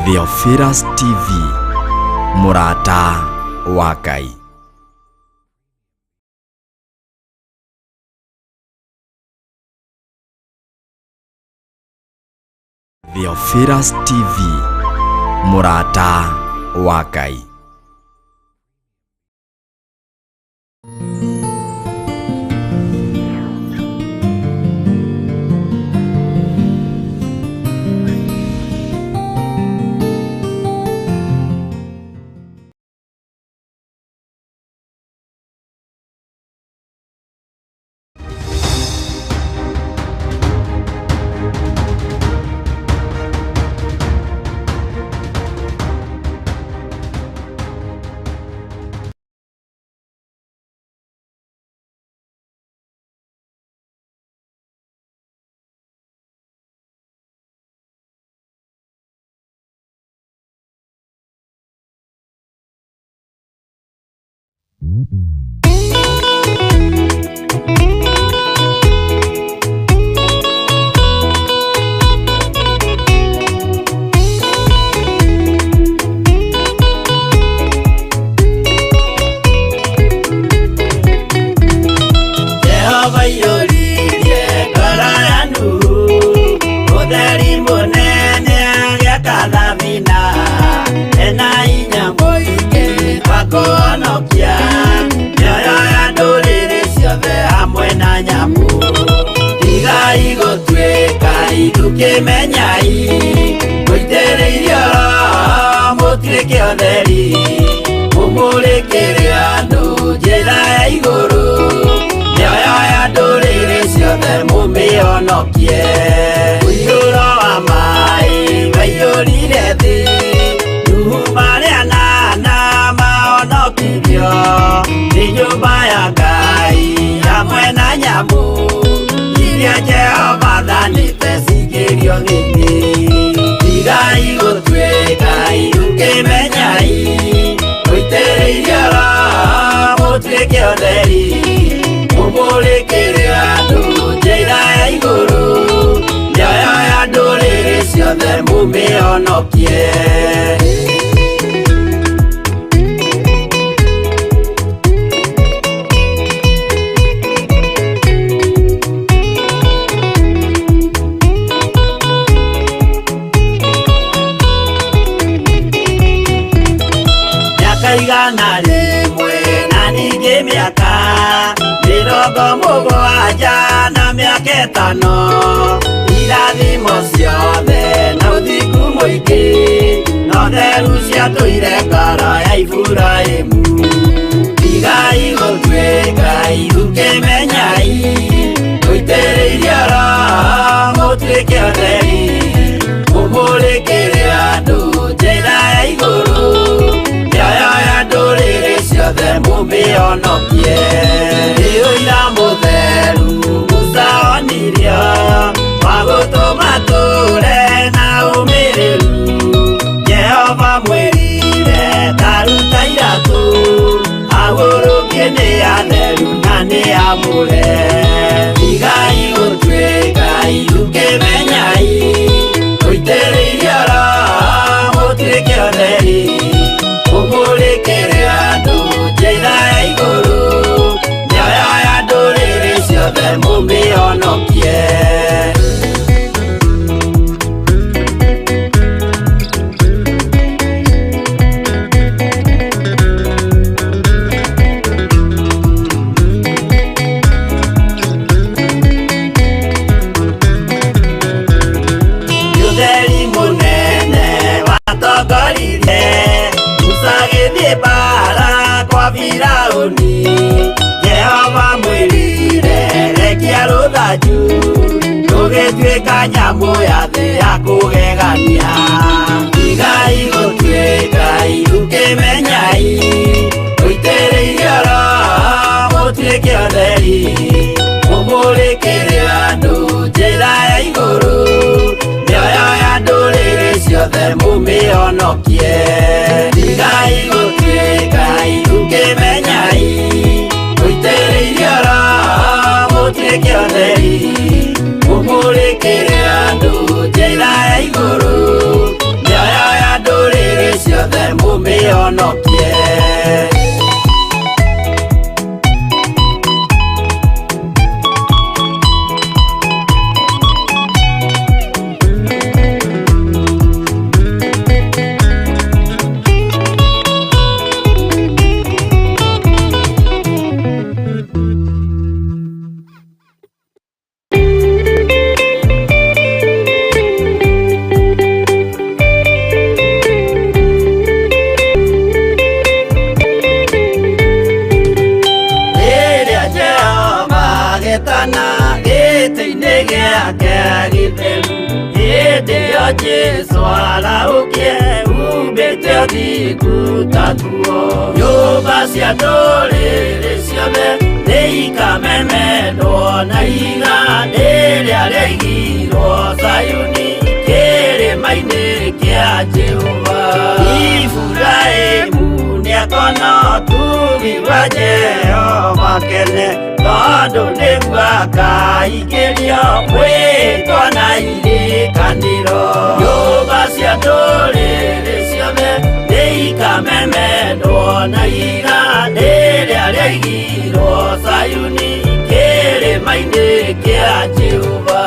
Theophilus TV, mũrata wa Ngai. Theophilus TV, mũrata wa Ngai. Jehova iyũririe ngoro ya Nuhu, ũtheri mũnene agĩaka thabina, ena hinya mũingĩ wa kũhonokia mĩoyo ya ndũrĩrĩ ciothe hamwe na nyamũ. Tigai gũtuĩka ithukĩmenyai, mũitĩrĩirio Roho mũtuĩke ũtheri, mũmũrĩkĩre andũ njĩra ya igũrũ, mĩoyo ya ndũrĩrĩ ciothe mũmĩhonokie. Mũiyũro wa maĩ waiyũrire thĩ, Nuhu marĩ anana mahonokirio nĩ nyũmba ya Ngai hamwe na nyamũ iria Jehova athanĩte cingĩrio thĩinĩ. Tigai gũtuĩka ithukĩmenyai, mũitĩrĩirio Roho mũtuĩke ũtheri, mũmũrĩkĩre andũ njĩra ya igũrũ, mĩoyo ya ndũrĩrĩ ciothe mũmĩhonokie. Mĩaka 100 na ningĩ mĩaka 70 na mĩaka 5, irathimo ciothe na ũthingu mũingĩ, na ũtheru ciatũire ngoro ya Iburahĩmu. Tigai gũtuĩka ithukĩmenyai, mũitĩrĩirio Roho mũtuĩke ũtheri, mũmũrĩkĩre andũ njĩra ya igũrũ, mĩoyo ya ndũrĩrĩ ciothe mũmĩhonokie. Nĩ ũira mũtheru Musa onirio, wa gũtũma tũre na ũmĩrĩru. Jehova mwĩrire ta ruta iratũ, ahurũkie nĩ atheru na nĩ amũre. Tigai gũtuĩka ithukĩmenyai, mũitĩrĩirio Roho mũtuĩke ũtheri, mũmũrĩkĩre andũ njĩra ya igũrũ, mĩoyo ya ndũrĩrĩ ciothe mũmĩhonokie. Ũtheri mũnene watongoririe Musa agĩthiĩ mbara kwa Firaũni. Jehova mwĩrire rekia rũthanju, rũgĩtuĩka nyamũ ya thĩ ya kũgegania. Tigai gũtuĩka ithukĩmenyai, mũitĩrĩirio Roho mũtuĩke ũtheri, mũmũrĩkĩre andũ njĩra ya igũrũ, mĩoyo ya ndũrĩrĩ ciothe mũmĩhonokie. Tigai gũtuĩka ithukĩmenyai, mũitĩrĩirio Roho mũtuĩke ũtheri, mũmũrĩkĩre andũ njĩra ya igũrũ, mĩoyo ya Agetana gĩtĩ-inĩ gĩake gĩtheru. Hĩndĩ ĩyo Jesũ arahũkie umbĩte ũthingu ta nguo. Nyũmba cia ndũrĩrĩ ciothe nĩikamemendwo na ihiga rĩrĩa rĩaigirwo Zayuni kĩrĩma-inĩ kĩa Jehova. Iburahĩmu nĩakona ũtugi wa Jehova kene, tondũ nĩguo akaingĩrio mwĩtwa na irĩkanĩro. Nyũmba cia ndũrĩrĩ ciothe nĩikamemendwo na ihiga rĩrĩa rĩaigirwo Zayuni kĩrĩma-inĩ kĩa Jehova.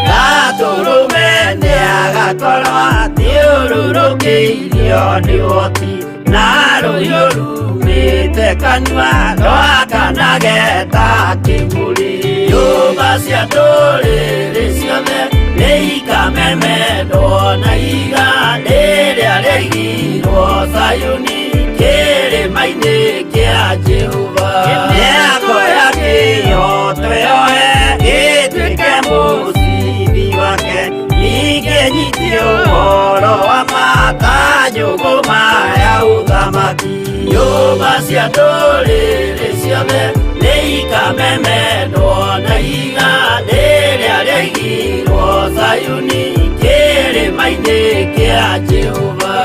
Gatũrũme nĩagakorwo athiũrũrũkĩirio nĩ ũhoti, na rũhiũ rumĩte kanua rwakanage ta kĩmũrĩ. Nyũmba cia ndũrĩrĩ ciothe nĩikamemendwo na ihiga rĩrĩa rĩaigirwo Zayuni kĩrĩma-inĩ kĩa Jehova. Mĩako ya kĩhooto yoe ĩtuĩke mũcibi wake, ningĩ nyitie ũhoro wa ma ta njũgũma ya ũthamaki. Nyũmba cia ndũrĩrĩ ciothe nĩikamemendwo na ihiga rĩrĩa rĩaigirwo Zayuni kĩrĩma-inĩ kĩa Jehova.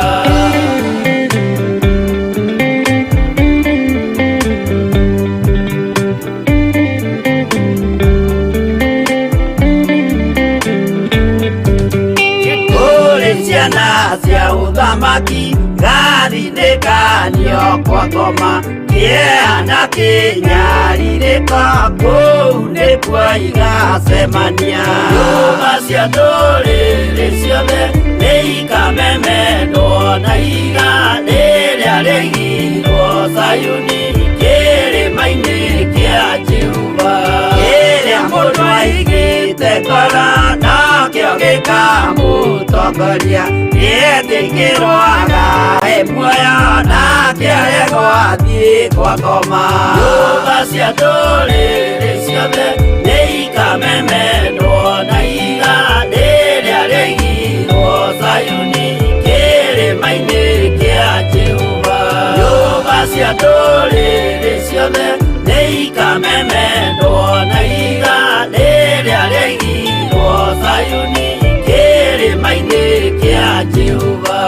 Kũrĩ ciana cia ũthamaki gathinĩkanio kwa ngoma, kĩeha na kĩnyarirĩko kũu nĩkuo igacemania. Nyũmba cia ndũrĩrĩ ciothe nĩikamemendwo na ihiga rĩrĩa rĩaigirwo Zayuni kĩrĩma-inĩ kĩa Jehova. Kĩrĩa mũndũ aigĩte ngoro nokĩo gĩkamũtongoria, nĩetĩkĩrwo agae muoyo nake aregwo athiĩ kwa ngoma. Nyũmba cia ndũrĩrĩ ciothe nĩikamemendwo na ihiga rĩrĩa rĩaigirwo Zayuni kĩrĩma-inĩ kĩa Jehova. Nyũmba cia ndũrĩrĩ ciothe nĩikamemendwo na ihiga rĩrĩa rĩaigirwo Zayuni kĩrĩma-inĩ kĩa Jehova.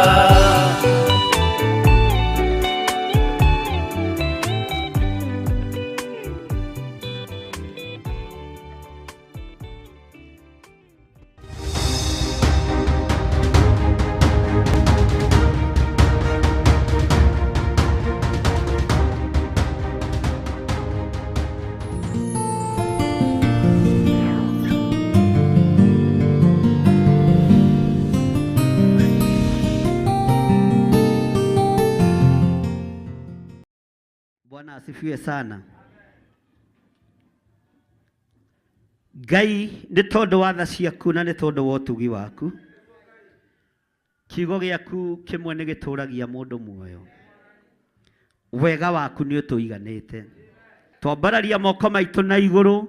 Bwana asifiwe sana. Ngai nĩ tondũ wa tha ciaku na nĩ tondũ wa ũtugi waku, kiugo gĩaku kĩmwe nĩ gĩtũragia mũndũ muoyo. Wega waku nĩ ũtũiganĩte. Twambararia moko maitũ na igũrũ,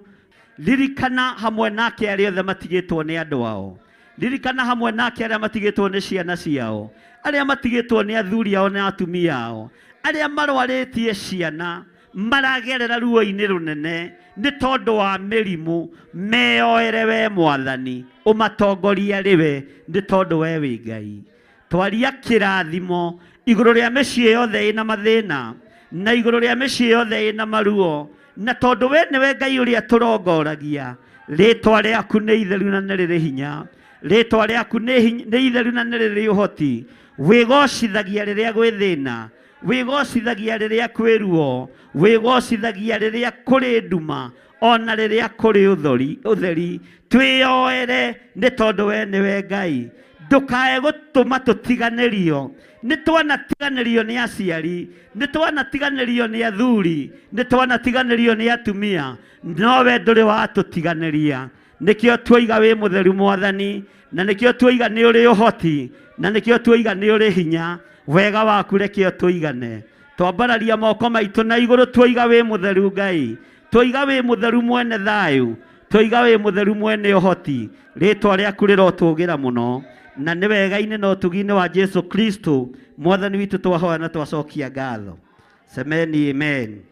ririkana hamwe nake arĩa othe matigĩtwo nĩ andũ ao, ririkana hamwe nake arĩa matigĩtwo nĩ ciana ciao, arĩa matigĩtwo nĩ athuri ao na atumia ao, arĩa marwarĩtie ciana maragerera ruo-inĩ rũnene nĩ tondũ wa mĩrimũ, meyoere we Mwathani, ũmatongorie arĩ we nĩ tondũ we wĩ Ngai. Twaria kĩrathimo igũrũ rĩa mĩciĩ yothe ĩna mathĩna na igũrũ rĩa mĩciĩ yothe ĩna maruo, na tondũ we nĩwe Ngai ũrĩa tũrongoragia, rĩtwa rĩaku nĩ itheru na nĩ rĩrĩ hinya, rĩtwa rĩaku nĩ itheru na nĩ rĩrĩ ũhoti. Wĩgocithagia rĩrĩa gwĩ thĩna, wĩgocithagia rĩrĩa kwĩ ruo, wĩgocithagia rĩrĩa kũrĩ nduma, ona rĩrĩa kũrĩ ũtheri. Twĩyoere nĩ tondũ we nĩwe Ngai. Ndũkae gũtũma tũtiganĩrio. Nĩ twanatiganĩrio nĩ aciari, nĩ twanatiganĩrio nĩ athuri, nĩ twanatiganĩrio nĩ atumia, no we ndũrĩ watũtiganĩria. Nĩkĩo tuoiga wĩ mũtheru Mwathani, na nĩkĩo tuoiga nĩ ũrĩ ũhoti, na nĩkĩo tuoiga nĩ ũrĩ hinya. Wega waku reke ũtũigane. Twambararia moko maitũ na igũrũ tuoiga wĩ mũtheru Ngai, tuoiga wĩ mũtheru mwene thayũ, tuoiga wĩ mũtheru mwene ũhoti. Rĩtwa rĩaku rĩrotũgĩra mũno, na nĩ wega-inĩ na ũtugi-inĩ wa Jesu Kristo Mwathani witũ twahoya na twacokia ngatho. Semeni amen.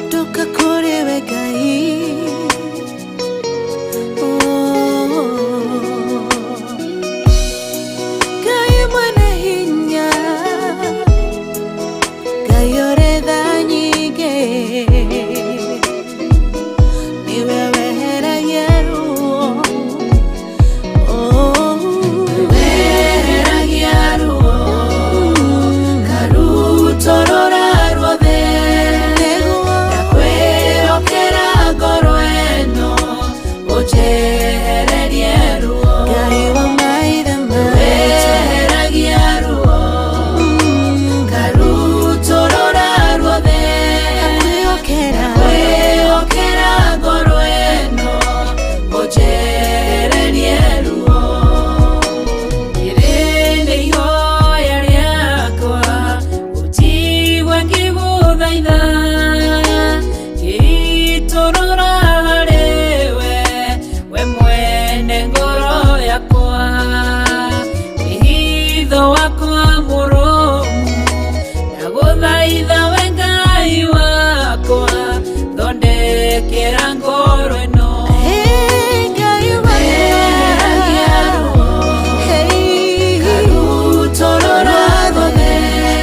Ndoka kũrĩ we Ngai. Oh. Ngai mwene hinya, Ngai ũrĩ tha nyingĩ, nĩwe weheragia ruo. Oh. Weheragia ruo, karutorora ruothe. Nĩguo. Ndakwĩhokera ngoro ĩno, ũnjehererie ruo. Ngai wa maithe maitũ. Weheragia ruo, karutorora ruothe. Ndakwĩhokera. Ndakwĩhokera ngoro ĩno, ũnjehererie ruo. Rĩrĩ nĩ ihoya rĩakwa, ũnjigue ngĩgũthaitha, ngĩitũrũra harĩwe, we mwene ngoro yakwa. Wĩhitho wakwa mũrũmu, ndagũthaitha we Ngai wakwa, thondekera ngoro ĩno. Hey, Ngai wakwa. Weheragia ruo, Hey. karutorora ruothe.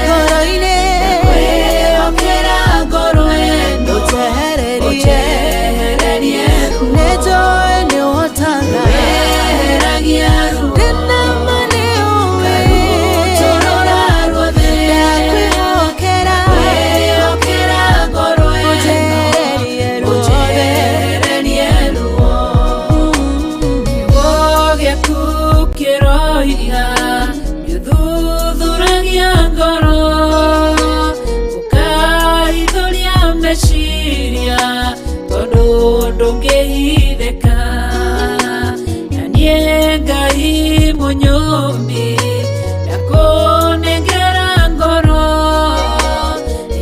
Ngoro-inĩ. Ndakwĩhokera ngoro ĩno, Ũnjehererie. ũnjehererie ruo. Nĩnjũĩ nĩũhotaga. Weheragia ruo, Ndĩna ma nĩũĩ. karutorora ruothe. Ndakwĩhokera. Ndakwĩhokera ngoro ĩno, Ũnjehererie ruothe. ũnjehererie ruo. Kiugo gĩaku kĩroiga nĩũthuthuragia ngoro, ũkahithũria meciria, tondũ ndũngĩhithĩka. Na niĩ Ngai mũnyũmbi, ndakũnengera ngoro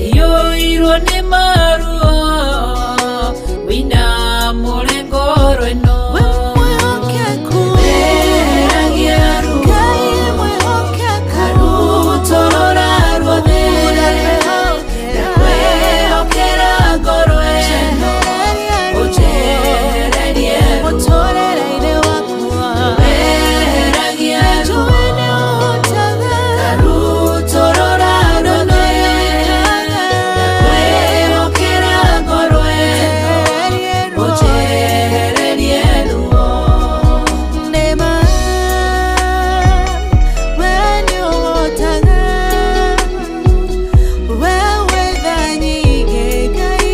iyũirwo nĩ maruo, wĩinamũre ngoro ĩno. We mwĩhokeku. Weheragia ruo, Ngai mwĩhokeku. karutorora ruothe. Ndakwĩhokera. Ndakwĩhokera ngoro ĩno, Njehererie ruo. ũnjehererie ruo. Mũtũũrĩre-inĩ wakwa. Weheragia ruo, Nĩnjũĩ nĩũhotaga. karutorora ruothe. Ndakwĩhokera ngoro ĩno, Njehererie ruo. ũnjehererie ruo. Nĩma, we nĩũhotaga. We wĩ tha nyingĩ, Ngai.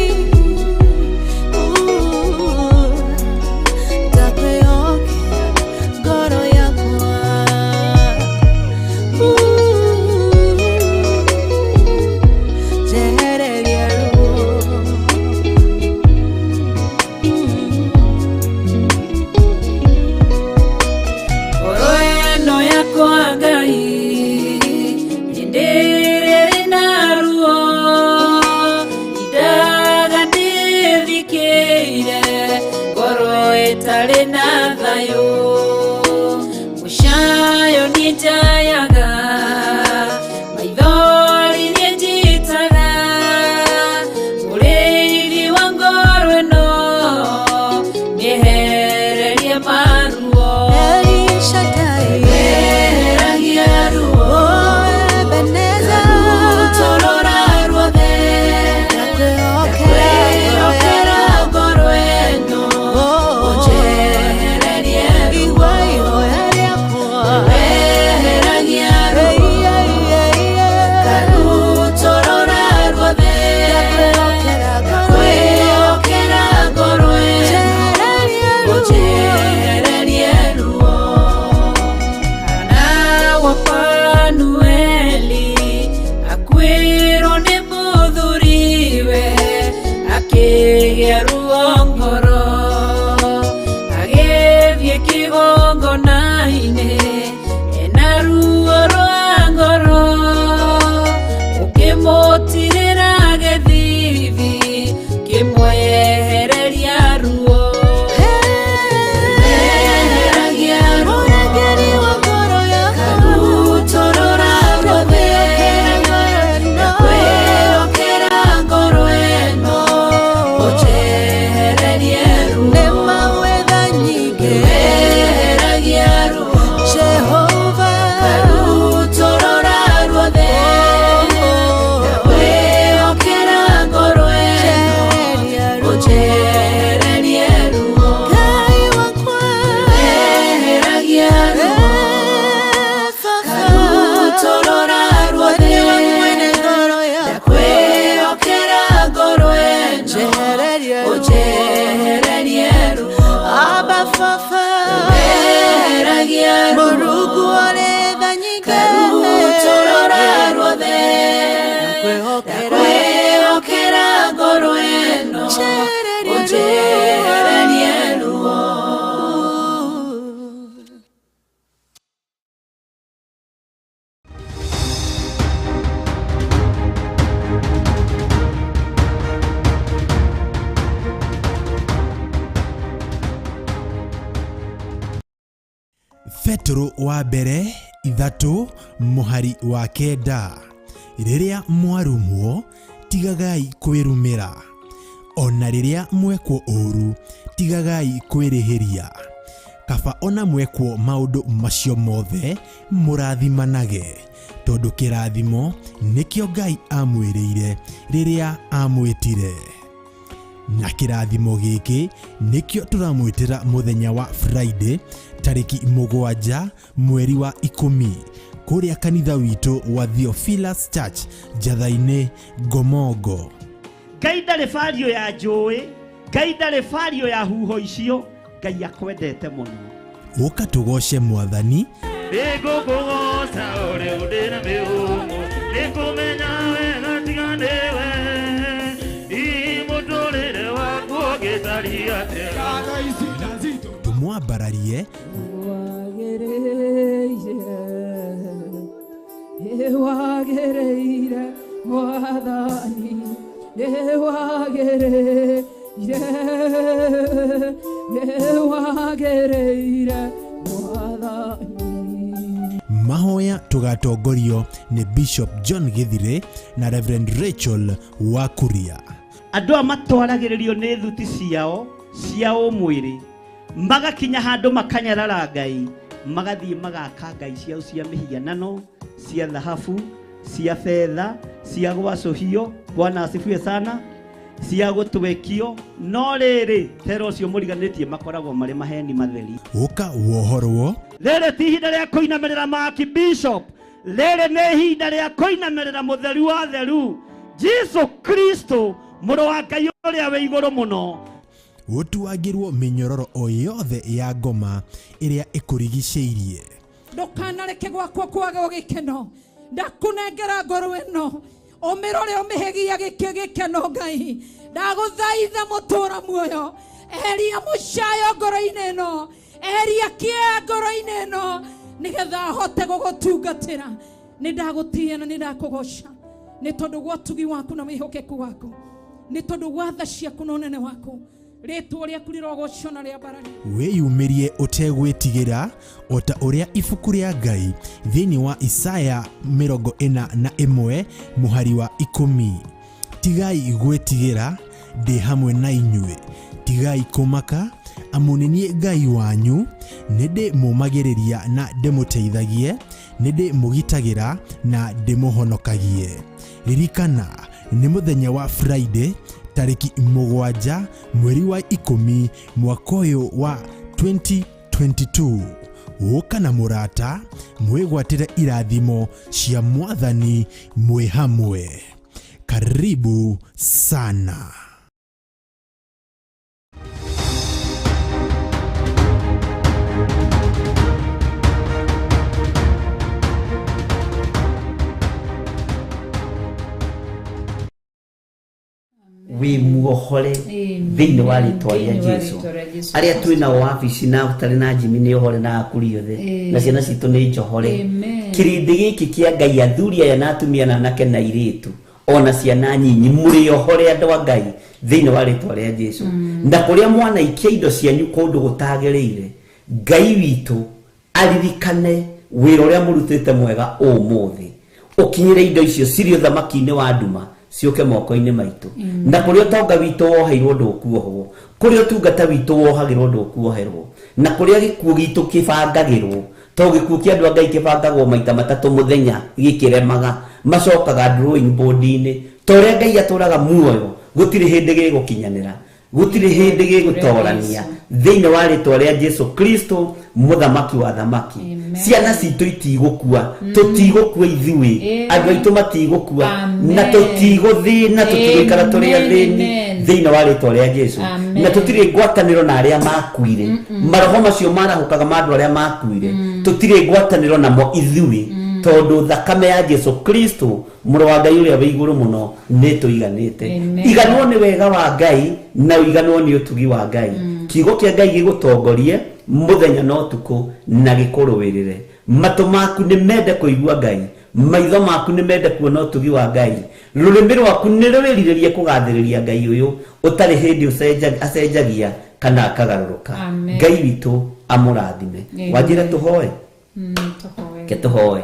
Ndakwĩhokera ngoro yakwa. Njehererie ruo. Ngoro ĩno yakwa Ngai, hĩndĩ ĩrĩa ĩna ruo, indaga ndĩthikĩire, ngoro ĩtarĩ na thayũ. Mũcayo niĩ njayaga, maithori niĩ njitaga, mũrĩithi wa ngoro ĩno, nĩehererie maruo. El Shaddai. Weheragia ruo, Oh, Ebenezer. karutorora ruothe. Ndakwĩhokera Ndakwĩhokera ngoro ĩno, Oh. ũnjehererie Akĩgĩa ruo ngoro, agĩthiĩ kĩgongona-inĩ ena ruo rwa ngoro, ũkĩmũtirĩra gĩthithi kĩmwehereria ruo. Eheragia ruo, Mũrangĩri wa ngoro yakwa, karutorora ruothe, ndakwĩhokera ngoro ĩno, ũnjehererie ruo. Nĩ mawetha nyingĩ, Eheragia ruo, Jehova, karutorora ruothe, ndakwĩhokera ngoro ĩno, Njehereria ruo. ũnjehererie ruo. Ngai wakwa, Eheragia ruo, Baba, karutorora ruothe, nĩwe mwene ngoro yakwa, ndakwĩhokera ngoro ĩno, njehereria ruo. ũnjehererie ruo. Abba Baba, Eheragia ruo, Mũrungu ũrĩ tha nyingĩ, karutorora ruothe, ndakwĩhokera, ndakwĩhokera ngoro ĩno, njehereria ũnjehererie ruo. Petero wa mbere 3 mũhari wa 9. Rĩrĩa mwarumwo, tigagai kwĩrumĩra, ona rĩrĩa mwekwo ũũru, tigagai kwĩrĩhĩria. Kaba ona mwekwo maũndũ macio mothe, mũrathimanage, tondũ kĩrathimo nĩkĩo Ngai amwĩrĩire rĩrĩa amwĩtire. Na kĩrathimo gĩkĩ nĩkĩo tũramwĩtĩra mũthenya wa Friday tarĩki 7 mweri wa 10 kũrĩa kanitha witũ wa Theophilus Church Njatha-inĩ Ngomongo. Ngai ndarĩ bario ya njũĩ, Ngai ndarĩ bario ya huho icio, Ngai akwendete mũno. Ũka tũgoce Mwathani, Nĩngũkũgooca ũrĩa ũndĩ na mĩhũmũ, nĩngũmenya wega tiga nĩwe. Hihi mũtũrĩre waku ũngĩtariĩ atĩa? Tũmwambararie, Wagĩrĩire, Mwathani, nĩwagĩrĩire, nĩwagĩrĩire, Mwathani. Mahoya tũgatongorio nĩ Bishop John Githire na Reverend Rachel Wakuria. Andũ aya matwaragĩrĩrio nĩ thuti ciao cia ũmwĩrĩ, magakinya handũ makanyarara Ngai, magathiĩ magaka ngai ciao cia mĩhianano, cia thahabu, cia betha, cia gwacũhio, Bwana asifiwe sana, cia gũtwekio, no rĩrĩ tera ũcio mũriganĩtie makoragwo marĩ maheni matheri. Ũka wohorwo, Rĩrĩ ti ihinda rĩa kũinamĩrĩra Maki Bishop, rĩrĩ nĩ ihinda rĩa kũinamĩrĩra mũtheru wa theru, Jesu Kristo, mũrũ wa Ngai ũrĩa wĩ igũrũ mũno. Ũtuangĩrwo mĩnyororo o yothe ya ngoma ĩrĩa ĩkũrigicĩirie. Ndũkanareke gwakwa kwage gĩkeno, ndakũnengera ngoro ĩno, ũmĩrore ũmĩhegia gĩkeno. Ngai, ndagũthaitha mũtũra muoyo, eheria mũcayo ngoro-inĩ ĩno, eheria kĩeha ngoro-inĩ ĩno, nĩgetha hote gũgũtungatĩra. Nĩ ndagũtĩĩa na nĩ ndakũgoca nĩ tondũ gwa ũtugi waku na wĩhokeku waku, nĩ tondũ gwa tha ciaku na ũnene waku, rĩtwa rĩaku rĩrogocwo na rĩambarario. Wĩyumĩrie ũtegwĩtigĩra o ta ũrĩa ibuku rĩa Ngai thĩinĩ wa Isaya 41 mũhari wa 10. Tigai gwĩtigĩra, ndĩ hamwe na inyuĩ, tigai kũmaka, amu nĩ niĩ Ngai wanyu, nĩ ndĩmũũmagĩrĩria na ndĩmũteithagie, nĩ ndĩmũgitagĩra na ndĩmũhonokagie. Ririkana nĩ mũthenya wa Friday tarĩki 7 mweri wa 10 mwaka ũyũ wa 2022. Ũka na mũrata mwĩgwatĩre irathimo cia Mwathani mwĩ hamwe. Karibu sana. Wĩ muoyo. muohore thĩinĩ wa rĩtwa rĩa Jesu. Arĩa twĩ nao wabici na ũtarĩ na Jimmy nĩ ohore na akuri othe na ciana citũ nĩ njohore. Kĩrĩndĩ gĩkĩ kĩa Ngai, athuri aya na atumia na anake na airĩtu ona ciana nyinyi, mũrĩ ohore andũ a Ngai thĩinĩ wa rĩtwa rĩa Jesu. Na kũrĩa mwanaikia indo cianyu kũndũ gũtagĩrĩire, Ngai witũ aririkane wĩra ũrĩa mũrutĩte mwega ũmũthĩ, ũkinyĩre indo icio cirĩ ũthamaki-inĩ wa nduma ciũke moko-inĩ maitũ. Na kũrĩa ũtonga witũ woheirwo ndũkuohwo, kũrĩa ũtungata witũ wohagĩrwo ndũkuoherwo, na kũrĩa gĩkuũ gitũ kĩbangagĩrwo, tondũ gĩkuũ kĩa andũ a Ngai kĩbangagwo maita matatũ mũthenya gĩkĩremaga, macokaga drawing board-inĩ. Ta ũrĩa Ngai atũraga muoyo, gũtirĩ hĩndĩ gĩgũkinyanĩra, gũtirĩ hĩndĩ gĩgũtorania thĩinĩ wa rĩtwa rĩa Jesu Kristo mũthamaki wa thamaki. Ciana citũ itigũkua, tũtigũkua ithuĩ, andũ aitũ matigũkua, na tũtigũthĩna, tũtigũikara tũrĩ athĩni thĩinĩ wa rĩtwa rĩa Jesu. Na tũtirĩ ngwatanĩro na arĩa makuire, maroho macio marahũkaga ma andũ arĩa makuire, tũtirĩ ngwatanĩro namo ithuĩ, tondũ thakame ya Jesu Kristo mũrũ wa Ngai ũrĩa wĩ igũrũ mũno nĩ tũiganĩte. Iganwo nĩ wega wa Ngai na ũiganwo nĩ ũtugi wa Ngai. Kiugo kĩa Ngai gĩgũtongorie mũthenya na ũtukũ na gĩkũrũĩrĩre. Matũ maku nĩ mende kũigua Ngai, maitho maku nĩ mende kuona ũtugi wa Ngai, rũrĩmĩ rwaku nĩ rwĩrirĩrie kũgathĩrĩria Ngai ũyũ ũtarĩ hĩndĩ acenjagia kana akagarũrũka. Ngai witũ amũrathime. Wanjĩra tũhoe? Ke tũhoe.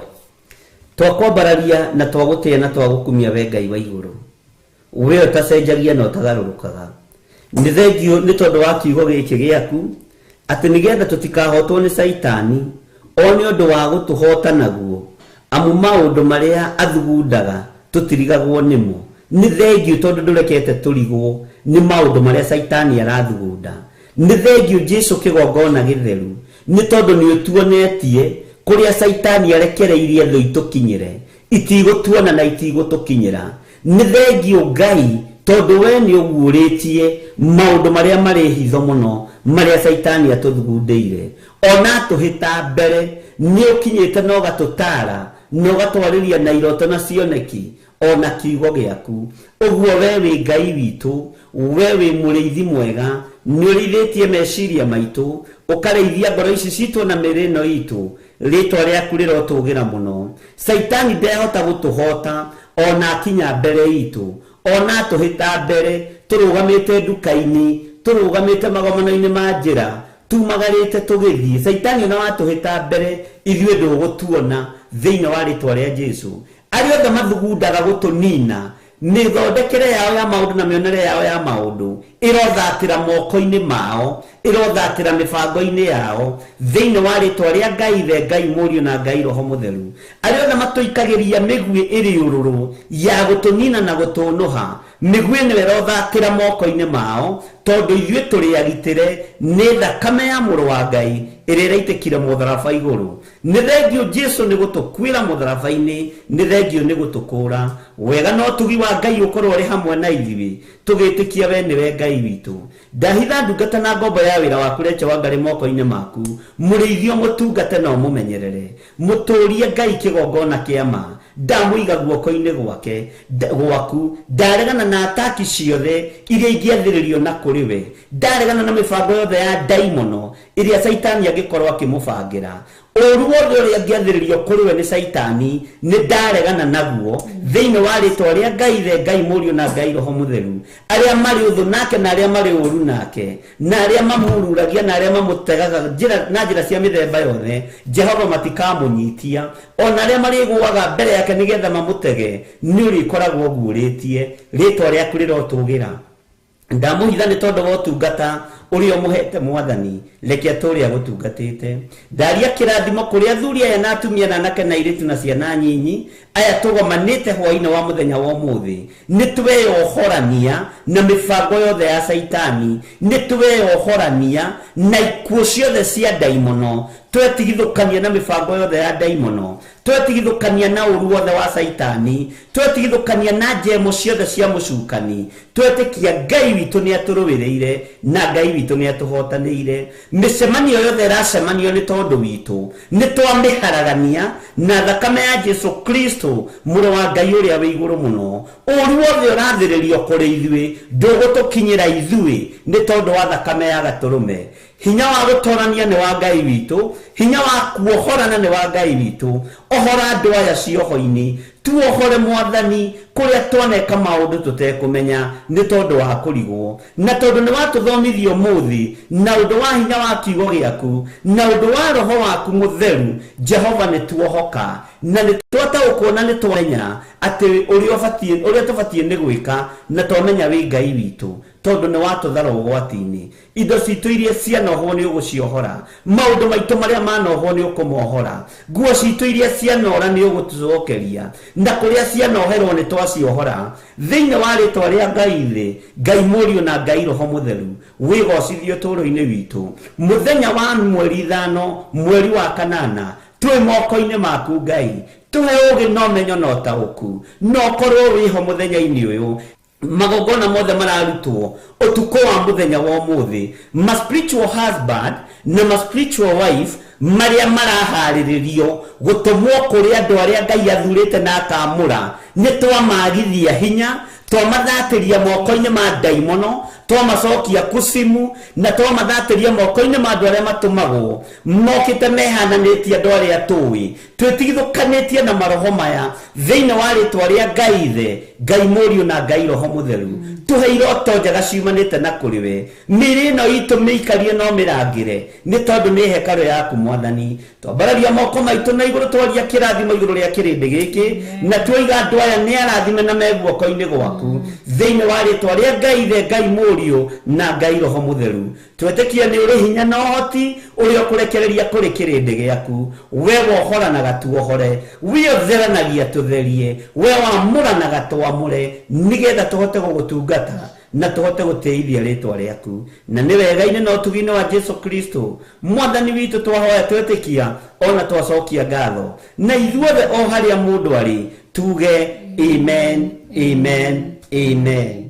Twakwambararia na twagũtĩĩa na twagũkumia we Ngai wa igũrũ, we ũtacenjagia na ũtagarũrũkaga. Nĩ thengio nĩ tondũ wa kiugo gĩkĩ gĩaku, atĩ nĩgetha tũtikahotwo nĩ Caitani o nĩ ũndũ wa gũtũhota naguo, amu maũndũ marĩa athugundaga tũtirigagwo nĩmo. Nĩ thengio tondũ ndũrekete tũrigwo nĩ maũndũ marĩa Caitani arathugunda. Nĩ thengio Jesu kĩgongona gĩtheru, nĩ tondũ nĩ ũtuonetie kũrĩa Caitani arekereirie thũ itũkinyĩre, itigũtuona na itigũtũkinyĩra. Nĩ thengio Ngai tondũ we nĩ ũguũrĩtie maũndũ marĩa marĩ hitho mũno marĩa Caitani atũthugundĩire. Ona atũhĩta mbere nĩ ũkinyĩte na ũgatũtaara na ũgatwarĩria na iroto na cioneki ona kiugo gĩaku. Ũguo we wĩ Ngai witũ, we wĩ mũrĩithi mwega, nĩ ũrĩithĩtie meciria maitũ, ũkarĩithia ngoro ici citũ na mĩĩrĩ ĩno itũ. Rĩtwa rĩaku rĩrotũgĩra mũno. Caitani ndehota gũtũhota ona akinya mbere itũ, ona atũhĩta mbere, tũrũgamĩte nduka-inĩ, tũrũgamĩte magomano-inĩ ma njĩra, tumagarĩte tũgĩthiĩ. Caitani ona watũhĩta mbere, ithuĩ ndũgũtuona thĩinĩ wa rĩtwa rĩa Jesu. Arĩa othe mathugundaga gũtũnina, mĩthondekere yao ya maũndũ na mĩonere yao ya maũndũ ĩrothatĩra moko-inĩ mao, ĩrothatĩra mĩbango-inĩ yao thĩinĩ wa rĩtwa rĩa Ngai Ithe, Ngai Mũriũ na Ngai Roho Mũtheru. Arĩa othe matũikagĩria mĩguĩ ĩrĩ ũrũrũ ya gũtũnina na gũtũnũha, mĩguĩ nĩyo ĩrothatĩra moko-inĩ mao, tondũ ithuĩ tũrĩ agitĩre nĩ thakame ya mũrũ wa Ngai ĩrĩa ĩraitĩkire mũtharaba igũrũ. Nĩ thengio Jesu nĩ gũtũkuĩra mũtharaba-inĩ, nĩ thengio nĩ gũtũkũra. Wega na ũtugi wa Ngai ũkorwo ũrĩ hamwe na ithuĩ, tũgĩtĩkia we nĩwe Ngai witũ. Ndahitha ndungata na ngombo ya wĩra waku Rachel Wangari moko-inĩ maku, mũrĩithio mũtungate na ũmũmenyerere, mũtũrie Ngai kĩgongona kĩa ma. Ndamũiga guoko-inĩ gwake gwaku, ndaregana na ataki ciothe iria ingĩathĩrĩrio na kũrĩ we, ndaregana na mĩbango yothe ya ndaimono ĩrĩa Caitani angĩkorwo akĩmũbangĩra. Ũru wothe ũrĩa angĩathĩrĩrio kũrĩ we nĩ Caitani, nĩ ndaregana naguo thĩinĩ wa rĩtwa rĩa Ngai Ithe, Ngai Mũriũ na Ngai Roho Mũtheru. Arĩa marĩ ũthũ nake na arĩa marĩ ũru nake, na arĩa mamururagia na arĩa mamũtegaga njĩra na njĩra cia mĩthemba yothe, Jehova matikamũnyitia. Ona arĩa marĩgũaga mbere yake nĩgetha mamũtege, nĩ ũrĩkoragwo ũguũrĩtie. Rĩtwa rĩaku rĩrotũgĩra. Ndamũhitha nĩ tondũ wa ũtungata ũrĩa ũmũhete Mwathani, reke atũũre agũtungatĩte. Ndaria kĩrathimo kũrĩ athuri aya na atumia na anake na airĩtu na ciana nyinyi aya tũgomanĩte hwaĩ-inĩ wa mũthenya wa ũmũthĩ. Nĩ tweyohorania na mĩbango yothe ya Caitani, nĩ tweyohorania na ikuũ ciothe cia ndaimono, twetigithũkania na mĩbango yothe ya ndaimono, twetigithũkania na ũru wothe wa Caitani, twetigithũkania na njemo ciothe cia mũcukani, Twetĩkia Ngai witũ nĩ atũrũĩrĩire na Ngai witũ nĩ atũhotanĩire. Mĩcemanio yothe ĩracemanio nĩ tondũ witũ nĩ twamĩharagania na thakame ya Jesu Kristo mũrũ wa Ngai ũrĩa wĩ igũrũ mũno. Ũru wothe ũrathĩrĩrio kũrĩ ithuĩ ndũgũtũkinyĩra ithuĩ nĩ tondũ wa thakame ya gatũrũme. Hinya wa gũtorania nĩ wa Ngai witũ, hinya wa kuohorana nĩ wa Ngai witũ. Ohora andũ aya cioho-inĩ, tuohore Mwathani kũrĩa twaneka maũndũ tũtekũmenya nĩ tondũ wa kũrigwo, na tondũ nĩ watũthomithia ũmũthĩ na ũndũ wa hinya wa kiugo gĩaku na ũndũ wa roho waku mũtheru. Jehova, nĩ tuohoka na nĩ twataũkwo na nĩ twamenya atĩ ũrĩa tũbatiĩ nĩ gwĩka, na twamenya wĩ Ngai witũ tondũ nĩ watũthara ũgwati-inĩ. Indo citũ iria cianohwo nĩ ũgũciohora, maũndũ maitũ marĩa manohwo nĩ ũkũmohora, nguo citũ iria cianora nĩ ũgũtũcokeria, na kũrĩa cianoherwo nĩ twaciohora. Thĩinĩ wa rĩtwa rĩa Ngai thĩ, Ngai Mũriũ na Ngai Roho Mũtheru, wĩgocithio ũtũũro-inĩ witũ. Mũthenya wa mweri 5 mweri wa 8 twĩ moko-inĩ maku Ngai, tũhe ũũgĩ na ũmenyo na ũtaũku, na ũkorwo wĩho mũthenya-inĩ ũyũ. Magongona mothe mararutwo ũtukũ wa mũthenya wa ũmũthĩ, ma spiritual husband na ma spiritual wife marĩa maraharĩrĩrio gũtũmwo kũrĩ andũ arĩa Ngai athurĩte na akamũra, nĩ twamagithia hinya, twamathatĩria moko-inĩ ma ndaimono, twamacokia kucimu, na twamathatĩria moko-inĩ ma andũ arĩa matũmagwo mokĩte mehananĩtie andũ arĩa tũĩ. Twĩtigithũkanĩtie na maroho maya thĩinĩ wa rĩtwa rĩa Ngai Ithe, Ngai Mũriũ na Ngai Roho Mũtheru. Tũhe iroto njega ciumanĩte na kũrĩ we. Mĩĩrĩ ĩno itũ mĩikarie no mĩrangĩre, nĩ tondũ nĩ hekarũ yaku Mwathani. Twambararia moko maitũ na igũrũ, twaria kĩrathimo igũrũ rĩa kĩrĩndĩ gĩkĩ, na twoiga andũ aya nĩ arathime na me guoko-inĩ gwaku thĩinĩ wa rĩtwa rĩa Ngai Ithe, Ngai Mũriũ na Ngai Roho Mũtheru. Twetĩkia nĩ ũrĩ hinya na ũhoti ũrĩa ũkũrekereria kũrĩ kĩrĩndĩ gĩaku. We wohoranaga tuohore, we ũtheranagia tũtherie, we wamũranaga twamũre, nĩgetha tũhote gũgũtungata na tũhote gũtĩithia rĩtwa rĩaku. Na nĩ wega-inĩ na ũtugi-inĩ wa Jesu Kristo Mwathani witũ twahoya twetĩkia ona twacokia ngatho, na ithuothe o harĩa mũndũ arĩ tuge amen, amen, amen.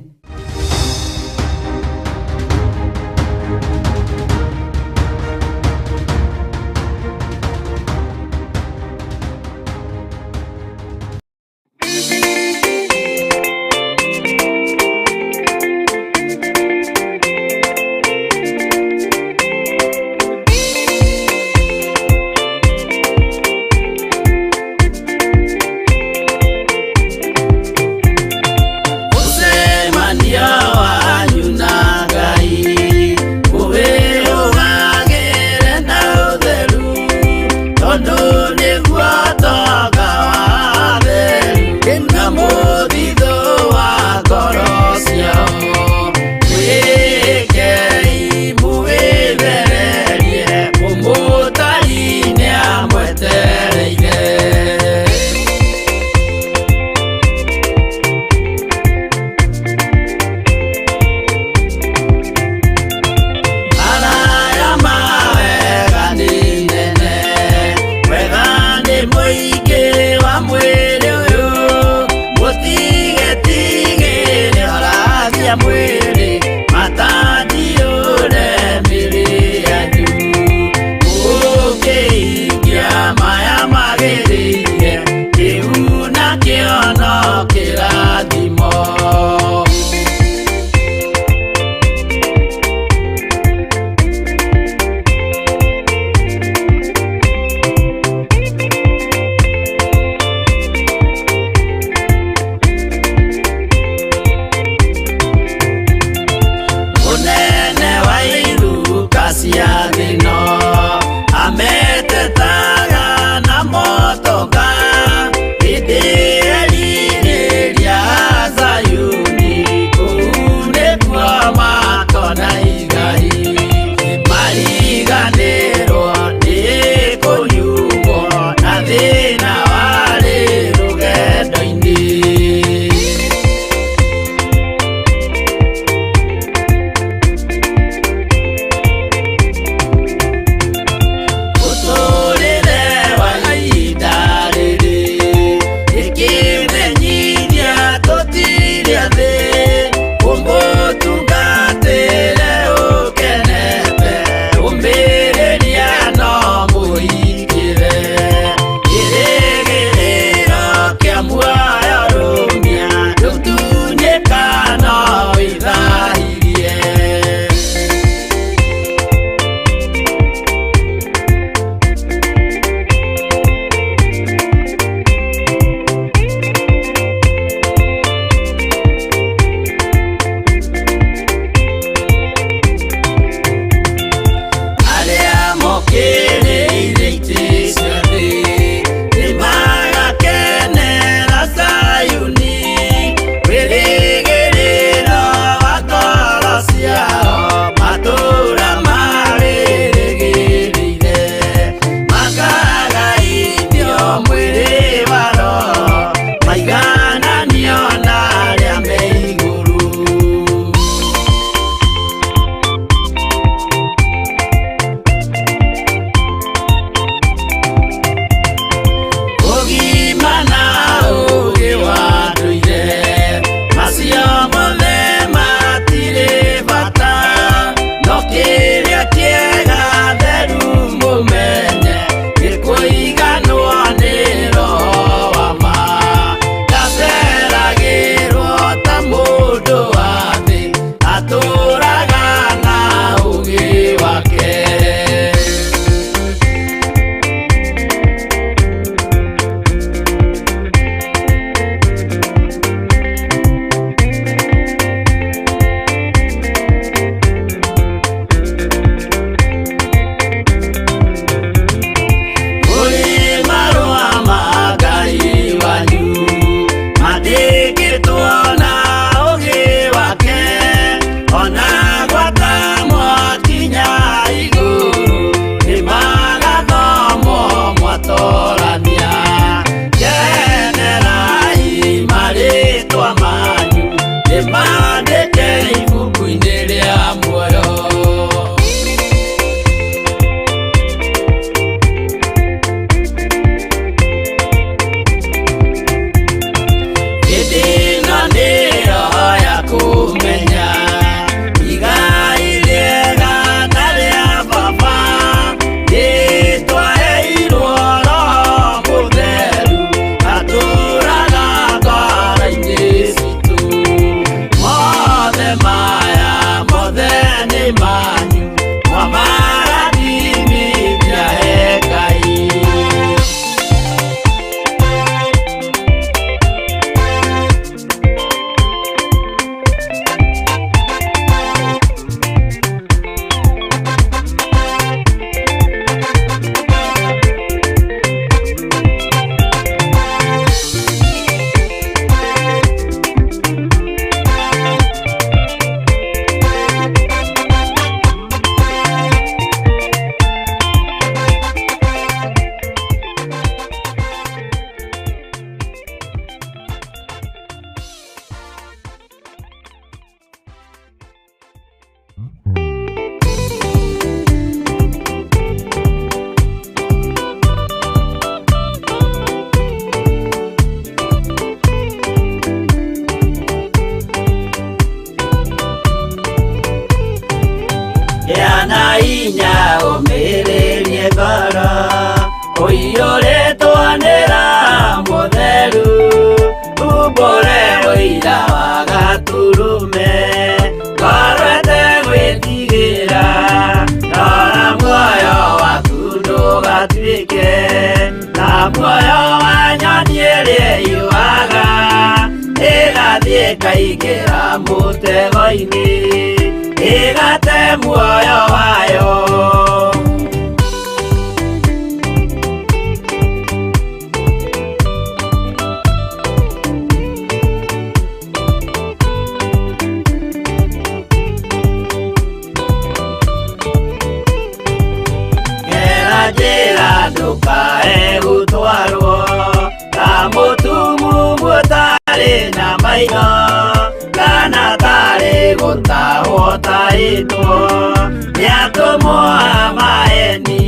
Gĩa na hinya ũmĩrĩrie ngoro ũiyũrĩtwo nĩ Roho Mũtheru umbũre ũira wa Gatũrũme ngoro ĩtegwĩtigĩra rora muoyo waku ndũgatuĩke ta muoyo wa nyoni ĩrĩa yuaga ĩgathiĩ ĩkaingĩra mũtego-inĩ ĩgate muoyo wayo. Gera njĩra ndũkae gũtwarwo ta mũtumumu ũtarĩ na maitho kana tarĩ gũtahwo tahĩtwo nĩ atũmwo a maeni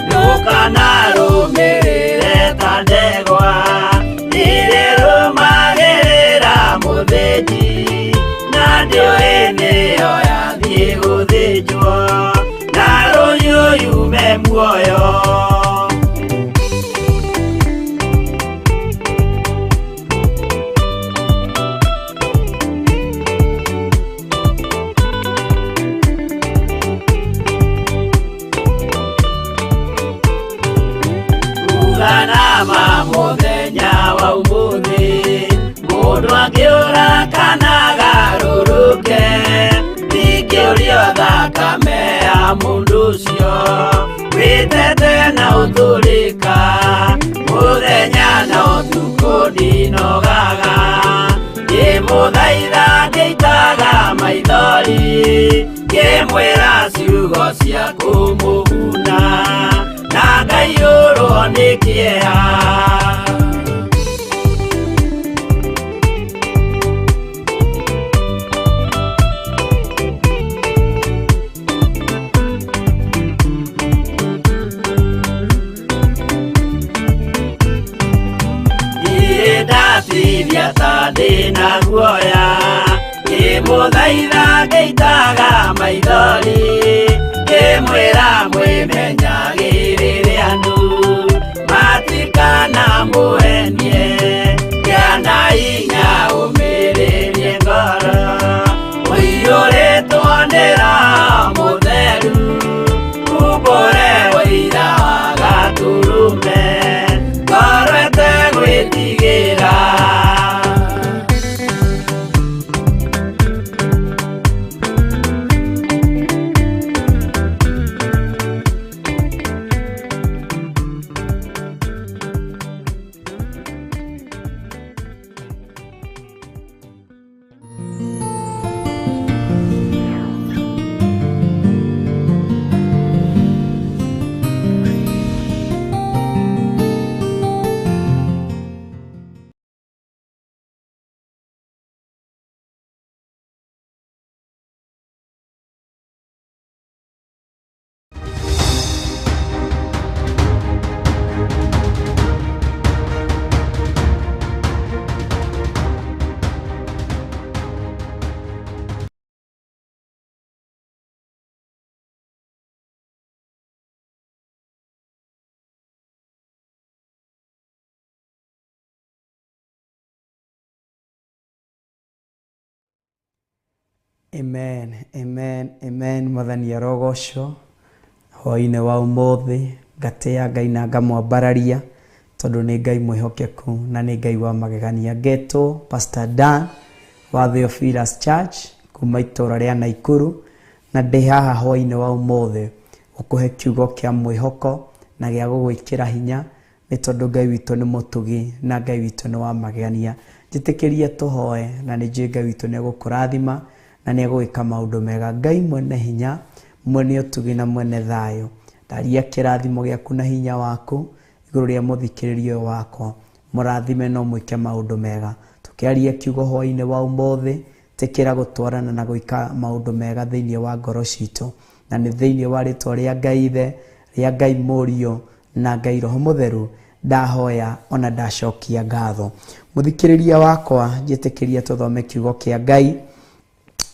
ndũkanarũmĩrĩre ta ndegwa irĩrũmagĩrĩra mũthĩnji na ndĩũĩ nĩyo yathiĩ gũthĩnjwo na rũhiũ yume muoyo. Uganama mũthenya wa ũmũthĩ mũndũ angĩũra kana agarũrũke ndingĩũrio thakame ya mũndũ ũcio wĩtete na ũtũrĩka mũthenya na ũtukũ ndinogaga ngĩmũthaitha ngĩitaga maithori ngĩmwĩra ciugo cia kũmũguna na ngaiyũrwo nĩ kĩeha. Niĩ ndatithia ta ndĩna guoya ngĩmũthaitha ngĩitaga maithori ngĩmwĩra mwĩmenyagĩrĩre andũ matikanamũhenie gĩa na hinya ũmĩrĩrie ngoro ũiyũrĩtwo nĩ Roho Mũtheru umbũre ũira wa Gatũrũme ngoro ĩtegwĩtigĩra. Amen, amen, amen. Mwathani arogocwo hwainĩ wa ũmũthĩ ngatĩa Ngai na ngamwambararia tondũ nĩ Ngai mwĩhokeku na nĩ Ngai wa magegania. Ngetwo Pastor Dan wa Theophilus Church kuma itũra rĩa Naikuru na ndĩ haha hwainĩ wa ũmũthĩ gũkũhe kiugo kĩa mwĩhoko na gĩa gũgwĩkĩra hinya nĩ tondũ Ngai witũ nĩ mũtugi na Ngai witũ nĩ wa magegania. Njĩtĩkĩrie tũhoe na nĩ njũĩ Ngai witũ nĩ egũkũrathima na nĩ egũgĩka maũndũ mega. Ngai mwene hinya, mwene ũtugi na mwene thayũ, ndaria kĩrathimo gĩaku na hinya waku igũrũ rĩa mũthikĩrĩria ũyũ wakwa, mũrathime no mwĩke maũndũ mega. Tũkĩaria kiugo hwainĩ wa ũmũthĩ, tĩkĩra gũtwarana na gwĩka maũndũ mega thĩinĩ wa ngoro citũ, na nĩ thĩinĩ wa rĩtwa rĩa Ngai Ithe, rĩa Ngai Mũriũ na Ngai Roho Mũtheru ndahoya ona ndacokia ngatho. Mũthikĩrĩria wakwa, njĩtĩkĩria tũthome kiugo kĩa Ngai.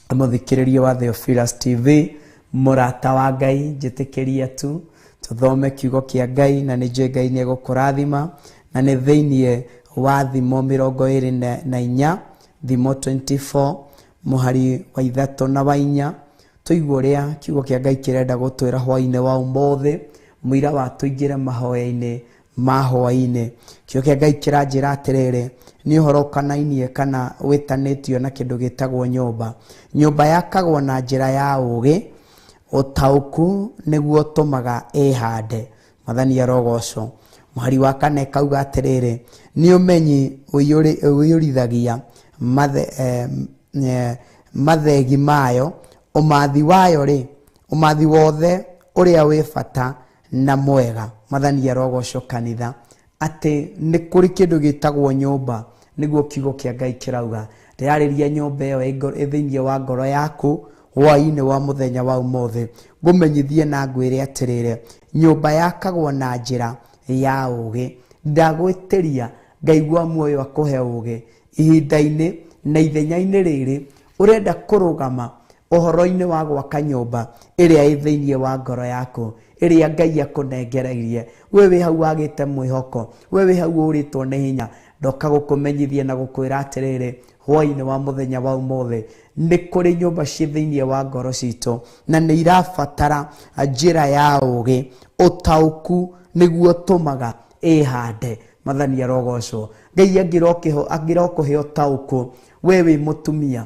Mũthikĩrĩria wa Theophilus TV, Mũrata wa Ngai, njĩtĩkĩria tu tũthome kiugo kĩa Ngai, na nĩ njũĩ Ngai nĩ egũkũrathima, na nĩ thĩiniĩ wa Thimo 24, Thimo 24 mũhari wa 3 na wa 4. Tũigue ũrĩa kiugo kĩa Ngai kĩrenda gũtwĩra hwaĩ-inĩ wa ũmũthĩ, mũira wa tũingĩre mahoya-inĩ ma hwaĩ-inĩ. Kiugo kĩa Ngai kĩranjĩra atĩrĩrĩ, nĩ ũhoro ũkanainie kana wĩtanĩtio na kĩndũ gĩtagwo nyũmba. Nyũmba yakagwo na njĩra ya ũũgĩ, ũtaũku nĩguo ũtũmaga ĩhande. Mwathani arogocwo. Mũhari wa 4 kauga atĩrĩrĩ, nĩ ũmenyi ũiyũrithagia mathegi mayo, ũmathi wayo rĩ, ũmathi wothe ũrĩa wĩ bata na mwega. Mwathani arogocwo kanitha, atĩ nĩ kũrĩ kĩndũ gĩtagwo nyũmba, nĩguo kiugo kĩa Ngai kĩrauga. Ndĩrarĩria nyũmba ĩyo ĩ thĩiniĩ wa ngoro yaku hwaĩ-inĩ wa mũthenya wa ũmũthĩ. Ngũmenyithie na ngwĩre atĩrĩrĩ, nyũmba yakagwo na njĩra ya ũũgĩ. Ndagwĩtĩria Ngai wa muoyo akũhe ũũgĩ ihinda-inĩ na ithenya-inĩ rĩrĩ ũrenda kũrũgama ũhoro-inĩ wa gwaka nyũmba ĩrĩa ĩ thĩiniĩ wa ngoro yaku, ĩrĩa Ngai akũnengereirie. We wĩ hau wagĩte mwĩhoko, we wĩ hau ũrĩtwo nĩ hinya, ndoka gũkũmenyithia na gũkwĩra atĩrĩrĩ, hwaĩ-inĩ wa mũthenya wa ũmũthĩ nĩ kũrĩ nyũmba ciĩ thĩiniĩ wa ngoro citũ, na nĩ irabatara njĩra ya ũũgĩ, ũtaũku nĩguo ũtũmaga ĩhande. Mwathani arogocwo. Ngai angĩrokũhe ũtaũku, we wĩ mũtumia,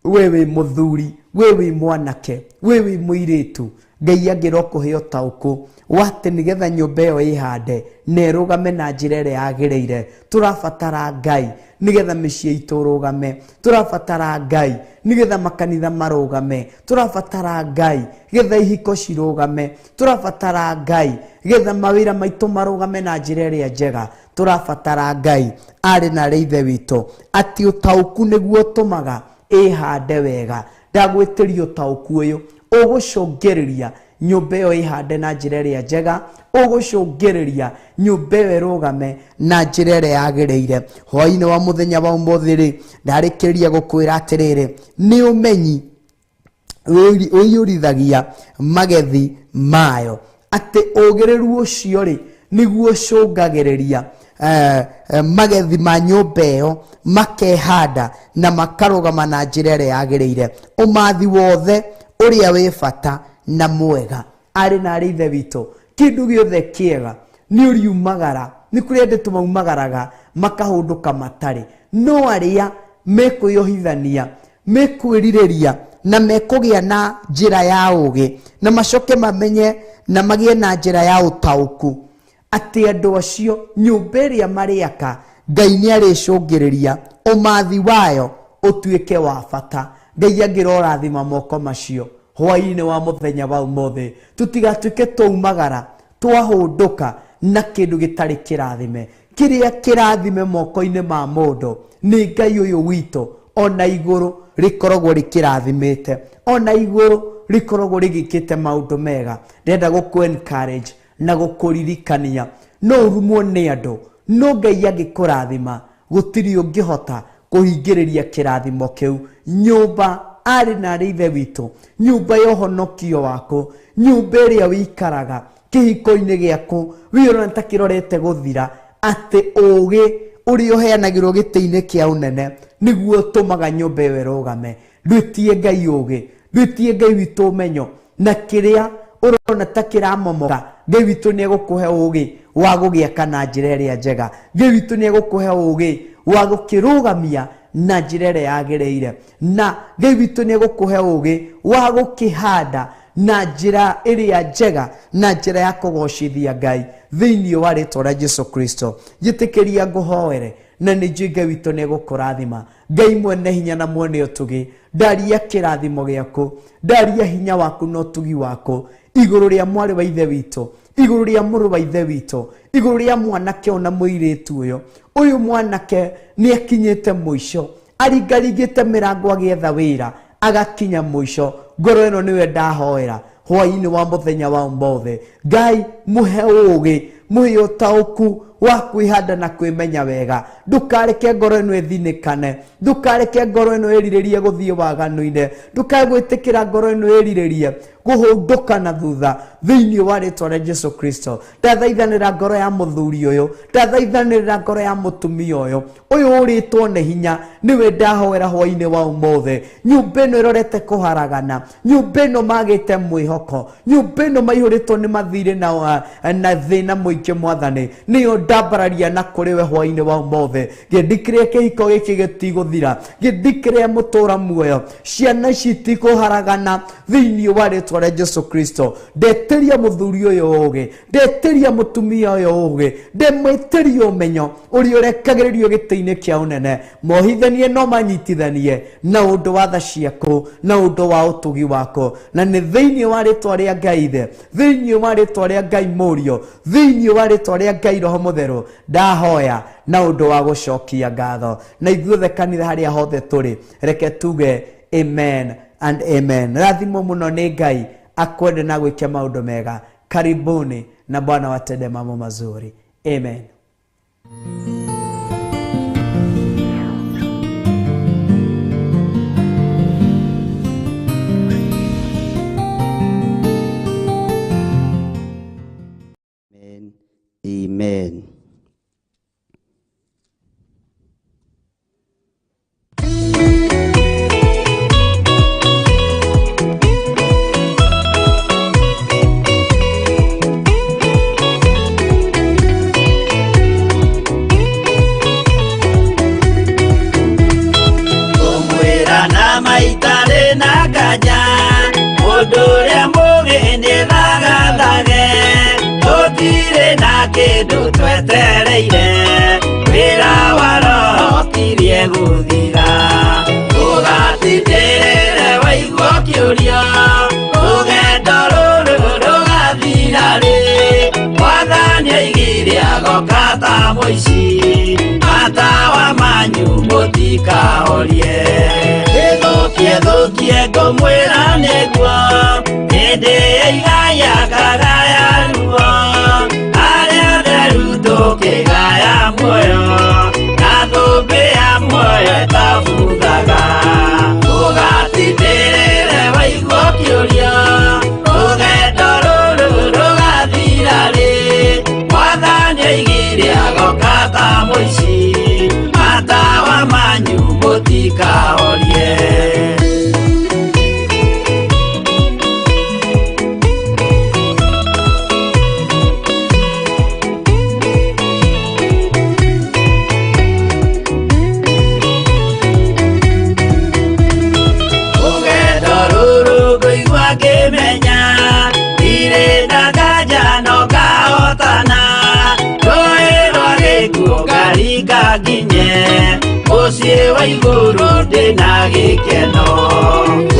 we wĩ mũthuri, we wĩ mwanake, we wĩ mũirĩtu, Ngai angĩrokũhe ũtaũku wa atĩ nĩgetha nyũmba ĩyo ĩhande na ĩrũgame na njĩra ĩrĩa yagĩrĩire. Tũrabatara Ngai nĩgetha mĩciĩ itũ ĩrũgame, tũrabatara Ngai nĩgetha makanitha marũgame, tũrabatara Ngai nĩgetha ihiko cirũgame, tũrabatara Ngai nĩgetha mawĩra maitũ marũgame na njĩra ĩrĩa njega. Tũrabatara Ngai arĩ na arĩ ithe witũ, atĩ ũtaũku nĩguo ũtũmaga ĩhande wega. Ndagwĩtĩria ũtaũku ũyũ ũgũcũngĩrĩria nyũmba ĩyo ĩhande na njĩra ĩrĩa njega, ũgũcũngĩrĩria nyũmba ĩyo ĩrũgame na njĩra ĩrĩa yagĩrĩire. Hwaĩ-inĩ wa mũthenya wa ũmũthĩ rĩ, ndarĩkĩrĩria gũkwĩra atĩrĩrĩ, nĩ ũmenyi ũiyũrithagia magethi mayo, atĩ ũgĩrĩru ũcio rĩ nĩguo ũcũngagĩrĩria magethi ma nyũmba ĩyo makehanda na makarũgama na njĩra ĩrĩa yagĩrĩire. Ũmathi wothe ũrĩa wĩ bata na mwega, arĩ na arĩ ithe witũ, kĩndũ gĩothe kĩega nĩ ũriumagara. Nĩ kũrĩ andũ tũmaumagaraga makahũndũka matarĩ, no arĩa mekwĩyohithania, mekwĩrirĩria na mekũgĩa na njĩra ya ũũgĩ, na macoke mamenye na magĩe na njĩra ya ũtaũku, atĩ andũ acio nyũmba ĩrĩa marĩaka Ngai nĩ arĩcũngĩrĩria ũmathi wayo ũtuĩke wa bata. Ngai angĩrorathima moko macio hwaĩ-inĩ wa mũthenya wa ũmũthĩ, tũtigatuĩke twaumagara twahũndũka na kĩndũ gĩtarĩ kĩrathime. Kĩrĩa kĩrathime moko-inĩ ma mũndũ nĩ Ngai ũyũ witũ, ona igũrũ rĩkoragwo rĩkĩrathimĩte, ona igũrũ rĩkoragwo rĩgĩkĩte maũndũ mega. Ndĩrenda gũkũ encourage na gũkũririkania, no ũrumwo nĩ andũ, no Ngai angĩkũrathima gũtirĩ ũngĩhota kũhingĩrĩria kĩrathimo kĩu. Nyũmba arĩ na arĩ ithe witũ, nyũmba ya ũhonokio waku, nyũmba ĩrĩa wĩikaraga kĩhiko-inĩ gĩaku, wĩona ta kĩrorete gũthira, atĩ ũũgĩ ũrĩa ũheanagĩrwo gĩtĩ-inĩ kĩa ũnene nĩguo ũtũmaga nyũmba ĩyo ĩrũgame. Ndwĩtie Ngai ũũgĩ, ndwĩtie Ngai witũ ũmenyo, na kĩrĩa ũrona ta kĩramomoka, Ngai witũ nĩ egũkũhe ũũgĩ wa gũgĩaka na njĩra ĩrĩa njega. Ngai witũ nĩ egũkũhe ũũgĩ wa gũkĩrũgamia na njĩra ĩrĩa yagĩrĩire, na Ngai witũ nĩ egũkũhe ũũgĩ wa gũkĩhanda na njĩra ĩrĩa njega, na njĩra ya kũgocithia Ngai thĩiniĩ wa rĩtwa rĩa Jesu Kristo. Njĩtĩkĩria ngũhoere, na nĩ njũĩ Ngai witũ nĩ egũkũrathima. Ngai mwene hinya na mwene ũtugi, ndaria kĩrathimo gĩaku, ndaria hinya waku na ũtugi waku igũrũ rĩa mwarĩ wa ithe witũ, igũrũ rĩa mũrũ wa ithe witũ, igũrũ rĩa mwanake ona mũirĩtu ũyũ. Ũyũ mwanake nĩ akinyĩte mũico, aringaringĩte mĩrango agĩetha wĩra, agakinya mũico. Ngoro ĩno nĩwe ndahoera hwaĩ-inĩ wa mũthenya wa ũmũthĩ. Ngai mũhe ũũgĩ, mũhe ũtaũku Wa kwĩhanda na kwĩmenya wega. Ndũkareke ngoro ĩno ĩthinĩkane, ndũkareke ngoro ĩno ĩrirĩrie gũthiĩ waganu-inĩ, ndũkae gwĩtĩkĩra ngoro ĩno ĩrirĩrie kũhũndũka na thutha thĩinĩ wa rĩtwa rĩa Jesu Kristo. Ndathaithanĩra ngoro ya mũthuri ũyũ, ndathaithanĩra ngoro ya mũtumia ũyũ, ũyũ ũrĩtwo nĩ hinya nĩwe ndahoera hwainĩ wa ũmũthĩ. Nyũmba ĩno ĩrorete kũharagana, nyũmba ĩno magĩte mwĩhoko, nyũmba ĩno maihũrĩtwo nĩ mathirĩ na thĩna mũingĩ. Mwathani, nĩyo ndambararia na kũrĩ we hwainĩ wa ũmũthĩ. Gĩthikĩrĩria kĩhiko gĩkĩ gĩtigũthira, gĩthikĩrĩria mũtũra muoyo, ciana ici itikũharagana thĩinĩ wa rĩtwa rĩa Jesu Kristo. Ndetĩria mũthuri ũyũ ũgĩ, ndetĩria mũtumia ũyũ ũgĩ, ndemwĩtĩria ũmenyo ũrĩa ũrekagĩrĩrio gĩtĩ-inĩ kĩa ũnene. Mohithanie no manyitithanie na ũndũ wa tha ciaku na ũndũ wa ũtugi waku, na nĩ thĩinĩ wa rĩtwa rĩa Ngai Ithe, thĩinĩ wa rĩtwa rĩa Ngai Mũriũ, thĩinĩ wa rĩtwa rĩa Ngai Roho Mũtheru ndahoya na ũndũ wa gũcokia ngatho. Na ithuothe kanitha harĩa hothe tũrĩ, reke tuge amen and amen. Rathimwo mũno nĩ Ngai, akwende na gwĩke maũndũ mega. Karibuni na Bwana watende mambo mazuri. Amen. Amen. Amen. Ngũmwĩra na maitarĩ na nganja, mũndũ ũrĩa mũũgĩ nĩ thagathage. Tũtirĩ na kĩndũ twetereire, wĩra wa Roho tirie gũthira. Ũgatindĩrĩre waigua ũkĩũria, rũgendo rũrũ rũgathira rĩ? Mwathani oigire agoka ta mũici, matawa manyu mũtikahorie. Ĩthũkie thũkie ngũmwĩra nĩguo, hĩndĩ ĩigaya kagaya ruo, arĩa atheru tũkĩgaya muoyo, na thũmbĩ ya muoyo ĩtabuthaga. Ũgatindĩrĩre waigua ũkĩũria, rũgendo rũrũ rũgathira rĩ? Mwathani oigire agoka ta mũici, matawa manyu mũtikahorie. Rũgendo rũrũ ngũigua ngĩmenya, ndirĩ na nganja no ngahotana. Rũĩ rwa gĩkuũ ngaringa nginye, mũciĩ wa igũrũ ndĩna gĩkeno.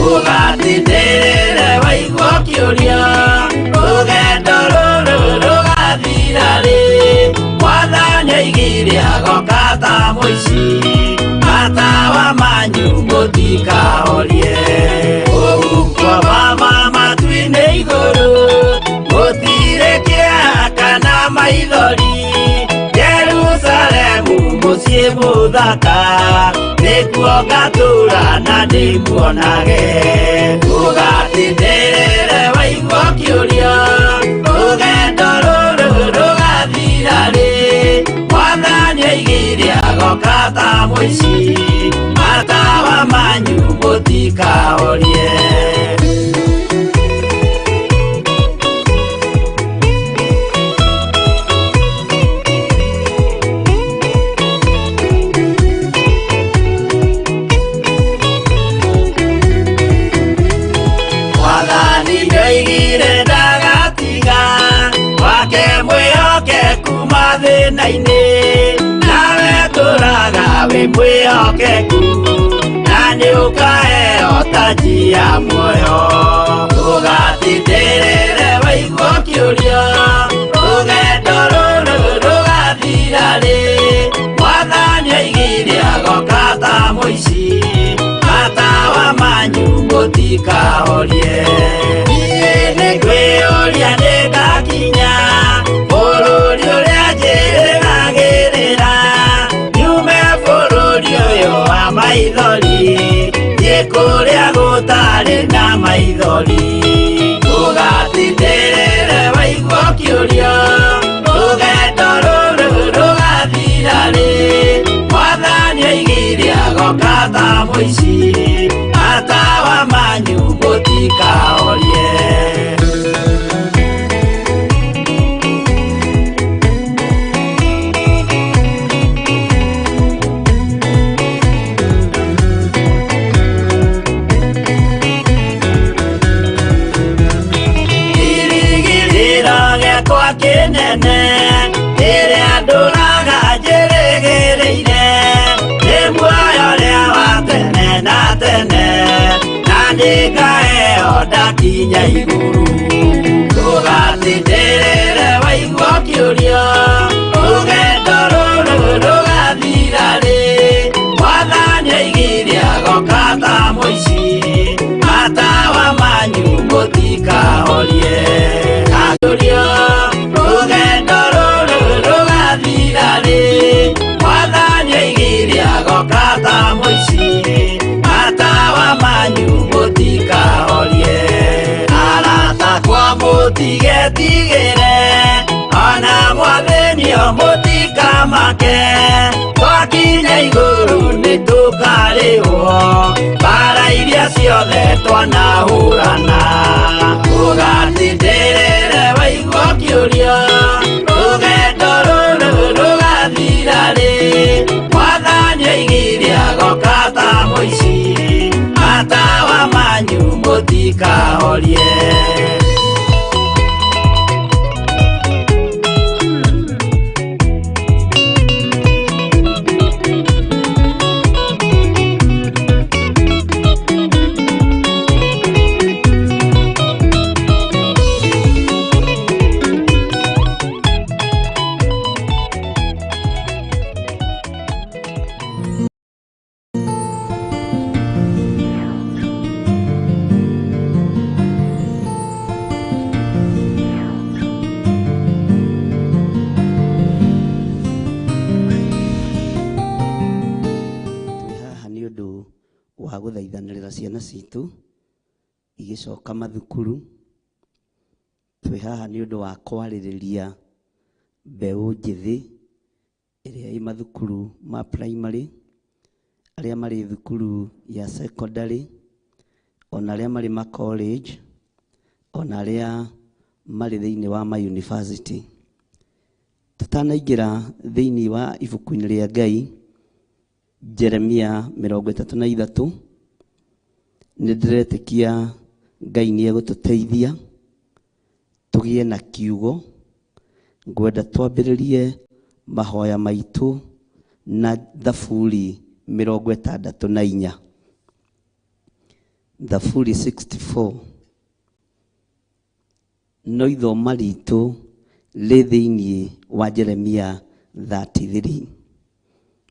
Ũgatindĩrĩre waigua ũkĩũria, rũgendo rũrũ rũgathira rĩ? Mwathani oigire agoka ta mũici, matawa manyu mũtikahorie. Ũguko mama matu-inĩ igũrũ, gũtirĩ kĩeha kana maithori. Jerusalemu mũciĩ mũthaka, nĩkuo ngatũũra na ndĩmuonage. Ũgatindĩrĩre waigua ũkĩũria, rũgendo rũrũ rũgathira rĩ? Mwathani oigire agoka ta mũici, matawa manyu mũtikahorie. Mwathani nĩoigire ndagatiga wake mwĩhokeku mathĩna-inĩ, nawe tũraga wĩ mwĩhokeku, na nĩũkaheo taji ya muoyo. Ũgatindĩrĩre waigua ũkĩũria, rũgendo rũrũ rũgathira rĩ? Mwathani oigire agoka ta mũici, matawa manyu mũtikahorie. Niĩ nĩngwĩyũria nĩngakinya bũrũri ũrĩa njĩrĩga. maithori thiĩ kũrĩa gũtarĩ na maithori ũgatindĩrĩre waigua ũkĩũrio rũgendo rũrũ rũgathira rĩ mwathani oigire agoka ta mũici matawa manyu mũtikahorie. Kĩrĩgĩrĩro gĩakwa kĩnene rĩrĩa ndũraga njĩrĩgĩrĩire nĩ muoyo ũrĩa wa tene na tene na nĩngaheo ndakinya igũrũ ndũgatindĩrĩre waigua ũkĩũrio rũgendo rũrũ rũgathira rĩ mwathani oigire agoka ta mũici matawa manyu mũtikahorie akĩũrio rũgendo rũrũ rũgathira rĩ mwathani oigire agoka ta mũici matawa manyu mũtikahorie arata kwa mũtigetigĩre ona mwathĩnio mũtikamake twakinya igũrũ nĩtũkarĩhwo mbara iria ciothe twanahũrana ũgatindĩrĩre waigua ũkĩũrio rũgendo rũrũ rũgathira rĩ mwathani oigire agoka ta mũici matawa manyu mũtikahorie. Twĩ haha nĩ ũndũ wa gũthaithanĩrĩra ciana citũ igĩcoka mathukuru. Twĩ haha nĩ ũndũ wa kwarĩrĩria mbeũ njĩthĩ ĩrĩa ĩ mathukuru ma primary, arĩa marĩ thukuru ya secondary, ona arĩa marĩ ma college, ona arĩa marĩ thĩinĩ wa ma university. Tũtanaingĩra thĩinĩ wa ibuku-inĩ rĩa Ngai, Jeremia 33, nĩ ndĩretĩkia Ngai nĩ egũtũteithia tũgĩe na kiugo. Ngwenda twambĩrĩrie mahoya maitũ na Thaburi 64, Thaburi 64. No ithoma ritũ rĩ thĩinĩ wa Jeremia 33.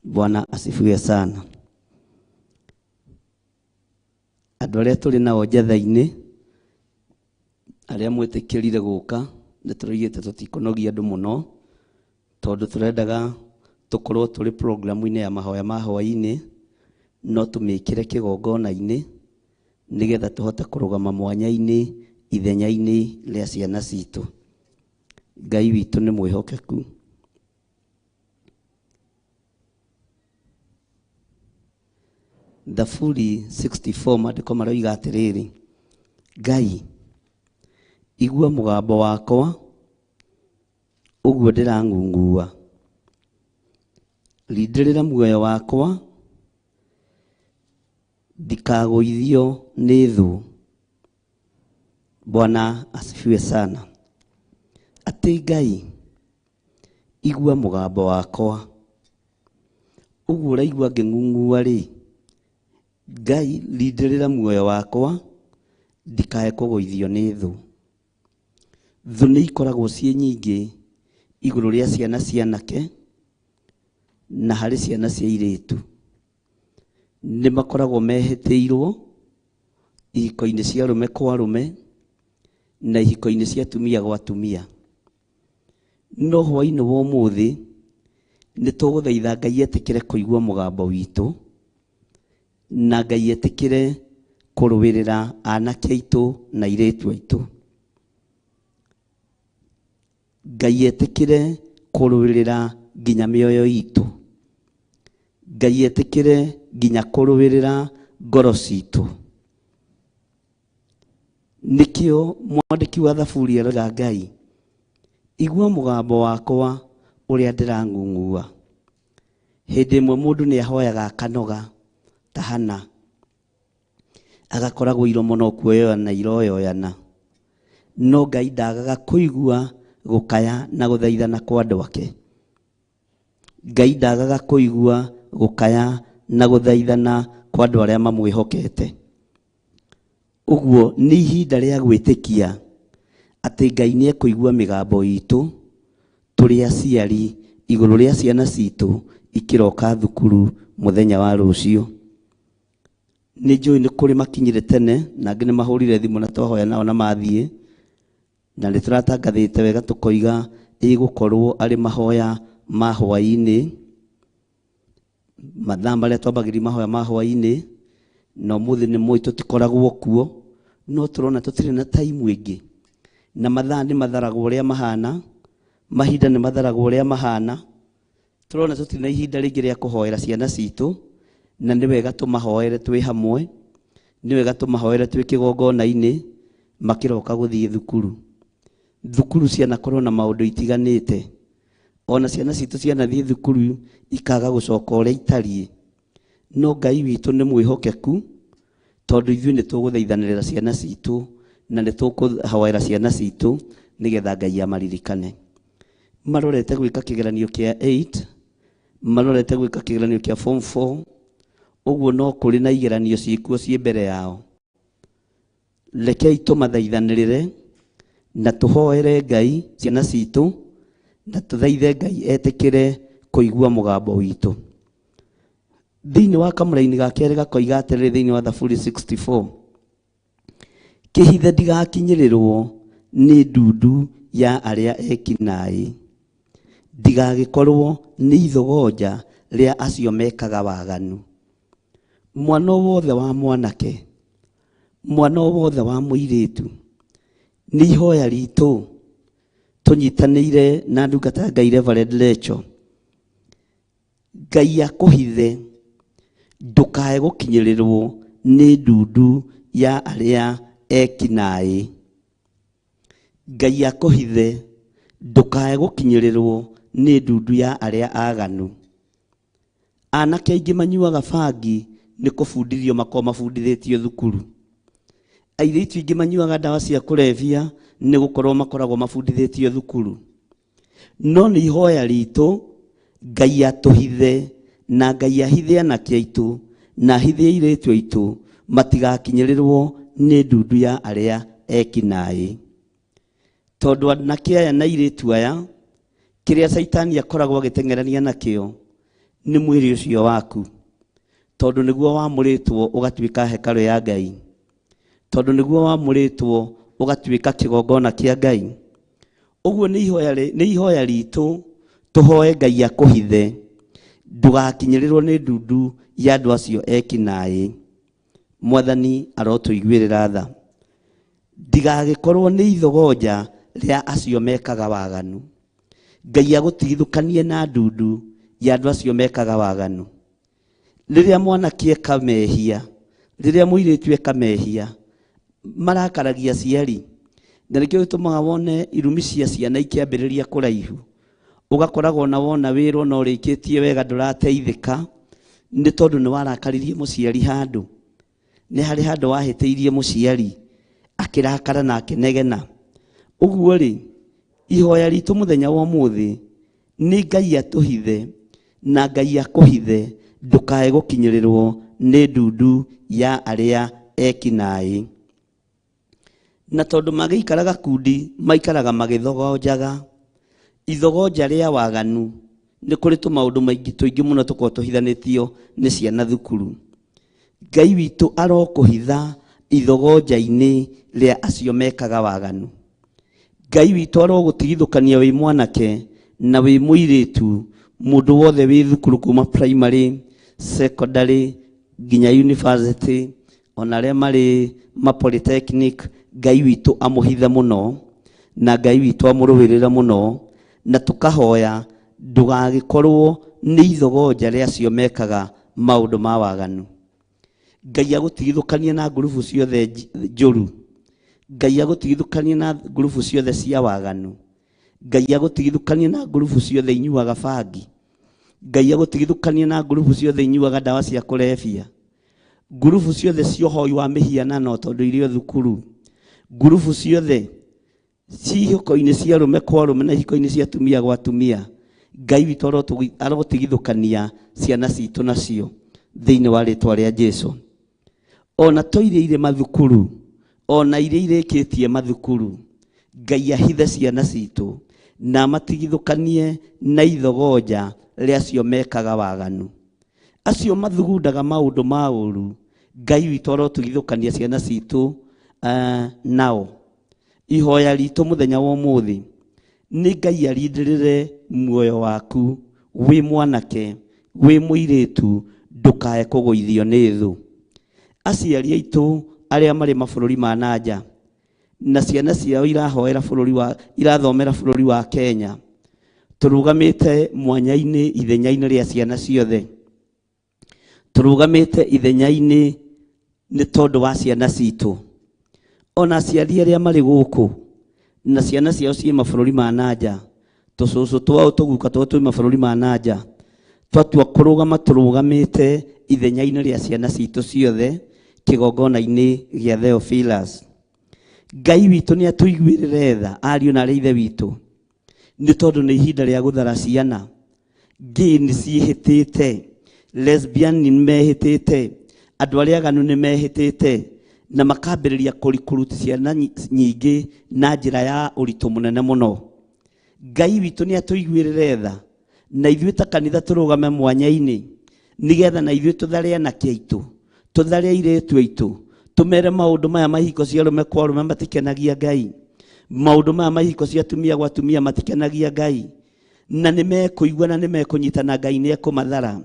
Bwana asifiwe sana. Andũ arĩa tũrĩ nao njatha-inĩ, arĩa mwĩtĩkĩrire gũka, nĩ tũroigĩte tũtikũnogia andũ mũno, tondũ tũrendaga tũkorwo tũrĩ programu-inĩ ya mahoya ma hwaĩ-inĩ, no tũmĩkĩre kĩgongona-inĩ nĩgetha tũhote kũrũgama mwanya-inĩ ithenya-inĩ rĩa ciana citũ. Ngai witũ nĩ mwĩhokeku. Thaburi 64 maandĩko maroiga atĩrĩrĩ, Ngai igua mũgambo wakwa ũguo ndĩrang'ung'ua, rindĩrĩra muoyo wakwa ndikagũithio nĩ thũ. Bwana asifiwe sana. Atĩ Ngai igua mũgambo wakwa ũguo ũraigua ngĩng'ung'ua rĩ, Ngai rindĩrĩra muoyo wakwa ndikae kũgũithio nĩ thũ. Thũ nĩ ikoragwo ciĩ nyingĩ igũrũ rĩa ciana cia anake na harĩ ciana cia airĩtu. Nĩ makoragwo mehĩtĩirwo ihiko-inĩ cia arũme kwa arũme na ihiko-inĩ cia atumia gwa atumia. No hwaĩ-inĩ wa ũmũthĩ nĩ tũgũthaitha Ngai etĩkĩre kũigua mũgambo witũ Na Ngai etĩkĩre kũrũĩrĩra anake aitũ na airĩtu aitũ. Ngai etĩkĩre kũrũĩrĩra nginya mĩoyo itũ. Ngai etĩkĩre nginya kũrũĩrĩra ngoro citũ. Nĩkĩo mwandĩki wa Thaburi aroiga Ngai, igua mũgambo wakwa ũrĩa ndĩrang'ung'ua. Hĩndĩ ĩmwe mũndũ nĩ ahoyaga akanoga ta Hana, agakoragwo iromo no kuoyoyana iroyoyana, no Ngai ndagaga kũigua gũkaya na gũthaithana kwa andũ ake. Ngai ndagaga kũigua gũkaya na gũthaithana kwa andũ arĩa mamwĩhokete. Ũguo nĩ ihinda rĩa gwĩtĩkia atĩ Ngai nĩ ekũigua mĩgambo itũ tũrĩ aciari igũrũ rĩa ciana citũ ikĩroka thukuru mũthenya wa rũciũ. Nĩ njũĩ nĩ kũrĩ makinyire tene na angĩ nĩ mahũrire thimũ na twahoya nao na mathiĩ, na nĩ tũratangathĩte wega tũkoiga ĩgũkorwo arĩ mahoya ma hwaĩ-inĩ, mathaa marĩa twambagĩrĩria mahoya ma hwaĩ-inĩ, na ũmũthĩ nĩ mũĩ tũtikoragwo kuo, no tũrona tũtirĩ na time ĩngĩ, na mathaa nĩ matharagwo ũrĩa mahana, mahinda nĩ matharagwo ũrĩa mahana, tũrona tũtirĩ na ihinda rĩngĩ rĩa kũhoera ciana citũ, na nĩ wega tũmahoere twĩ hamwe, nĩ wega tũmahoere twĩ kĩgongona-inĩ makĩroka gũthiĩ thukuru. Thukuru cianakorwo na maũndũ itiganĩte, ona ciana citũ cianathiĩ thukuru ikaga gũcoka ũrĩa itariĩ, no Ngai witũ nĩ mwĩhokeku, tondũ ithuĩ nĩ tũgũthaithanĩrĩra ciana citũ na nĩ tũkũhoera ciana citũ nĩgetha Ngai amaririkane. Marorete gwĩka kĩgeranio kĩa 8, marorete gwĩka kĩgeranio kĩa form 4, ũguo no kũrĩ na igeranio ciĩkuo ciĩ mbere yao. Rekei tũmathaithanĩrĩre na tũhoere Ngai ciana citũ na tũthaithe Ngai etĩkĩre kũigua mũgambo witũ. Thĩinĩ wa kamũraini ga kerĩ gakoiga atĩrĩrĩ thĩinĩ wa Thaburi 64, kĩhithe ndigakinyĩrĩrwo nĩ ndundu ya arĩa ekinaĩ, ndigagĩkorwo nĩ ithogonja rĩa acio mekaga waganu. Mwana wothe wa mwanake, mwana wothe wa mũirĩtu, nĩ ihoya ritũ tũnyitanĩire na ndungata ya Ngai Reverend Rachel, Ngai akũhithe ndũkae gũkinyĩrĩrwo nĩ ndundu ya arĩa ekinaĩ. Ngai akũhithe ndũkae gũkinyĩrĩrwo nĩ ndundu ya arĩa aganu. Anake aingĩ manyuaga bangi nĩ kũbundithio makoragwo mabundithĩtio thukuru. Airĩtu aingĩ manyuaga ndawa cia kũrebia nĩ gũkorwo makoragwo mabundithĩtio thukuru. No nĩ ihoya ritũ Ngai atũhithe na Ngai ahithe anake aitũ na ahithe airĩtu aitũ matigakinyĩrĩrwo nĩ ndundu ya arĩa ekinaĩ. Tondũ anake aya na airĩtu aya, kĩrĩa Caitani akoragwo agĩteng'erania nakĩo nĩ mwĩrĩ ũcio waku, tondũ nĩguo wamũrĩtwo ũgatuĩka hekarũ ya Ngai, tondũ nĩguo wamũrĩtwo ũgatuĩka kĩgongona kĩa Ngai. Ũguo nĩ ihoya ritũ tũhoe Ngai akũhithe ndũgakinyĩrĩrwo nĩ ndundu ya andũ acio ekinaĩ. Mwathani arotũiguĩrĩra tha, ndigagĩkorwo nĩ ithogonja rĩa acio mekaga waganu. Ngai agũtigithũkanie na ndundu ya andũ acio mekaga waganu. Rĩrĩa mwanake eka mehia, rĩrĩa mũirĩtu eka mehia, marakaragia aciari, na nĩkĩo gĩtũmaga wone irumi cia ciana ikĩambĩrĩria kũraihu. Ũgakoragwo na wona wĩra ona ũrĩkĩtie wega ndũrateithĩka, nĩ tondũ nĩ warakaririe mũciari handũ. Nĩ harĩ handũ wahĩtĩirie mũciari, akĩrakara na akĩnegena. Ũguo rĩ, ihoya ritũ mũthenya wa ũmũthĩ nĩ Ngai atũhithe na Ngai akũhithe ndũkae gũkinyĩrĩrwo nĩ ndundu ya arĩa ekinaĩ. Na tondũ magĩikara gakundi maikaraga magĩthogonjaga, ithogonja rĩa waganu, nĩ kũrĩ tũmaũndũ maingĩ tũingĩ mũno tũkoragwo tũhithanĩtio nĩ ciana thukuru. Ngai witũ arokũhitha ithogonja-inĩ rĩa acio mekaga waganu. Ngai witũ arogũtigithũkania wĩ mwanake na wĩ mũirĩtu, mũndũ wothe wĩ thukuru kuma primary, secondary, nginya university, ona arĩa marĩ ma polytechnic, Ngai witũ amũhithe mũno na Ngai witũ amũrũĩrĩre mũno, na tũkahoya ndũgagĩkorwo nĩ ithogonja rĩa acio mekaga maũndũ ma waganu. Ngai agũtigithũkanie na ngurubu ciothe njũru, Ngai agũtigithũkanie na ngurubu ciothe cia waganu, Ngai agũtigithũkanie na ngurubu ciothe inyuaga bangi, Ngai agũtigithũkanie na ngurubu ciothe inyuaga ndawa cia kũrebia, ngurubu ciothe cia ũhoi wa mĩhianano tondũ irĩ o thukuru, ngurubu ciothe ci ihiko-inĩ cia arũme kwa arũme na ihiko-inĩ cia atumia gwa atumia. Ngai witũ arotigithũkania ciana citũ nacio thĩinĩ wa rĩtwa rĩa Jesu. Ona to iria irĩ mathukuru, ona iria irĩkĩtie mathukuru, Ngai ahithe ciana citũ na amatigithũkanie na ithogonja rĩa acio mekaga waganu, acio mathugundaga maũndũ ma ũru. Ngai witũ arotigithũkania ciana citũ nao. Ihoya ritũ mũthenya wa ũmũthĩ nĩ Ngai arindĩrĩre muoyo waku wĩ mwanake, wĩ mũirĩtu, ndũkae kũgũithio nĩ thũ. Aciari aitũ arĩa marĩ mabũrũri ma nanja na ciana ciao irahoera bũrũri wa, irathomera bũrũri wa Kenya, tũrũgamĩte mwanya-inĩ ithenya-inĩ rĩa ciana ciothe, tũrũgamĩte ithenya-inĩ nĩ tondũ wa ciana citũ. Ona aciari arĩa marĩ gũkũ na ciana ciao ciĩ mabũrũri ma nanja, tũcũcũ twao tũguka twao twĩ mabũrũri ma nanja, twatua kũrũgama tũrũgamĩte ithenya-inĩ rĩa ciana citũ ciothe kĩgongona-inĩ gĩa Theophilus. Ngai witũ nĩ atũiguĩrĩre tha ariũ na arĩa ithe witũ, nĩ tondũ nĩ ihinda rĩa gũthara ciana. Gay nĩ ciĩhĩtĩte, lesbian nĩ mehĩtĩte, andũ arĩa aganu nĩ mehĩtĩte, na makambĩrĩria kũrikuruti ciana nyingĩ na njĩra ya ũritũ mũnene mũno. Ngai witũ nĩ atũiguĩrĩre tha na ithuĩ ta kanitha tũrũgame mwanya-inĩ, nĩgetha na ithuĩ tũthare anake aitũ, tũthare airĩtu aitũ, tũmere maũndũ maya ma ihiko cia arũme kwa arũme matikenagia Ngai, maũndũ maya ma ihiko cia atumia gwa atumia matikenagia Ngai, na nĩ mekũigua na nĩ mekũnyitana, Ngai nĩ ekũmathara.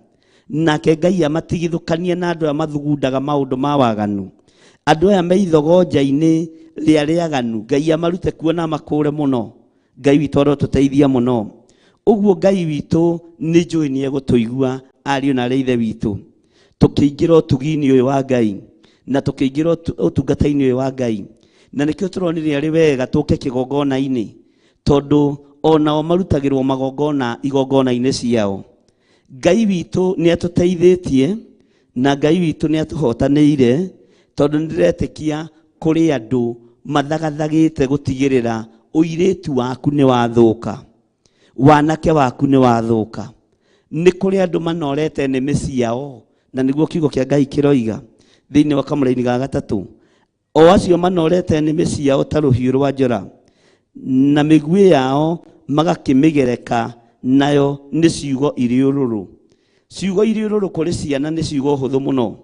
Nake Ngai amatigithũkanie na andũ aya mathugundaga maũndũ ma waganu, andũ aya me ithogonja-inĩ rĩa rĩaganu, Ngai amarute kuo na amakũre mũno. Ngai witũ arotũteithia mũno. Ũguo Ngai witũ nĩ njũĩ nĩ egũtũigua ariũ na arĩa ithe witũ, tũkĩingĩra ũtugi-inĩ ũyũ wa Ngai na tũkĩingĩra ũtungata-inĩ ũyũ wa Ngai, na nĩkĩo tũronire arĩ wega tũke kĩgongona-inĩ, tondũ onao marutagĩrwo magongona igongona-inĩ ciao. Ngai witũ nĩ atũteithĩtie na Ngai witũ nĩ atũhotanĩire, tondũ nĩndĩretĩkia kũrĩ andũ mathagathagĩte gũtigĩrĩra ũirĩtu waku nĩ wathũka, wanake waku nĩ wathũka. Nĩ kũrĩ andũ manorete nĩmĩ ciao, na nĩguo kiugo kĩa Ngai kĩroiga thĩinĩ wa kamũraini ga gatatũ, o acio manorete nĩmĩ ciao ta rũhiũ rwa njora, na mĩguĩ yao magakĩmĩgereka nayo nĩ ciugo irĩ ũrũrũ. Ciugo irĩ ũrũrũ kũrĩ ciana nĩ ciugo hũthũ mũno.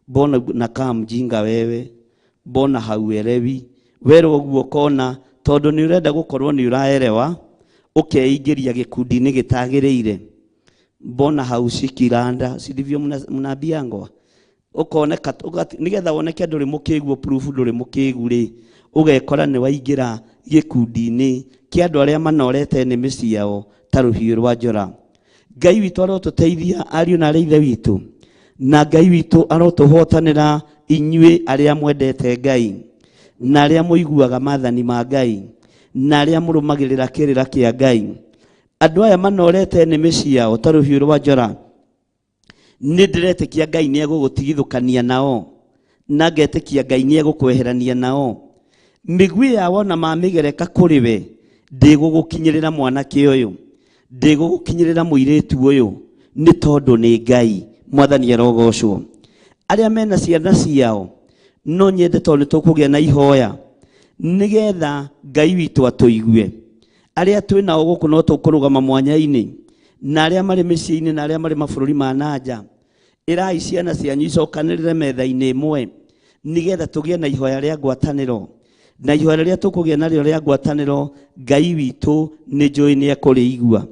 Mbona nakaa mjinga wewe, mbona hauelewi, werwo ũguo ũkona tondũ nĩ ũrenda gũkorwo nĩ ũraerewa, ũkeingĩria gĩkundi-inĩ gĩtagĩrĩire. Mbona haushiki randa, si ndivyo mnaambiangwa? Ũkoneka, nĩgetha woneke ndũrĩ mũkĩgu, proof ndũrĩ mũkĩgu rĩ, ũgekora nĩ waingĩra gĩkundi-inĩ kĩa andũ arĩa manorete nĩmĩ ciao ta rũhiũ rwa njora. Ngai witũ arotũteithia ariũ na arĩa ithe witũ, na Ngai witũ arotũhotanĩra inyuĩ arĩa mwendete Ngai, na arĩa mũiguaga maathani ma Ngai, na arĩa mũrũmagĩrĩra kĩrĩra kĩa Ngai. Andũ aya manorete nĩmĩ ciao ta rũhiũ rwa njora, nĩ ndĩretĩkia Ngai nĩ egũgũtigithũkania nao, na ngetĩkia Ngai nĩ egũkweherania nao. Mĩguĩ yao ona mamĩgereka kũrĩ we, ndĩgũgũkinyĩrĩra mwanake ũyũ, ndĩgũgũkinyĩrĩra mũirĩtu ũyũ, nĩ tondũ nĩ Ngai. Mwathani arogocwo. Arĩa mena ciana ciao, no nyende tondũ nĩ tũkũgĩa na ihoya nĩgetha Ngai witũ atũigue. Arĩa twĩ nao gũkũ no tũkũrũgama mwanya-inĩ, na arĩa marĩ mĩciĩ-inĩ na arĩa marĩ mabũrũri ma nanja, ĩrai ciana cianyu icokanĩrĩre metha-inĩ ĩmwe, nĩgetha tũgĩe na ihoya rĩa ngwatanĩro. Na ihoya rĩrĩa tũkũgĩa narĩo rĩa ngwatanĩro, Ngai witũ nĩ njũĩ nĩ ekũrĩigua.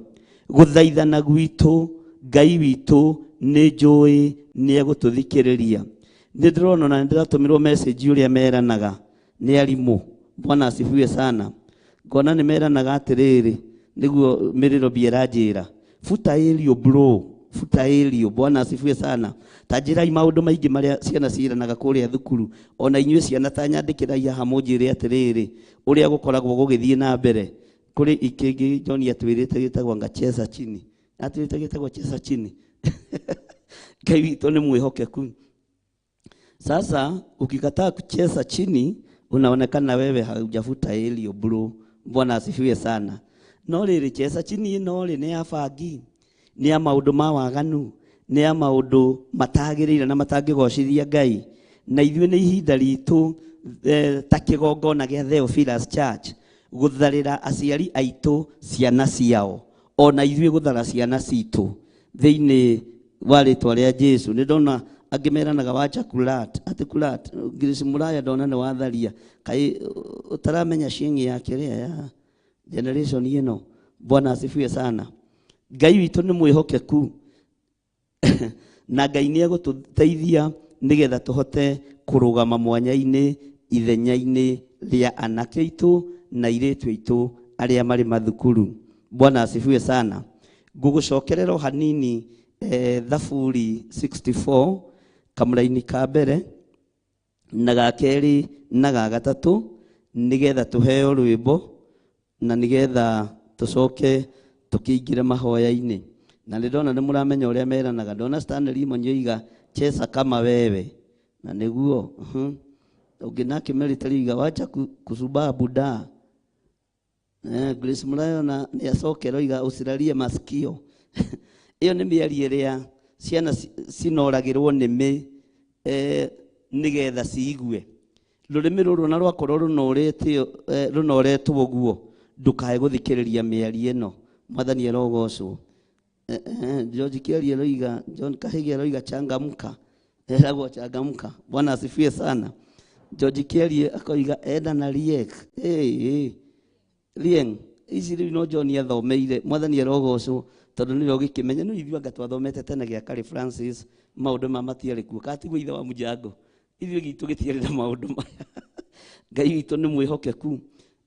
Gũthaithana gwitũ, Ngai witũ nĩ njũĩ nĩ egũtũthikĩrĩria. Nĩ ndĩrona na nĩndĩratũmĩrwo message ũrĩa meranaga nĩ arimũ. Bwana asifiwe sana. Ngona nĩ meranaga atĩrĩrĩ, nĩguo mĩrĩro ĩranjĩra futa ĩrio bro, futa ĩrio. Bwana asifiwe sana. Ta njĩrai maũndũ maingĩ marĩa ciana ciĩranaga kũrĩa thukuru. Ona inyuĩ ciana ta nyandĩkĩrai haha mũnjĩre atĩrĩrĩ ũrĩa gũkoragwo gũgĩthiĩ na mbere. Kũrĩ ikĩngĩ John atwĩrĩte gĩtagwo anga cheza chini, atwĩrĩte gĩtagwo cheza chini. Ngai witũ nĩ mwĩhokeku. Sasa ukikataa kucheza chini unaonekana wewe haujafuta elio bro. Bwana asifiwe sana. No rĩrĩ cheza chini ĩno rĩ nĩ ya bangi, nĩ ya maũndũ ma waganu, nĩ ya maũndũ matagĩrĩire na matangĩgocithia Ngai. Na ithuĩ nĩ ihinda ritũ ta kĩgongona gĩa Theophilus Church gũtharĩra aciari aitũ ciana ciao, ona ithuĩ gũthara ciana citũ thĩinĩ wa rĩtwa rĩa Jesu. Nĩ ndona angĩ meranaga wacha kulat, atĩ kulat Grace Muraya ndona nĩ watharia, kaĩ ũtaramenya ciĩng'i ya kĩrĩa ya generation ĩno. Bwana asifiwe sana. Ngai witũ nĩ mwĩhokeku na Ngai nĩ egũtũteithia nĩgetha tũhote kũrũgama mwanya-inĩ ithenya-inĩ rĩa anake aitũ na airĩtu aitũ arĩa marĩ mathukuru. Bwana asifiwe sana. Ngũgũcokerera o hanini Thaburi 64 kamũraini ka mbere na ga kerĩ na ga gatatũ nĩgetha tũheo rwĩmbo na nĩgetha tũcoke tũkĩingĩre mahoya-inĩ. Na nĩ ndona nĩ mũramenya ũrĩa meranaga. Ndona Stanley Monyoiga cheza kama wewe, na nĩguo ũngĩ nake Mary Tariga wacha kusubaa buda. Grace Murayo na nĩ acokera oiga ũcirarie masikio. Ĩyo nĩ mĩario ĩrĩa ciana cinoragĩrwo nĩmĩ nĩgetha ciigue. Rũrĩmĩ rũrũ na rwakorwo rũnoretwo ũguo, ndũkae gũthikĩrĩria mĩario ĩno. Mwathani arogocwo. George Kiarie aroiga, John Kahigi aroiga changamka, eragwo changamka. Bwana asifiwe sana. George Kiarie akoiga enda na riek. Rieng ici rĩu no John athomeire. Mwathani arogocwo tondũ nĩwe ũgĩkĩmenya. No ithuĩ anga twathomete tene gĩa Kari Francis, maũndũ ma matiarĩ kuo. Katiguo ithe wa mũjango, ithuĩ gitũ gĩtiarĩ na maũndũ maya. Ngai witũ nĩ mwĩhokeku.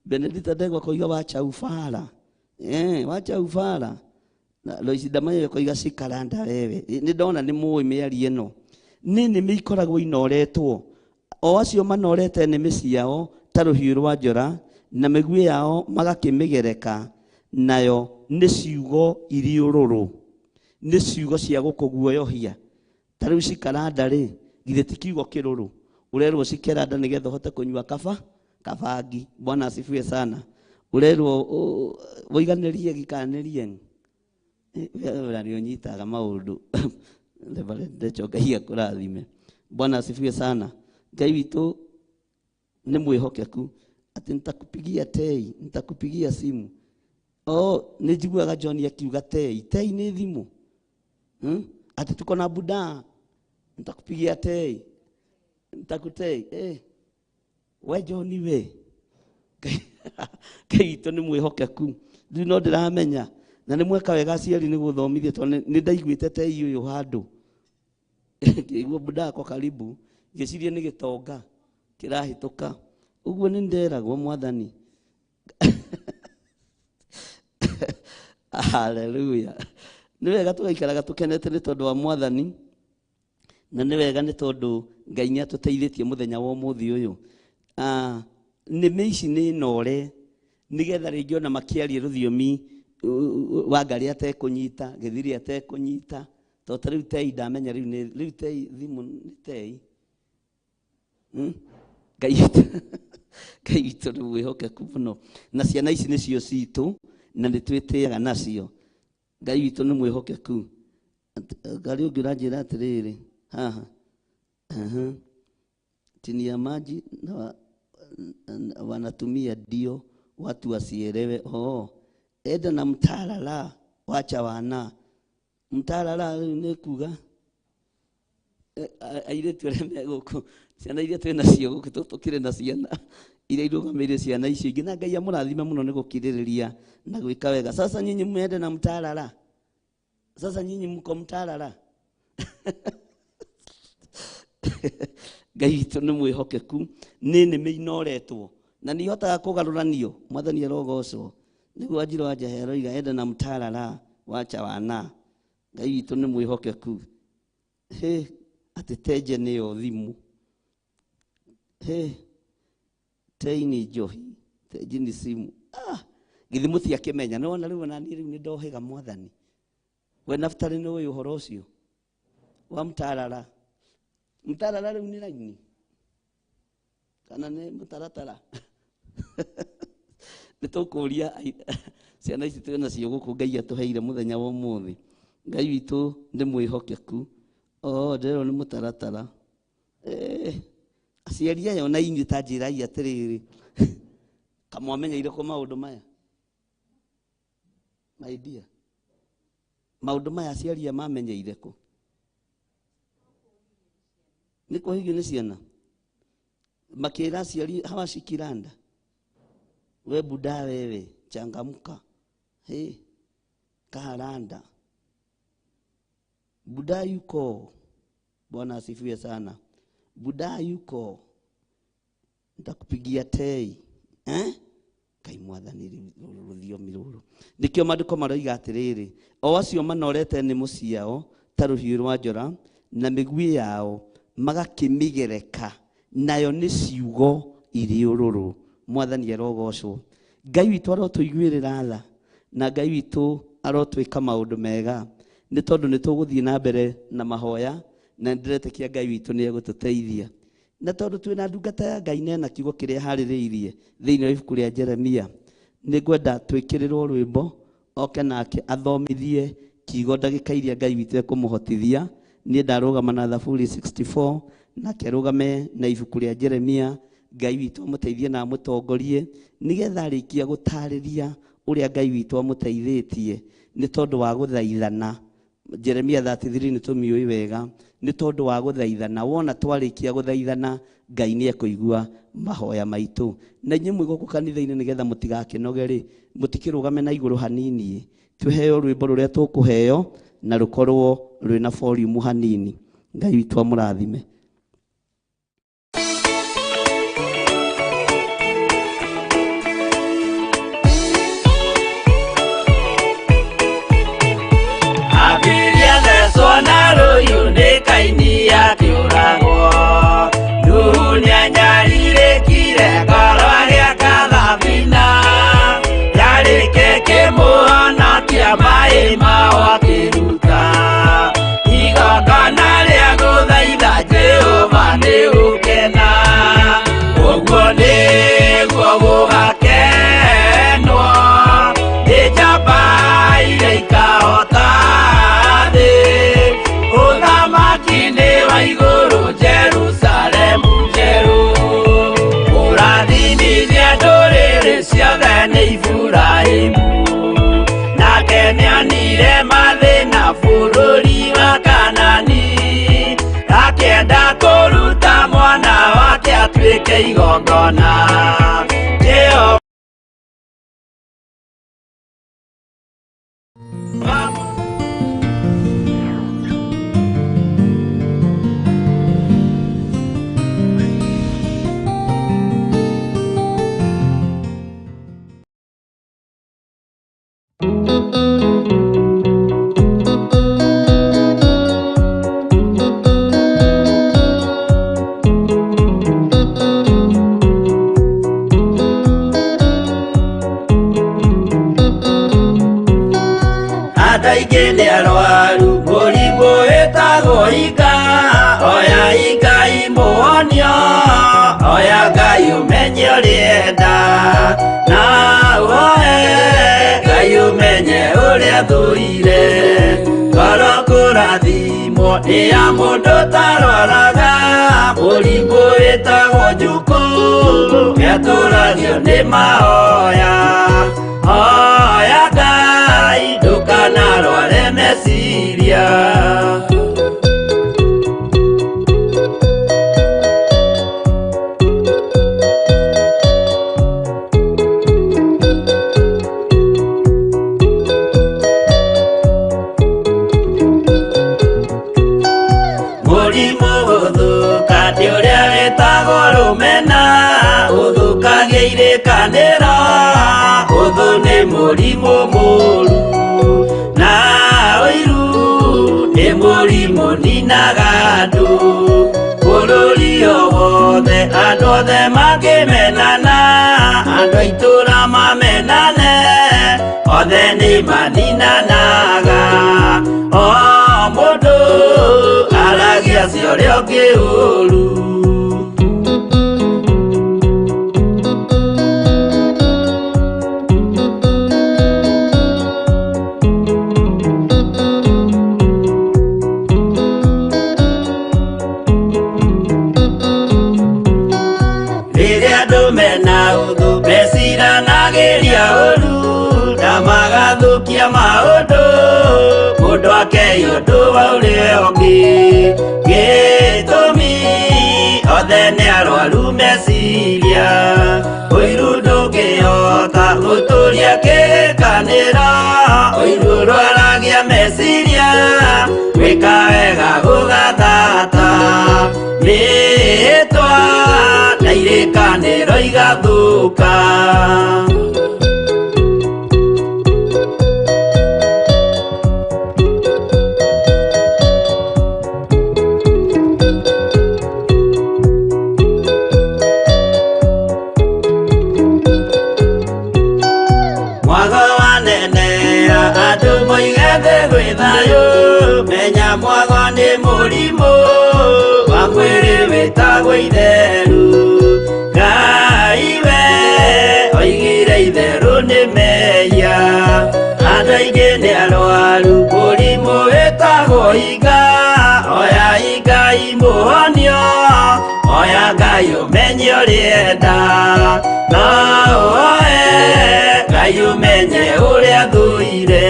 Benedicta Ndegwa akoiga wacha ufara. Wacha ufara. Na Lois Damayo akoiga cikaranda wewe. Nĩ ndona nĩ mũĩ mĩario ĩno. Nĩ nĩmĩ ikoragwo inoretwo. O acio manorete nĩmĩ ciao ta rũhiũ rwa njora na mĩguĩ yao magakĩmĩgereka nayo nĩ ciugo irĩ ũrũrũ, nĩ ciugo cia gũkũguoyohia. Ta rĩu cikaranda rĩ, githĩ ti kiugo kĩrũrũ? Ũrerwo cikeranda nĩgetha ũhote kũnyua kabangi. Bwana asifiwe sana. Ũrerwo ũiganĩrie gikanĩrie. Wĩra nĩ ũnyitaga maũndũ. Reverend Ndecho, Ngai akũrathime. Bwana asifiwe sana. Ngai witũ nĩ mwĩhokeku. Atĩ nitakupigia tei, nitakupigia simu. Oh, nĩ njiguaga John akiuga tei. Tei nĩ thimũ. Atĩ tuko na buda, nitakupigia tei, nitakutei. We John we. Ngai witũ nĩ mwĩhokeku. Rĩu no ndĩramenya. Na nĩ mweka wega aciari nĩ gũthomithia, tondũ nĩ ndaiguĩte tei ũyũ handũ. Ngĩigua buda akwa karibu, ngĩciria nĩ gĩtonga kĩrahĩtũka. Ũguo nĩ nderagwo Mwathani. Haleluya. Nĩ wega tũgaikaraga tũkenete nĩ tondũ wa Mwathani, na nĩ wega nĩ tondũ Ngai nĩ atũteithĩtie mũthenya wa ũmũthĩ ũyũ. Nĩmĩ ici nĩ nore nĩgetha rĩngĩ ona makĩaria rũthiomi Wangarĩ atekũnyita, Gĩthiri atekũnyita, tondũ ta rĩu tei ndamenya rĩu nĩ rĩu tei thimũ nĩ tei. Ngai witũ nĩ mwĩhokeku mũno. Na ciana ici nĩcio citũ na nĩ twĩtĩaga nacio. Ngai witũ nĩ mwĩhokeku. Ngarĩ ũngĩ ũranjĩra atĩrĩrĩ haha, chini ya maji na wanatumia ndio watu wasielewe. Oh, enda na mtalala, wacha wana mtalala nĩ kuga airĩtu arĩa me gũkũ, ciana iria twĩ nacio gũkũ, tũkĩrĩ na ciana iria irũgamĩrĩire ciana icio ingĩ, na Ngai amũrathime mũno nĩ gũkirĩrĩria na gwĩka wega. Sasa nyinyi mwende na mtalala, sasa nyinyi mko mtalala. Ngai witũ nĩ mwĩhokeku. Nĩ nĩmĩ inoretwo na nĩ ihotaga kũgarũranio. Mwathani arogocwo. Nĩguo Wanjirũ wa Njahe aroiga enda na mtarara wacha wana. Ngai witũ nĩ mwĩhokeku. Hĩ, atĩ tenje nĩyo thimũ. Hĩ, tei ni njohi, tenji ni simu. Ah, githĩ mũtiakĩmenya. Nĩ wona rĩu ona niĩ rĩu nĩ ndohĩga Mwathani. We Naftali nĩ ũĩ ũhoro ũcio wa mtarara. Mtarara rĩu nĩ raini kana nĩ mũtaratara? Nĩ tũkũria ciana ici twĩ nacio gũkũ Ngai atũheire mũthenya wa ũmũthĩ. Ngai witũ nĩ mwĩhokeku. Oh, ndĩrerwo nĩ mũtaratara. Aciari aya ona inyuĩ ta njĩrai atĩrĩrĩ, kamwamenyeire kũ maũndũ maya? My dear, maũndũ maya aciari aya mamenyeire kũ? Nĩ kũhĩgio nĩ ciana? Makĩra aciari hawashikiranda. We buda wewe, changamka. Hey, kaharanda. Buda yuko. Bwana asifiwe sana. Buda yuko. Nitakupigia tei. Eh? Ngai Mwathani rũthiomi rũrũ. Nĩkĩo maandĩko maroiga atĩrĩrĩ, o acio manorete nĩmũ ciao ta rũhiũ rwa njora na mĩguĩ yao magakĩmĩgereka, nayo nĩ ciugo irĩ ũrũrũ. Mwathani arogocwo. Ngai witũ arotũiguĩrĩra tha na Ngai witũ arotwĩka maũndũ mega, nĩ tondũ nĩ tũgũthiĩ na mbere na mahoya na nĩndĩretĩkia Ngai witũ nĩ egũtũteithia. Na tondũ twĩna ndungata ya Ngai nena kiugo kĩrĩa harĩrĩirie thĩinĩ wa ibuku rĩa Jeremia, nĩ ngwenda twĩkĩrĩrwo rwĩmbo oke nake athomithie kiugo ndagĩka iria Ngai witũ ekũmũhotithia. Niĩ ndarũgama na Thaburi 64 nake arũgame na ibuku rĩa Jeremia. Ngai witũ amũteithie na amũtongorie nĩgetha arĩkia gũtarĩria ũrĩa Ngai witũ amũteithĩtie nĩ tondũ wa gũthaithana. Jeremia 33 nĩ tũmĩũĩ wega, nĩ tondũ wa gũthaithana. Wona twarĩkia gũthaithana, Ngai nĩ ekũigua mahoya maitũ. Na inyuĩ mwĩ gũkũ kanitha-inĩ nĩgetha mũtigakĩnoge rĩ, mũtikĩrũgame na igũrũ hanini, tũheo rwĩmbo rũrĩa tũkũheo na rũkorwo rwĩna volume hanini. Ngai witũ amũrathime. Abiria thecwo na rũhiũ nĩ Kaini akĩũragwo. Nuhu nĩanyarirĩkire ngoro agĩaka thabina. Yarĩke kĩmũhonokia maĩ mao akĩruta. Igongona rĩa gũthaitha Jehova nĩ gũkena. Ũguo nĩguo gũgakenwo nĩ njamba iria ikahota thĩ. Ũthamaki nĩ wa igũrũ Jerusalemu njerũ. Kũrathimithia ndũrĩrĩ ciothe nĩ Iburahĩmu. Nake nĩonire mathĩna bũrũri wa Kanani. Akĩenda kũruta mwana wake atuĩke igongona. Jehova Andũ aingĩ nĩ arwaru mũrimũ wĩtagwo ika. Oya Ngai mũhonio, oya Ngai ũmenye ũrĩa enda. Na ũhoe Ngai ũmenye ũrĩa thũire. Ngoro kũrathimwo nĩ ya mũndũ ũtarwaraga. Mũrimũ wĩtagwo njukũ nĩatũragio nĩ mahoya. Hoya Ngai ndũkanarware meciria. Mũrimũ gũthũka kĩrĩkanĩro ũthũ nĩ mũrimũ mũru na ũiru nĩ mũrimũ ninaga andũ bũrũri o wothe andũ othe mangĩmenana andũ a itũũra mamenane othe nĩ maninanaga o mũndũ aragia cia ũrĩa ũngĩ ũru. Rĩrĩa andũ mena ũthũ meciranagĩria ũru na magathũkia maũndũ mũndũ akei ũndũ wa ũrĩa ũngĩ gĩtũmi othe nĩ arwaru meciria ũiru ndũngĩhota gũtũria kĩrĩkanĩro ũiru ũrwaragia meciria gwĩka wega gũgathata mĩhĩtwa na irĩkanĩro igathũka. Mwago wanenea andũ moige thĩ gwĩ thayũ menya mwago nĩ mũrimũ wa mwĩrĩ wĩtagwo itheru Ngai we oigire itherũ nĩ mehia andũ aingĩ nĩ arwaru mũrimũ wĩtagwo iga oya Ngai mũhonio oya Ngai ũmenye ũrĩa enda no ũoe Ngai ũmenye ũrĩa thũire.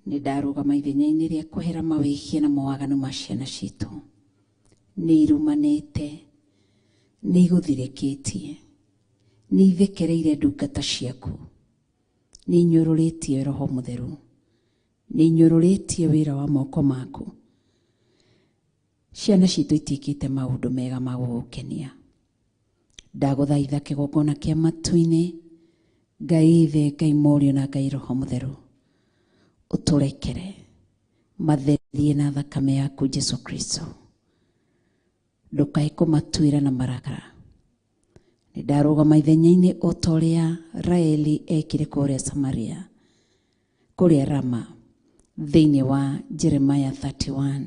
Nĩ ndarũgama ithenya-inĩ rĩa kwehera mawĩhia na mawaganu ma ciana citũ nĩ irumanĩte nĩ igũthirĩkĩtie nĩ ithekereire ndungata ciaku nĩ inyũrũrĩtie roho mũtheru nĩ inyũrũrĩtie wĩra wa moko maku ciana citũ itiĩkĩte maũndũ mega ma gũgũkenia ndagũthaitha kĩgongona kĩa matu-inĩ Ngai Ithe Ngai Mũriũ na Ngai Roho Mũtheru ũtũrekere matherie na thakame yaku Jesu Kristo ndũkae kũmatuĩra na marakara nĩ ndarũgama ithenya-inĩ o ta ũrĩa Raeli ekire kũrĩa Samaria kũrĩa Rama thĩinĩ wa Jeremiah 31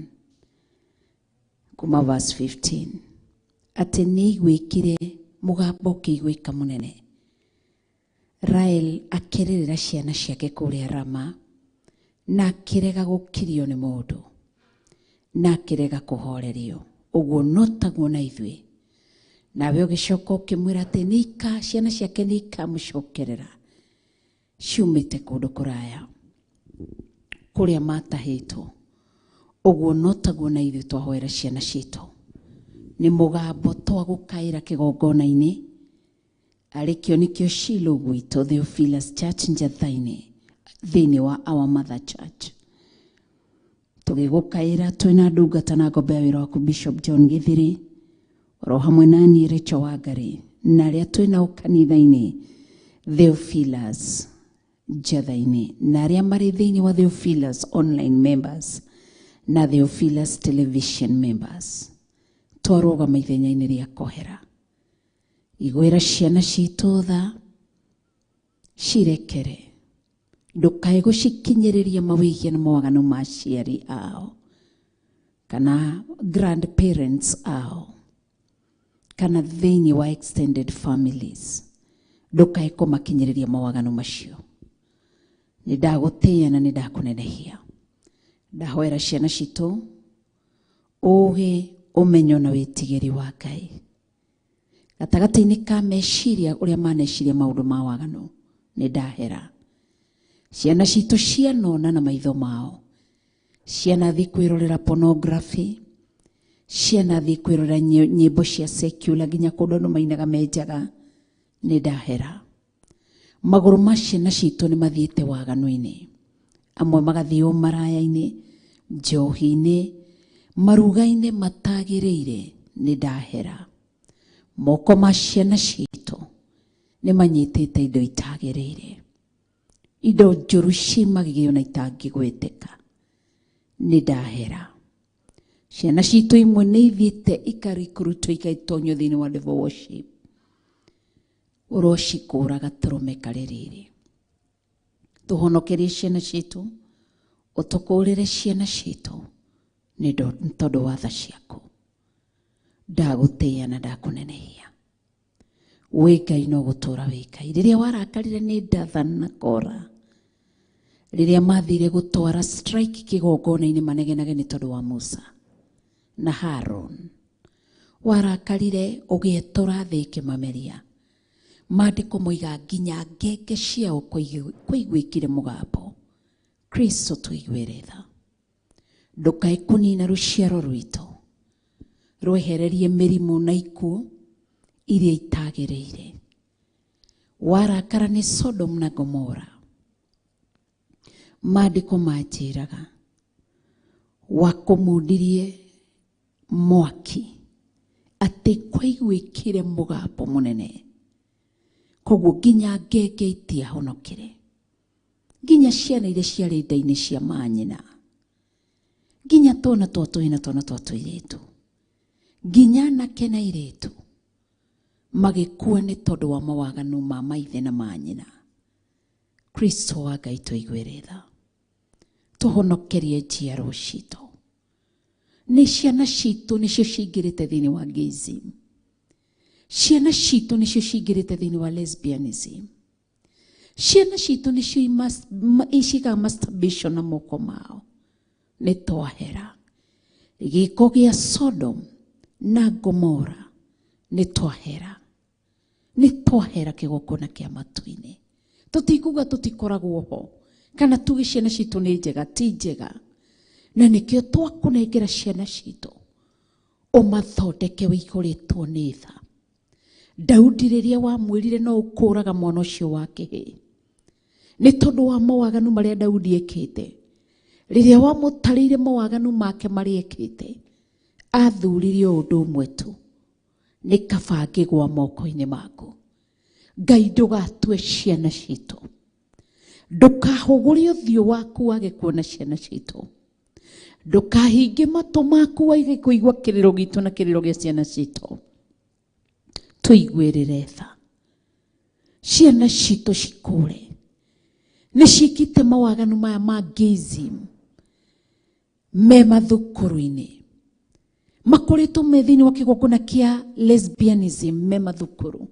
kuma verse 15 atĩ nĩ aiguĩkire mũgambo ũkĩiguĩka mũnene Rael akĩrĩrĩra ciana ciake kũrĩa Rama na akĩrega gũkirio nĩ mũndũ na akĩrega kũhorerio ũguo no taguo na ithuĩ nawe ũgĩcoka ũkĩmwĩra atĩ nĩ ciana ciake nĩ ikamũcokerera ciumĩte kũndũ kũraya kũrĩa matahĩtwo ũguo no taguo na ithuĩ twahoera ciana citũ nĩ mũgambo twagũkaĩra kĩgongona-inĩ arĩ kĩo nĩkĩo Shilo gwitũ Theophilus Church Njatha-inĩ thĩinĩ wa Our Mother Church tũgĩgũkaĩra twĩna ndungata na ngombe ya wĩra waku Bishop John Githiri oro hamwe na niĩ Rachel Wangari na arĩa twĩnao kanitha-inĩ Theophilus Njatha-inĩ na arĩa marĩ thĩinĩ wa Theophilus online members na Theophilus television members twarũgama ithenya-inĩ rĩa kohera igwĩra ciana citũ tha cirekere ndũkae gũcikinyĩrĩria mawĩhia na mawaganu ma aciari ao kana grandparents ao kana thĩinĩ wa extended families ndũkae kũmakinyĩrĩria mawaganu macio nĩ ndagũtĩĩa na nĩ ndakũnenehia ndahoera ciana citũ ũũgĩ ũmenyo na wĩtigĩri wa Ngai gatagatĩ-inĩ ka meciria ũrĩa maneciria maũndũ ma waganu Nĩ ndahera. Ciana citũ cianona na maitho mao, cianathiĩ kwĩrorera pornography, cianathiĩ kwĩrorera nyĩmbo cia secular nginya kũndũ andũ mainaga menjaga. Nĩ ndahera. Magũrũ ma ciana citũ nĩ mathiĩte waganu-inĩ, amwe magathiĩ ũmaraya-inĩ, njohi-inĩ, maruga-inĩ matagĩrĩire. Nĩ ndahera. Moko ma ciana citũ nĩ manyitĩte indo itagĩrĩire, indo njũru ci magigi ona itangĩgweteka. Nĩ ndahera. Ciana citũ imwe nĩ ithiĩte ikarikurutwo ikaitonyio thĩinĩ wa devil worship, ũrocikũra gatũrũme karĩ rĩrĩ. Tũhonokerie ciana citũ, ũtũkũrĩre ciana citũ nĩ tondũ wa tha ciaku. Ndagũtĩĩa na ndakũnenehia. Wĩ Ngai no gũtũra wĩ Ngai. Rĩrĩa warakarire nĩ Dathan na Kora, rĩrĩa mathire gũtwara strike kĩgongona-inĩ manegenage nĩ tondũ wa Musa na Haron, warakarire ũgĩetũra thĩ ĩkĩmameria. Maandĩko moiga nginya ngenge ciao kwaiguĩkire mũgambo. Kristo tũiguĩre tha, ndũkae kũnina rũciaro rwitũ, rwehererie mĩrimũ na ikuũ iria itagĩrĩire. Warakara nĩ Sodom na Gomora, maandĩko manjĩraga wakũmundirie mwaki atĩ kwaiguĩkire mũgambo mũnene, koguo nginya ngenge itiahonokire, nginya ciana iria ciarĩ nda-inĩ cia manyina, nginya twana twa tũhĩĩ na twana twa tũirĩtu, nginya anake na airĩtu magĩkua nĩ tondũ wa mawaganu ma maithe na manyina. Kristo wa Ngai tũiguĩre tha, tũhonokerie njiarwo citũ. Nĩ ciana citũ nĩcio cingĩrĩte thĩinĩ wa gayism, ciana citũ nĩcio cingĩrĩte thĩinĩ wa lesbianism, ciana citũ nĩcio ciĩkaga masturbation na moko mao. Nĩ twahera. Gĩko gĩa Sodom na Gomora nĩ twahera. Nĩ twahera kĩgongona kĩa matu-inĩ. Tũtikuga tũtikoragwo ho, kana tuge ciana citũ nĩ njega, ti njega. Na nĩkĩo twakũnengera ciana citũ, ũmathondeke wĩihũrĩtwo nĩ tha. Daudi rĩrĩa wamwĩrire no ũkũraga mwana ũcio wa kĩhĩĩ, nĩ tondũ wa mawaganu marĩa Daudi ekĩte, rĩrĩa wamũtarĩire mawaganu make marĩa ekĩte, athurire o ũndũ ũmwe tu, nĩ kaba ngĩgwa moko-inĩ maku. Ngai ndũgatue ciana citũ, ndũkahũgũre ũthiũ waku wage kuona ciana citũ, ndũkahinge matũ maku wage kũigua kĩrĩro gitũ na kĩrĩro gĩa ciana citũ. Tũiguĩrĩre tha, ciana citũ cikũre. Nĩ ciĩkĩte mawaganu maya ma gayism me mathukuru-inĩ, makoretwo me thĩinĩ wa kĩgongona kĩa lesbianism me mathukuru,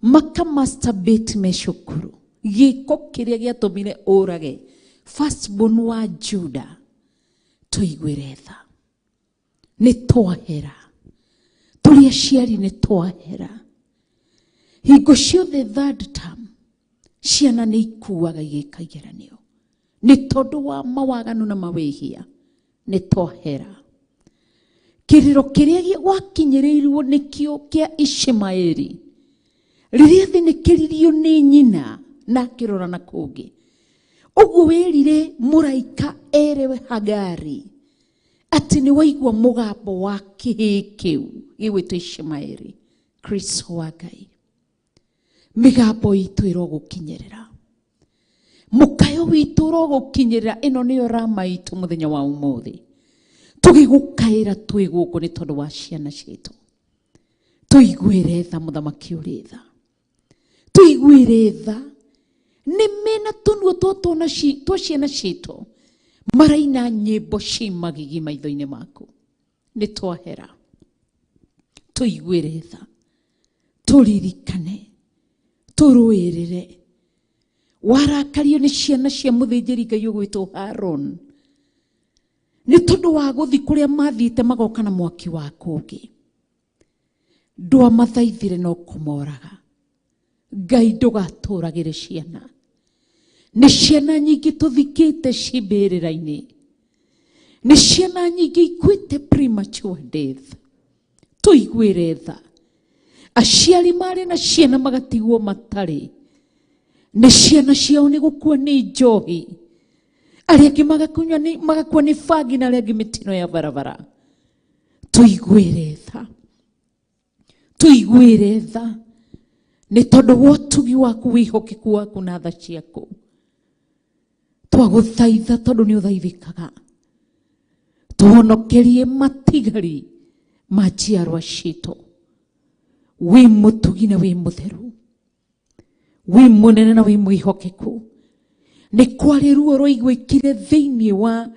maka masturbate me cukuru. Gĩko kĩrĩa gĩatũmire ũrage firstborn wa Juda, tũiguĩre tha. Nĩ twahera, tũrĩ aciari nĩ twahera. Hingo ciothe third term ciana nĩ ikuaga igĩka igeranio nĩ tondũ wa mawaganu na mawĩhia. Nĩ twahera. Kĩrĩro kĩrĩa gwakinyĩrĩirwo nĩkĩo kĩa Ishimaeli rĩrĩa thinĩkĩririo nĩ nyina na akĩrora na kũngĩ, ũguo wĩrire mũraika erewe Hagari atĩ nĩ waigua mũgambo wa kĩhĩĩ kĩu gĩgwĩtwo Ishimaeli. Kristo wa Ngai, mĩgambo itũ ĩrogũkinyĩrĩra, mũkayo witũ ũrogũkinyĩrĩra. Ĩno nĩyo rama itũ mũthenya wa ũmũthĩ, tũgĩgũkaĩra twĩ gũkũ nĩ tondũ wa ciana citũ. Tũiguĩre tha mũthamaki ũrĩ tha, tũiguĩre tha. Nĩ mena tũnua twa ciana citũ maraina nyĩmbo ci magigi maitho-inĩ maku. Nĩ twahera, tũiguĩre tha, tũririkane, tũrũĩrĩre. Warakario nĩ ciana cia mũthĩnjĩri Ngai ũgwĩtwo Haron nĩ tondũ wa gũthi kũrĩa mathiĩte magoka na mwaki wa kũngĩ, ndwamathaithire no kũmoraga. Ngai ndũgatũragĩre ciana. Nĩ ciana nyingĩ tũthikĩte cimbĩrĩra-inĩ. Nĩ ciana nyingĩ ikuĩte premature death. Tũiguĩre tha. Aciari marĩ na ciana magatigwo matarĩ. Nĩ ciana ciao nĩ gũkua nĩ njohi. Arĩa angĩ magakunywa nĩ magakua nĩ bangi na arĩa angĩ mĩtino ya barabara. Tũiguĩre tha. Tũiguĩre tha. Nĩ tondũ wa ũtugi waku, wĩhokeku waku na tha ciaku. Twagũthaitha tondũ nĩ ũthaithĩkaga. Tũhonokerie matigari ma njiarwa citũ. Wĩ mũtugi na wĩ mũtheru. Wĩ mũnene na wĩ mwĩhokeku. Nĩ kwarĩ ruo rwaiguĩkire thĩinĩ wa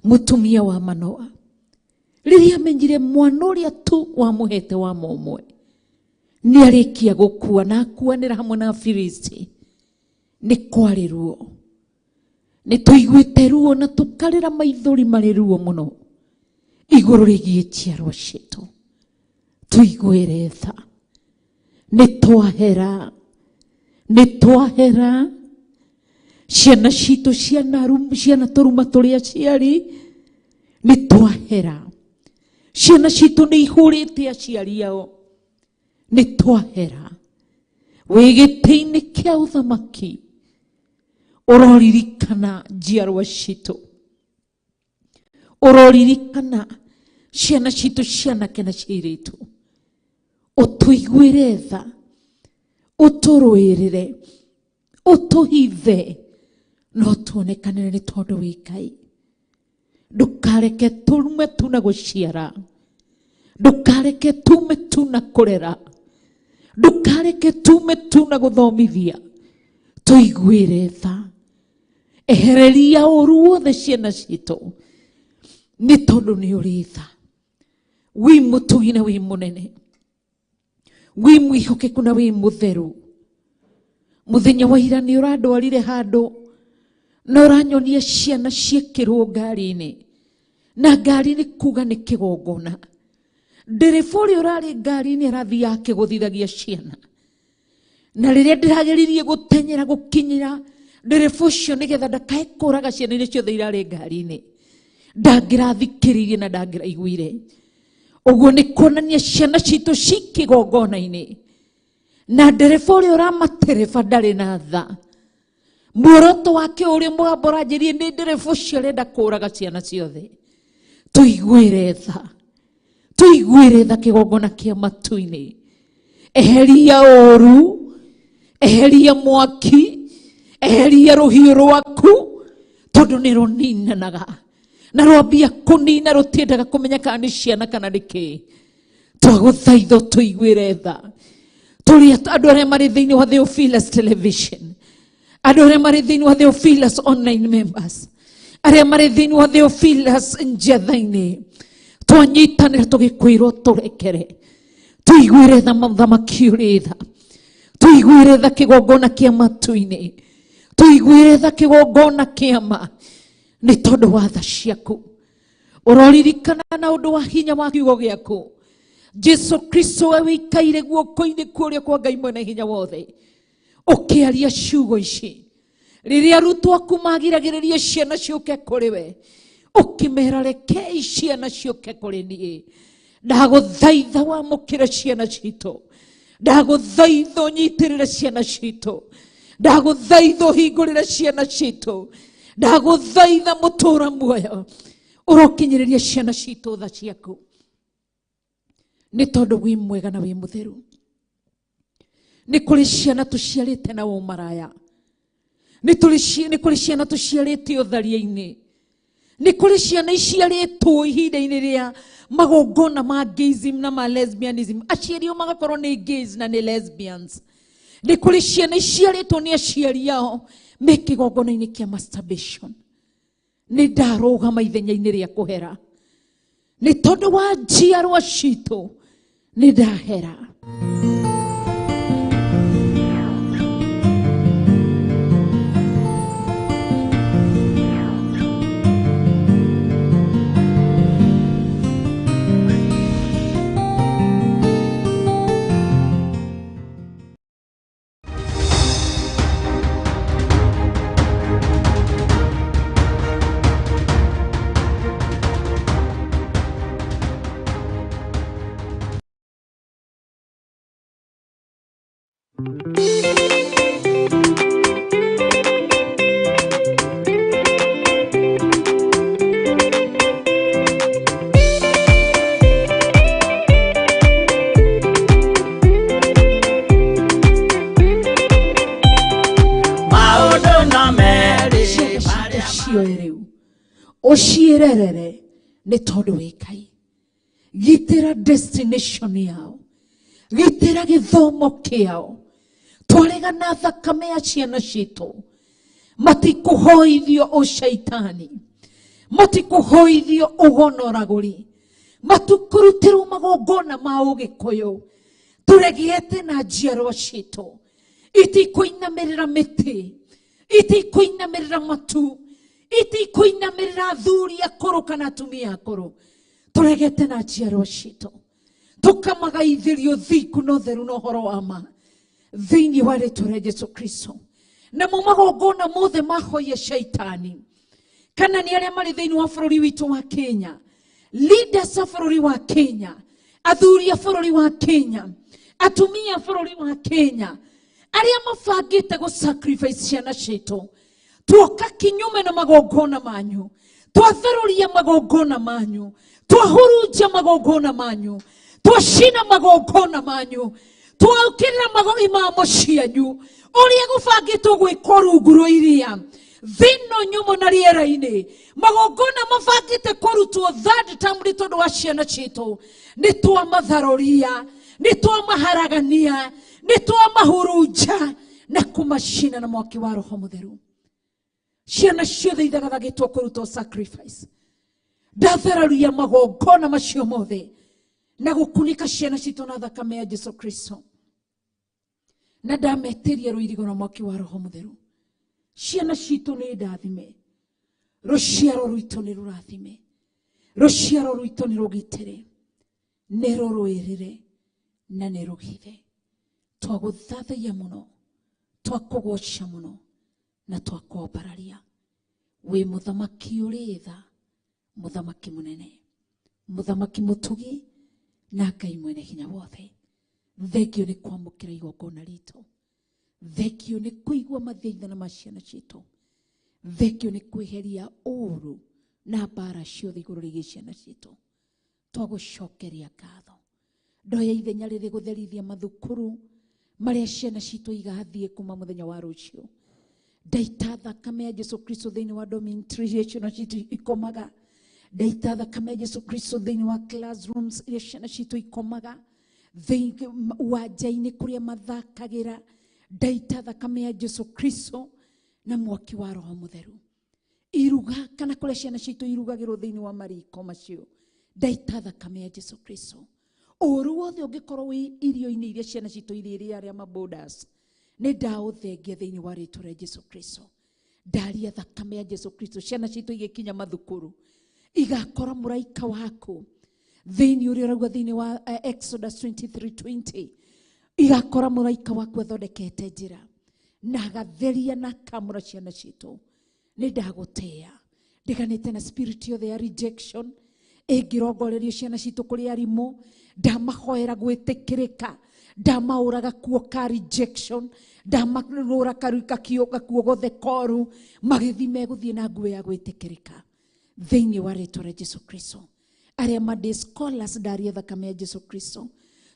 mũtumia wa Manoa. Rĩrĩa amenyire mwana ũrĩa tu wamũhete wa mũmwe nĩ arĩkia gũkua na akuanĩra hamwe na Afilisti. Nĩ kwarĩ ruo. Nĩ tũiguĩte ruo na tũkarĩra maithori marĩ ruo mũno igũrũ rĩgiĩ njiarwa citũ. Tũiguĩre tha. Nĩ twahera. Nĩ twahera. Ciana citũ ciana tũruma tũrĩ aciari. Nĩ twahera. Ciana citũ nĩ ihũrĩte aciari ao. Nĩ twahera. Wĩ gĩtĩ-inĩ kĩa ũthamaki ũroririkana njiarwa citũ. Ũroririkana ciana citũ cianake na ciairĩtu. Ũtũiguĩre tha, ũtũrũĩrĩre, ũtũhithe, no tuonekanĩre nĩ tondũ wĩ Ngai. Ndũkareke tume tu na gũciara. Ndũkareke tume tu na kũrera. Ndũkareke tume tu na gũthomithia. Tũiguĩre tha. Ehereria ũru wothe ciana citũ. Nĩ tondũ nĩ ũrĩ tha. Wĩ mũtugi na wĩ mũnene. Wĩ mwĩhokeku na wĩ mũtheru. Mũthenya wa ira nĩ ũrandwarire handũ na ũranyonia ciana ciĩkĩrwo ngari-inĩ. Na ngari nĩ kuga nĩ kĩgongona. Ndereba ũrĩa ũrarĩ ngari-inĩ arathiaga akĩgũthithagia ciana. Na rĩrĩa ndĩrageririe gũtenyera gũkinyĩra ndereba ũcio nĩgetha ndakae kũraga ciana iria ciothe irarĩ ngari-inĩ, ndangĩrathikĩrĩirie na ndangĩraiguire. Ũguo nĩ kuonania ciana citũ ci kĩgongona-inĩ. Na ndereba ũrĩa ũramatereba ndarĩ na tha. Muoroto wake ũrĩa mũgambo ũranjĩrie nĩ ndereba ũcio arenda kũraga ciana ciothe. Tũiguĩre tha. Tũiguĩre tha kĩgongona kĩa matu-inĩ. Eheria ũru, eheria mwaki, eheria rũhiũ rwaku, tondũ nĩ rũninanaga. Na rwambia kũnina rũtiendaga kũmenya kana nĩ ciana kana nĩ kĩĩ. Twagũthaitha ũtũiguĩre tha. Tũrĩ andũ arĩa marĩ thĩinĩ wa Theophilus Television, andũ arĩa marĩ thĩinĩ wa Theophilus Online Members, arĩa marĩ thĩinĩ wa Theophilus Njetha-inĩ, twanyitanĩra tũgĩkwĩrwo tũrekere. Tũiguĩre tha mũthamaki ũrĩ tha. Tũiguĩre tha kĩgongona kĩa matu-inĩ. Tũiguĩre tha kĩgongona kĩa ma. Nĩ tondũ wa tha ciaku. Ũroririkana na ũndũ wa hinya wa kiugo gĩaku. Jesu Kristo we wĩikaire guoko-inĩ kũrĩa kwa Ngai mwene hinya wothe. Ũkĩaria ciugo ici. Rĩrĩa arutwo aku magiragĩrĩria ciana ciũke kũrĩ we, ũkĩmera rekei ciana ciũke kũrĩ niĩ. Ndagũthaitha wamũkĩre ciana citũ. Ndagũthaitha ũnyitĩrĩre ciana citũ. Ndagũthaitha ũhingũrĩre ciana citũ. Ndagũthaitha mũtũra muoyo ũrokinyĩrĩria ciana citũ tha ciaku. Nĩ tondũ wĩ mwega na wĩ mũtheru. Nĩ kũrĩ ciana tũciarĩte na ũmaraya. Nĩ kũrĩ ciana tũciarĩte ũtharia-inĩ. Nĩ kũrĩ ciana iciarĩtwo ihinda-inĩ rĩa magongona ma gayism na ma lesbianism. Aciari ao magakorwo nĩ gays na nĩ lesbians. Nĩ kũrĩ ciana iciarĩtwo nĩ aciari ao me kĩgongona-inĩ kĩa masturbation. Nĩ ndarũgama ithenya-inĩ rĩa kũhera. Nĩ tondũ wa njiarwa citũ nĩ ndahera. Ũcioe rĩu, ũciĩrerere, nĩ tondũ wĩ Ngai. Gitĩra destination yao, gitĩra gĩthomo kĩao. Twaregana thakame ya ciana citũ, matikũhoithio ũcaitani, matikũhoithio ũgonoragũri, matikũrutĩrwo magongona ma ũgĩkũyũ. Tũregete na njiarwa citũ, itikũinamĩrĩra mĩtĩ, itikũinamĩrĩra matu, itikũinamĩrĩra athuri akũrũ kana atumia akũrũ. Tũregete na njiarwa citũ, tũkamagaithĩrio thingu na ũtheru na ũhoro wa ma thĩinĩ wa rĩtwa rĩa Jesu Kristo. Namo magongona mothe mahoya shaitani, kana nĩ arĩa marĩ thĩinĩ wa bũrũri witũ wa Kenya, leaders a bũrũri wa Kenya, athuri a bũrũri wa Kenya, atumia a bũrũri wa Kenya, arĩa mabangĩte gũ sacrifice ciana citũ, tuoka kinyume na magongona manyu, twatharũria magongona manyu, twahurunja magongona manyu, twacina magongona manyu, twaukĩrĩra mago imamo cianyu, ũrĩa gũbangĩtwo gwĩkwo rungu rwa iria thino nyũmũ na rĩera-inĩ, magongona mabangĩte kũrutwo third term nĩ tondũ wa ciana citũ, nĩ twamatharũria, nĩ twamaharagania, nĩ twamahurunja na kũmacina na mwaki wa Roho Mũtheru. Ciana ciothe ithagathagĩtwo kũrutwo sacrifice, ndathararia magongona macio mothe na gũkunĩka ciana citũ na thakame ya Jesu Kristo, na ndametĩria rũirigo na mwaki wa Roho Mũtheru. Ciana citũ nĩ ndathime, rũciaro rwitũ nĩ rũrathime, rũciaro rwitũ nĩ rũgitĩre, nĩ rũrũĩrĩre na nĩ rũgithe. Twagũthathaiya mũno, twakũgoca mũno na twakwambararia. Wĩ mũthamaki ũrĩ tha, mũthamaki mũnene, mũthamaki mũtugi na Ngai mwene hinya wothe. Thengio nĩ kwamũkĩra igongona ritũ, thengio nĩ kũigua mathaithana ma ciana citũ, thengio nĩ kweheria ũũru na mbara ciothe igũrũ rĩgiĩ ciana citũ. Twagũcokeria ngatho. Ndoya ithenya rĩrĩ gũtherithia mathukuru marĩa ciana citũ igathiĩ kuma mũthenya wa rũciũ. Ndaita thakame ya Jesu Kristo thĩinĩ wa dormitory iria ciana citũ ikomaga, ndaita thakame ya Jesu Kristo thĩinĩ wa classrooms iria ciana citũ ikomaga, uwanja-inĩ kũrĩa mathakagĩra, ndaita thakame ya Jesu Kristo na mwaki wa Roho Mũtheru. Iruga kana kũrĩa ciana citũ irugagĩrwo thĩinĩ wa mariko macio, ndaita thakame ya Jesu Kristo. Ũũru wothe ũngĩkorwo wĩ irio-inĩ iria ciana citũ irĩrĩa arĩa maborders, nĩ ndaũthengia thĩinĩ wa rĩtwa rĩa Jesu Kristo. Ndaria thakame ya Jesu Kristo, ciana citũ igĩkinya mathukuru igakora mũraika waku thĩinĩ ũrĩa ũrauga thĩinĩ wa Exodus 23:20, igakora mũraika waku athondekete njĩra na agatheria na akamũra ciana citũ. Nĩ ndagũtĩa, ndiganĩte na spirit yothe ya rejection ĩngĩrongorerio ciana citũ kũrĩ arimũ, ndamahoera gwĩtĩkĩrĩka, ndamaũraga kuo ka rejection, ndamarũra gakuo gothe koru, magĩthiĩ megũthiĩ na nguo ya gwĩtĩkĩrĩka thĩinĩ wa rĩtwa rĩa Jesu Kristo. Arĩa ma day scholars, ndaria thakame ya Jesu Kristo,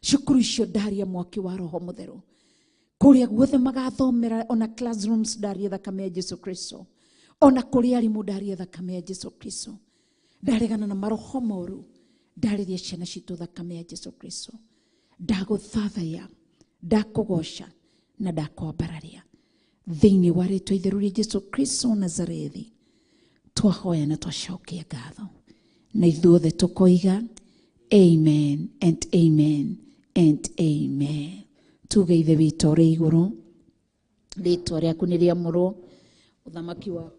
cukuru icio ndaria mwaki wa Roho Mũtheru, kũrĩa guothe magathomera, ona classrooms ndaria thakame ya Jesu Kristo, ona kũrĩa arimũ ndaria thakame ya Jesu Kristo. Ndaregana na maroho moru, ndarĩria ciana citũ thakame ya Jesu Kristo. Ndagũthathaiya, ndakũgoca na ndakwambararia thĩinĩ wa rĩtwa itheru rĩa Jesu Kristo Nazarethi. Twahoya na twacokia ngatho, na ithuothe tũkoiga amen and amen and amen. Tuge Ithe witũ ũrĩ igũrũ, rĩtwa rĩaku nĩ rĩamũrwo, ũthamaki waku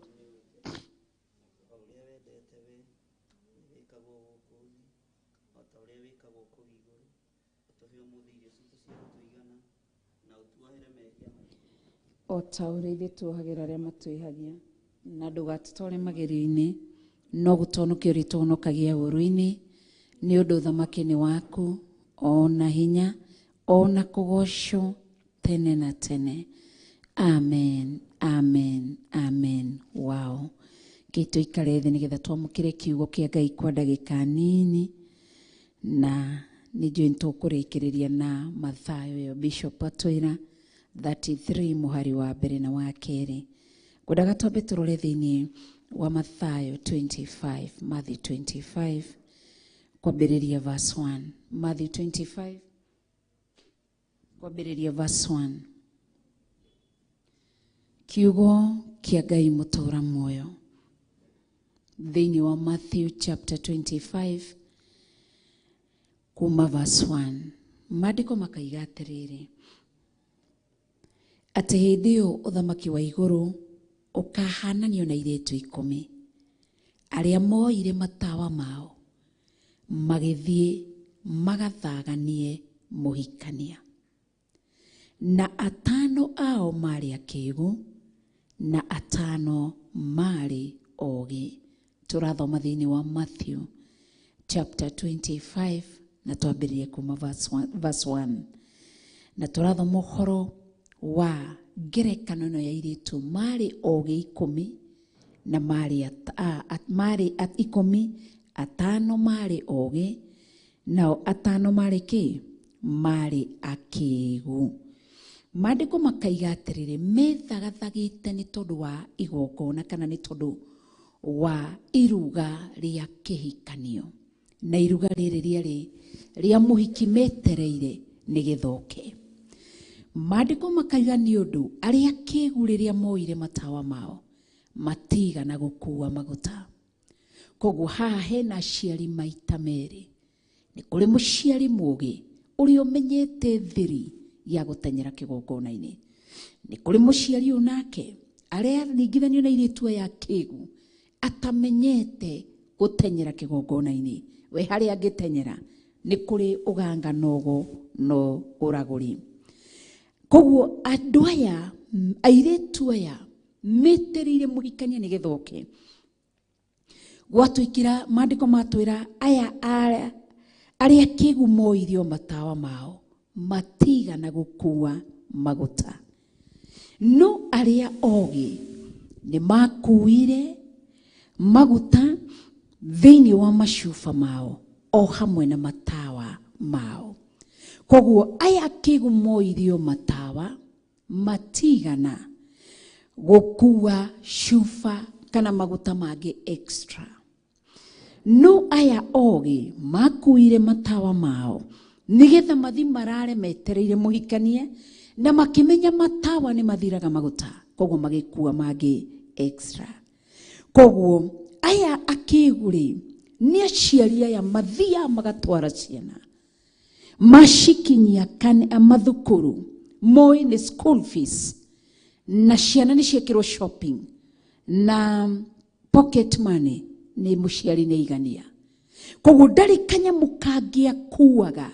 o ta ũrĩa ithuĩ tuohagĩra arĩa matwĩhagia, na ndũgatũtware magerio-inĩ, no gũtũhonokia ũrĩtũhonokagia ũũru-inĩ, nĩ ũndũ ũthamaki nĩ waku, ona hinya, ona kũgocwo tene na tene. Amen, amen, amen. Wow. Kĩ tũikare thĩ nĩgetha twamũkĩre kiugo kĩa Ngai kwa ndagĩka nini, na nĩ njũĩ nĩ tũkũrĩkĩrĩria na Mathayo ĩyo Bishop atwĩra 33 mũhari wa mbere na wa kerĩ. Ngwendaga twambe tũrore thĩinĩ wa Mathayo 25, Matthew 25 kwambĩrĩria verse 1. Matthew 25 kwambĩrĩria verse 1. Kiugo kĩa Ngai mũtũũra muoyo thĩinĩ wa Matthew chapter 25 kuma verse 1. Maandĩko makaiga atĩrĩrĩ, atĩ hĩndĩ ĩyo ũthamaki wa igũrũ ũkahananio na airĩtu 10 arĩa moire matawa mao magĩthiĩ magathaganie mũhikania. Na 5 ao marĩ akĩgu na 5 marĩ ogĩ. Tũrathoma thĩinĩ wa Matthew chapter 25 na twambĩrĩrie kuma verse 1. Na tũrathoma ũhoro wa ngerekano ĩno ya airĩtu marĩ ogĩ 10 na marĩ 10, 5 marĩ ogĩ nao 5 marĩ kĩ? Marĩ akĩgu. Maandĩko makaiga atĩrĩrĩ, methagathagĩte nĩ tondũ wa igongona kana nĩ tondũ wa iruga rĩa kĩhikanio. Na iruga rĩrĩ rĩarĩ rĩa mũhiki metereire nĩ gĩthoke. Maandĩko makaiga nĩ ũndũ arĩa akĩgu rĩrĩa moire matawa mao matigana gũkua maguta. Koguo haha hena aciari maita merĩ. Nĩ kũrĩ mũciari mũũgĩ ũrĩa ũmenyete thiri ya gũtenyera kĩgongona-inĩ. Nĩ kũrĩ mũciari ũyũ nake arĩa ringithanio na airĩtu aya akĩgu atamenyete gũtenyera kĩgongona-inĩ. We harĩa angĩtenyera nĩ kũrĩ ũganga nogo no ũragũri. Koguo andũ aya airĩtu aya metereire mũhikania nĩ gĩthoke. Gwatwĩkĩra maandĩko matwĩra aya arĩa akĩgu moirio matawa mao matigana gũkua maguta. No arĩa ogĩ nĩ makuire maguta thĩinĩ wa macuba mao o hamwe na matawa mao. Koguo aya akĩgu moirio matawa matigana gũkua cuba kana maguta mangĩ extra. No aya ogĩ makuire matawa mao nĩgetha mathi marare metereire mũhikanie na makĩmenya matawa nĩ mathiraga maguta, koguo magĩkua mangĩ extra. Koguo aya akĩgu rĩ nĩ aciari aya mathiaga magatwara ciana macikinyia kana mathukuru moĩ nĩ school fees na ciana nĩ ciekĩrwo shopping na pocket money nĩ mũciari nĩ aigania. Koguo ndarĩ kanyamũ kangĩ akuaga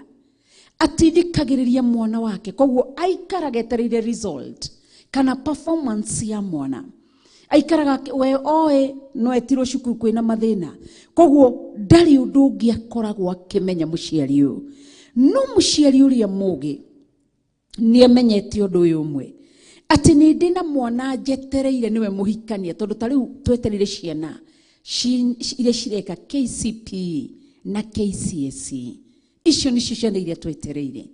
atindĩkagĩrĩria mwana wake. Koguo aikaraga etereire result kana performance ya mwana. Aikaraga we oe no etirwo cukuru kwĩna mathĩna. Koguo ndarĩ ũndũ ũngĩ akoragwo akĩmenya mũciari ũyũ. No mũciari ũrĩa mũũgĩ nĩ amenyete ũndũ ũyũ ũmwe, atĩ nĩ ndĩ na mwana njetereire nĩwe mũhikania, tondũ ta rĩu twetereire ciana iria cireka KCPE na KCSE. Icio nĩcio ciana iria twetereire.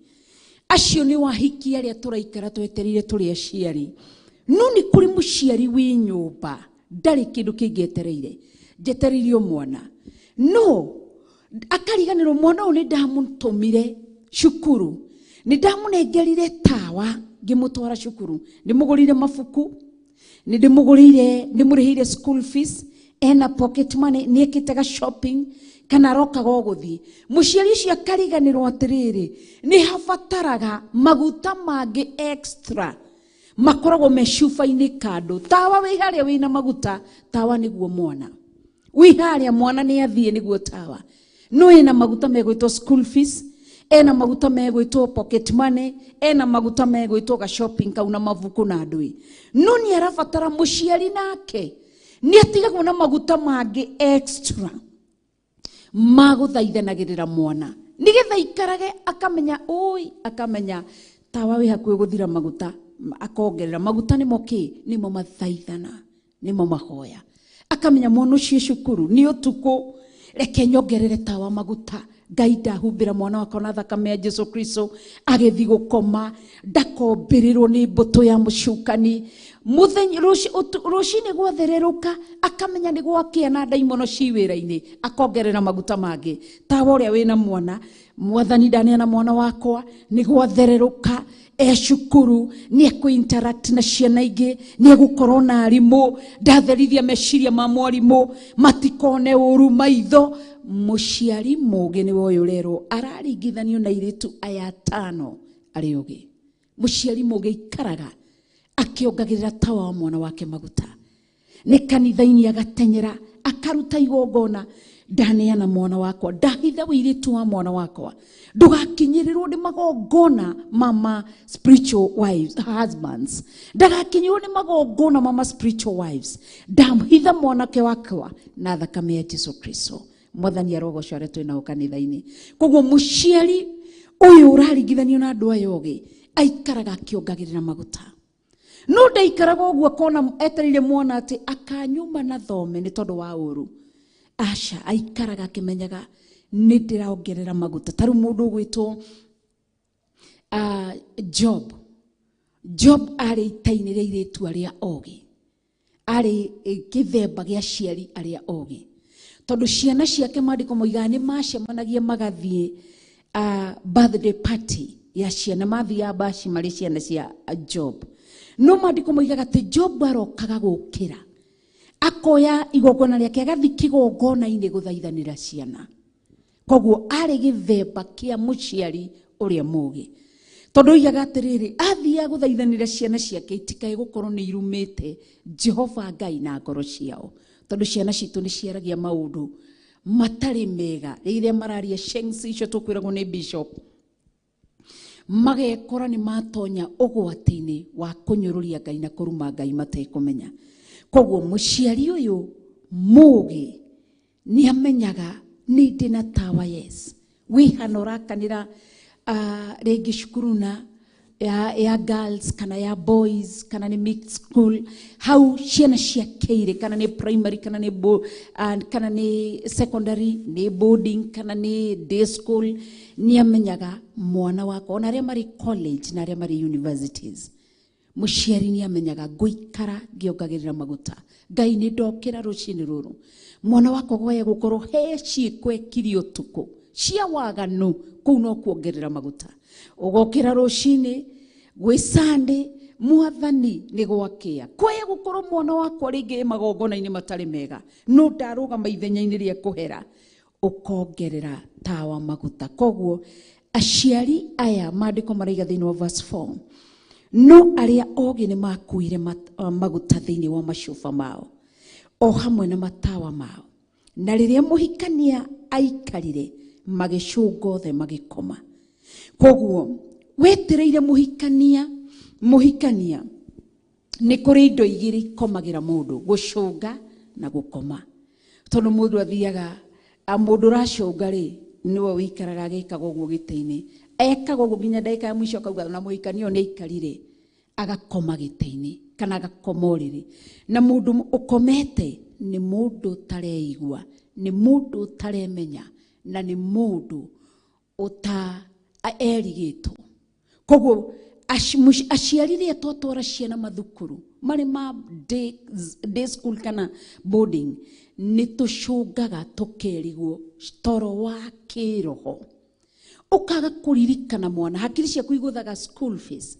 Acio nĩ wahiki arĩa tũraikara twetereire tũrĩ aciari. No nĩ kũrĩ mũciari wĩ nyũmba ndarĩ kĩndũ kĩngĩ etereire, njetereirio mwana. No akariganĩrwo mwana ũyũ nĩ ndamũtũmire cukuru, nĩ ndamũnengerire tawa ngĩmũtwara cukuru, ndĩmũgũrĩire mabuku, nĩ ndĩmũgũrĩire, ndĩmũrĩhĩire school fees, ena pocket money, nĩ ekĩte ga shopping kana arokaga o gũthiĩ. Mũciari ũcio akariganĩrwo atĩrĩrĩ, nĩ habataraga maguta mangĩ extra makoragwo me cuba-inĩ kando. Tawa wĩ harĩa wĩna maguta, tawa nĩguo mwana wĩ harĩa, mwana nĩ athiĩ nĩguo tawa. No ena maguta megwĩtwo school fees, ena maguta megwĩtwo pocket money, ena maguta megwĩtwo ga shopping kau na mabuku na ndũĩ. No nĩ arabatara mũciari nake nĩ atigagwo na maguta mangĩ extra magũthaithanagĩrĩra mwana nĩgetha aikarage akamenya ũi, akamenya tawa wĩ hakuhĩ gũthira maguta, akongerera maguta. Nĩmo kĩ? Nĩmo mathaithana, nĩmo mahoya. Akamenya mwana ũcio cukuru nĩ ũtukũ Reke nyongerere tawa maguta. Ngai ndahumbĩra mwana wakwa na thakame ya Jesu Kristo agĩthiĩ gũkoma, ndakombĩrĩrwo nĩ mbũtũ ya mũcukani. Mũthenya rũcinĩ gwathererũka akamenya nĩ gwakĩa na ndaimono ci wĩra-inĩ, akongerera maguta mangĩ. Tawa ũrĩa wĩna mwana, Mwathani ndaneana mwana wakwa nĩ gwathererũka, e cukuru nĩ ekũ-interact na ciana ingĩ, nĩ egũkorwo na arimũ, ndatherithia meciria ma mwarimũ matikone ũru maitho. Mũciari mũgĩ nĩwe ũyũ ũrerwo araringithanio na airĩtu aya atano arĩa ogĩ. Mũciari mũgĩ aikaraga akĩongagĩrĩra tawa wa mwana wake maguta, nĩ kanitha-inĩ agatenyera akaruta igongona, ndaneana mwana wakwa, ndahitha wĩirĩtu wa mwana wakwa, ndũgakinyĩrĩrwo nĩ magongona mama spiritual wives, husbands, ndagakinyĩrĩrwo nĩ magongona mama spiritual wives, ndahitha mwanake wakwa na thakame ya Jesu Kristo. Mwathani arogocwo arĩa twĩ nao kanitha-inĩ. Koguo mũciari ũyũ ũraringithanio na andũ aya ogĩ aikaraga akĩongagĩrĩra maguta. No ndaikaraga ũguo akona etereire mwana atĩ akanyuma na thome nĩ tondũ wa ũru. Aca, aikaraga akĩmenyaga nĩ ndĩraongerera maguta. Ta rĩu mũndũ ũgwĩtwo Job. Job arĩ ita-inĩ rĩa airĩtu arĩa ogĩ, arĩ kĩthemba gĩa aciari arĩa ogĩ, tondũ ciana ciake maandĩko moigaga nĩ macemanagia magathiĩ birthday party ya ciana, mathiaga baci marĩ ciana cia Job. No maandĩko moigaga atĩ Job arokaga gũkĩra akoya igongona rĩake agathiĩ kĩgongona-inĩ gũthaithanĩra ciana. Koguo arĩ gĩthemba kĩa mũciari ũrĩa mũgĩ, tondũ oigaga atĩrĩrĩ, athiaga gũthaithanĩra ciana ciake itikae gũkorwo nĩ irumĩte Jehova Ngai na ngoro ciao, tondũ ciana citũ nĩ ciaragia maũndũ matarĩ mega. Rĩrĩa mararia shengs icio tũkwĩragwo nĩ bishop, magekora nĩ matonya ũgwati-inĩ wa kũnyũrũria Ngai na kũruma Ngai matekũmenya. Koguo mũciari ũyũ mũgĩ nĩ amenyaga nĩ ndĩ na tawa. Yes, wĩhana ũrakanĩra rĩngĩ cukuru na ya girls kana ya boys kana nĩ mixed school, hau ciana ciake irĩ, kana nĩ primary kana nĩ kana nĩ secondary, nĩ boarding kana nĩ day school, nĩ amenyaga mwana wakwa ona arĩa marĩ college na arĩa marĩ universities. Mũciari nĩ amenyaga ngũikara ngĩongagĩrĩra maguta. Ngai nĩ ndokĩra rũcinĩ rũrũ, mwana wakwa gwaya gũkorwo he ciĩko ekire ũtukũ cia waganu, kũu no kuongerera maguta. Ũgokĩra rũcinĩ gwĩ Sunday, Mwathani nĩ gwakĩa, kwaya gũkorwo mwana wakwa rĩngĩ magongona-inĩ matarĩ mega, no ndarũgama ithenya-inĩ rĩa kũhera, ũkongerera tawa maguta. Koguo aciari aya maandĩko maraiga thĩinĩ wa verse 4, no arĩa ogĩ nĩ makuire maguta thĩinĩ wa macuba mao o hamwe na matawa mao, na rĩrĩa mũhikania aikarire magĩcũnga othe magĩkoma. Koguo wetereire mũhikania, mũhikania nĩ kũrĩ indo igĩrĩ ikomagĩra mũndũ, gũcũnga na gũkoma. Tondũ mũndũ athiaga, mũndũ ũracũnga rĩ, nĩwe ũikaraga agĩkaga ũguo gĩtĩ-inĩ, ekaga ũguo nginya ndagĩka ya mũico akauga na mũhikania ũyũ nĩ aikarire, agakoma gĩtĩ-inĩ kana agakoma ũrĩrĩ. Na mũndũ ũkomete nĩ mũndũ ũtareigua, nĩ mũndũ ũtaremenya, na nĩ mũndũ ũta erigĩtwo. Koguo aciari rĩrĩa twatwara ciana mathukuru marĩ ma day school kana boarding, nĩ tũcũngaga tũkerigwo toro wa kĩroho. Ũkaga kũririkana mwana, hakiri ciaku igũthaga school fees,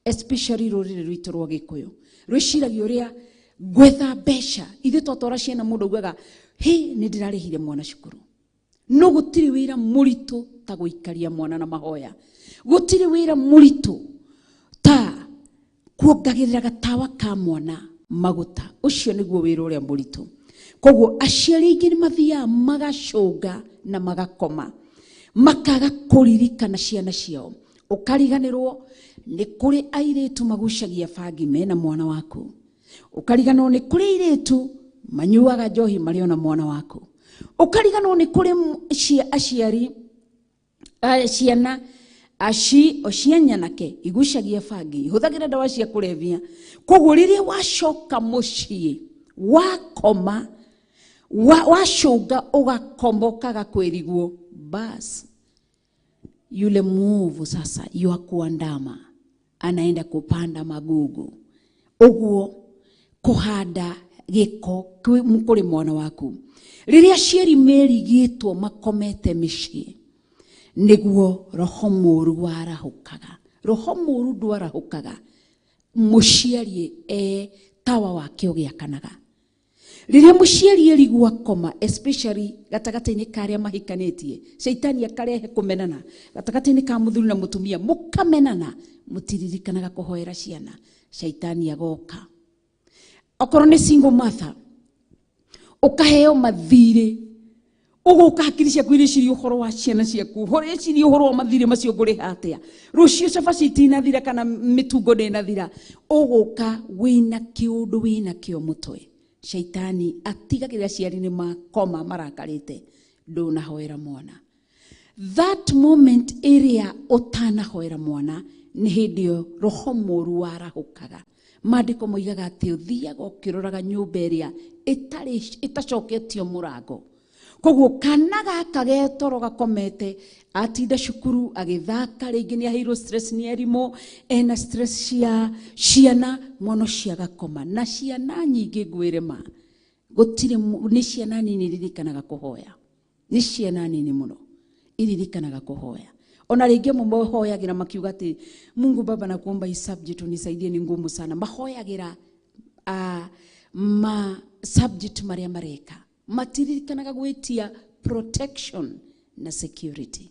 especially rũrĩrĩ rwitũ rwa Gĩkũyũ rwĩciragia ũrĩa gwetha mbeca. Ithuĩ twatwara ciana mũndũ augaga hĩ, nĩ ndĩrarĩhire mwana cukuru. No gũtirĩ wĩra mũritũ ta gũikaria mwana na mahoya, gũtirĩ wĩra mũritũ ta kuongagĩrĩra gatawa ka mwana maguta. Ũcio nĩguo wĩra ũrĩa mũritũ. Koguo aciari aingĩ nĩ mathiaga magacũnga na magakoma, makaga kũririkana ciana ciao. Ũkariganĩrwo nĩ kũrĩ airĩtu magucagia bangi mena mwana waku, ũkariganĩrwo nĩ kũrĩ airĩtu manyuaga njohi marĩ ona mwana waku, ũkariganĩrwo nĩ kũrĩ aciari ciana cia nyanake igucagia bangi, ihũthagĩra ndawa cia kũrebia. Koguo rĩrĩa wacoka mũciĩ wakoma, Wacũnga ũgakombokaga kwĩriguo bas yule muovu sasa yuakuandama anaenda kupanda magugu uguo kuhanda giko kuri mwana waku riria aciari merigitwo makomete mĩciĩ niguo roho mũru warahũkaga roho mũru ndwarahũkaga mũciari tawa wake ũgĩakanaga riria mũciari erigwo akoma especially gatagatĩ-inĩ ka arĩa mahikanĩtie caitani akarehe kũmenana gatagatĩ-inĩ ka mũthuri na mũtumia mũkamenana mũtiririkanaga kũhoera ciana caitani agoka okorwo nĩ single mother ũkaheo mathirĩ ũgũka hakiri ciaku irĩciria ũhoro wa ciana ciaku ũreciria ũhoro wa mathirĩ macio ngũrĩha atĩa rũciũ cabaci itinathira kana mĩtungo ndĩnathira ũgũka wĩna kĩũndũ wĩna kĩo mũtwe shaitani atigagĩrĩra aciari nĩ makoma marakarĩte ndũnahoera mwana that moment ĩrĩa ũtanahoera mwana nĩ hĩndĩ ĩyo roho mũru warahũkaga maandĩko moigaga atĩ ũthiaga ũkĩroraga nyũmba ĩrĩa ĩtacoketio mũrango koguo kana gaka getoro gakomete atinda cukuru agĩthaka rĩngĩ nĩ aheirwo stress nĩ arimũ ena stress cia ciana mwana ũcio agakoma na ciana nyingĩ ngwĩre ma gũtirĩ nĩ ciana nini iririkanaga kũhoya nĩ ciana nini mũno iririkanaga kũhoya ona rĩngĩ amwe mahoyagĩra makiuga atĩ Mungu Baba nakuomba hii subject unisaidie ni ngumu sana mahoyagĩra ma subject marĩa mareka matiririkanaga gwĩtia protection na security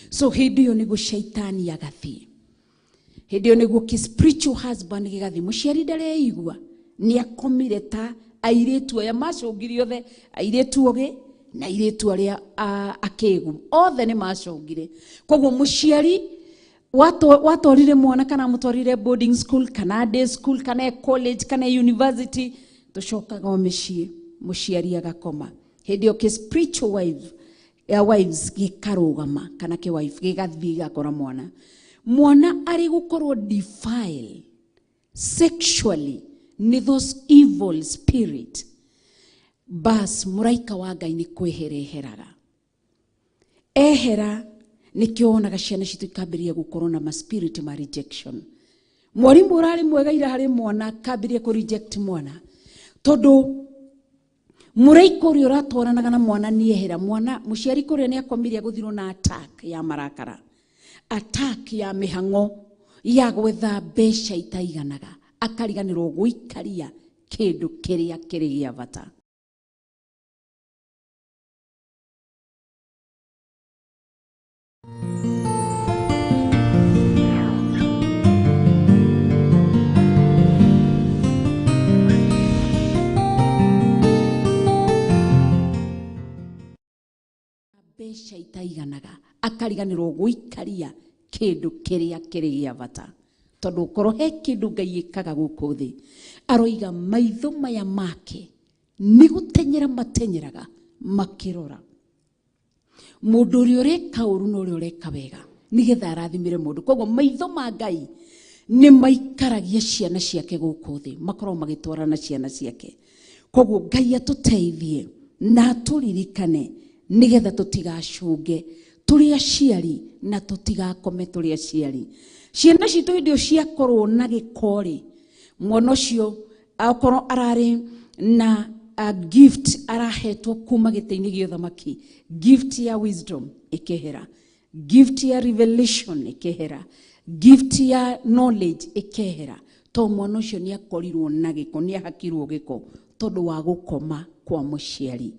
so hĩndĩ ĩyo nĩguo shaitani agathiĩ hĩndĩ ĩyo nĩguo kĩ spiritual husband gĩgathiĩ mũciari ndareigua nĩ akomire ta airĩtu aya macũngire othe airĩtu ogĩ na airĩtu arĩa akĩgu othe nĩ macũngire koguo mũciari watwarire mwana kana mũtwarire boarding school kana day school kana college kana university tũcokaga o mĩciĩ mũciari agakoma hĩndĩ ĩyo kĩ spiritual wife ya wives gĩkarũgama kana kĩ wife gĩgathiĩ gĩgakora mwana mwana arĩ gũkorwo defile sexually nĩ those evil spirit bas mũraika wa Ngai nĩ kwĩhereheraga ehera nĩkĩo wonaga ciana citũ ikambĩrĩria gũkorwo na ma spirit ma rejection mwarimũ ũrarĩ mwega ira harĩ mwana akambĩrĩria kũ reject mwana tondũ mũraika ũrĩa ũratwaranaga na mwana nĩ ehera mwana mũciari kũrĩa nĩ akomire agũthirwo na attack ya marakara attack ya mĩhang'o ya gwetha mbeca itaiganaga akariganĩrwo gũikaria kĩndũ kĩrĩa kĩrĩ gĩa bata mbeca itaiganaga akariganĩrwo gũikaria kĩndũ kĩrĩa kĩrĩ gĩa bata tondũ ũkorwo he kĩndũ Ngai ĩkaga gũkũ thĩ aroiga maitho maya make nĩ gũtenyera matenyeraga makĩrora mũndũ ũrĩa ũreka ũru na ũrĩa ũreka wega nĩgetha arathimĩre mũndũ koguo maitho ma Ngai nĩ maikaragia ciana ciake gũkũ thĩ makorwo magĩtwarana ciana ciake koguo Ngai atũteithie na atũririkane nĩgetha tũtigacũnge tũrĩ aciari na tũtigakome tũrĩ aciari ciana citũ hĩndĩ ĩyo ciakorwo na gĩko rĩ mwana ũcio akorwo ararĩ na gift arahetwo kuma gĩtĩ-inĩ gĩa ũthamaki gift ya wisdom ĩkehera gift ya revelation ĩkehera gift ya knowledge ĩkehera to mwana ũcio nĩ akorirwo na gĩko nĩ ahakirwo gĩko tondũ wa gũkoma kwa mũciari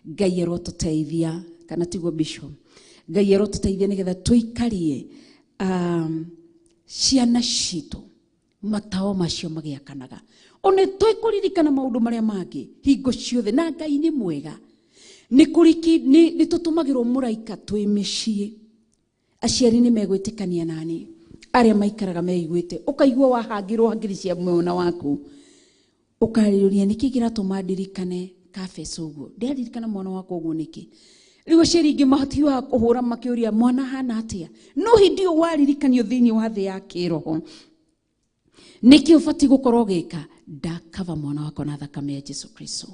Ngai arotũteithia kana tiguo bishop Ngai arotũteithia nĩgetha tũikarie ciana citũ matawa macio magĩakanaga one twĩkũririkana maũndũ marĩa mangĩ hingo ciothe na Ngai nĩ mwega nĩ tũtũmagĩrwo mũraika twĩ mĩciĩ aciari nĩ megwĩtĩkania nani arĩa maikaraga meiguĩte ũkaigua wahangĩrwo hangiri cia mwana waku ũkarĩũria nĩkĩ kĩratũma ndirikane kabeci ũguo ndĩraririkana mwana wakwa ũguo nĩkĩ rĩu aciari aingĩ matiũaga kũhũra makĩũria mwana hana atĩa no hĩndĩ ĩyo waririkanio thĩinĩ wa thĩ ya kĩroho nĩkĩ ũbatiĩ gũkorwo ũgĩka ndakaba mwana wakwa na thakame ya Jesu Kristo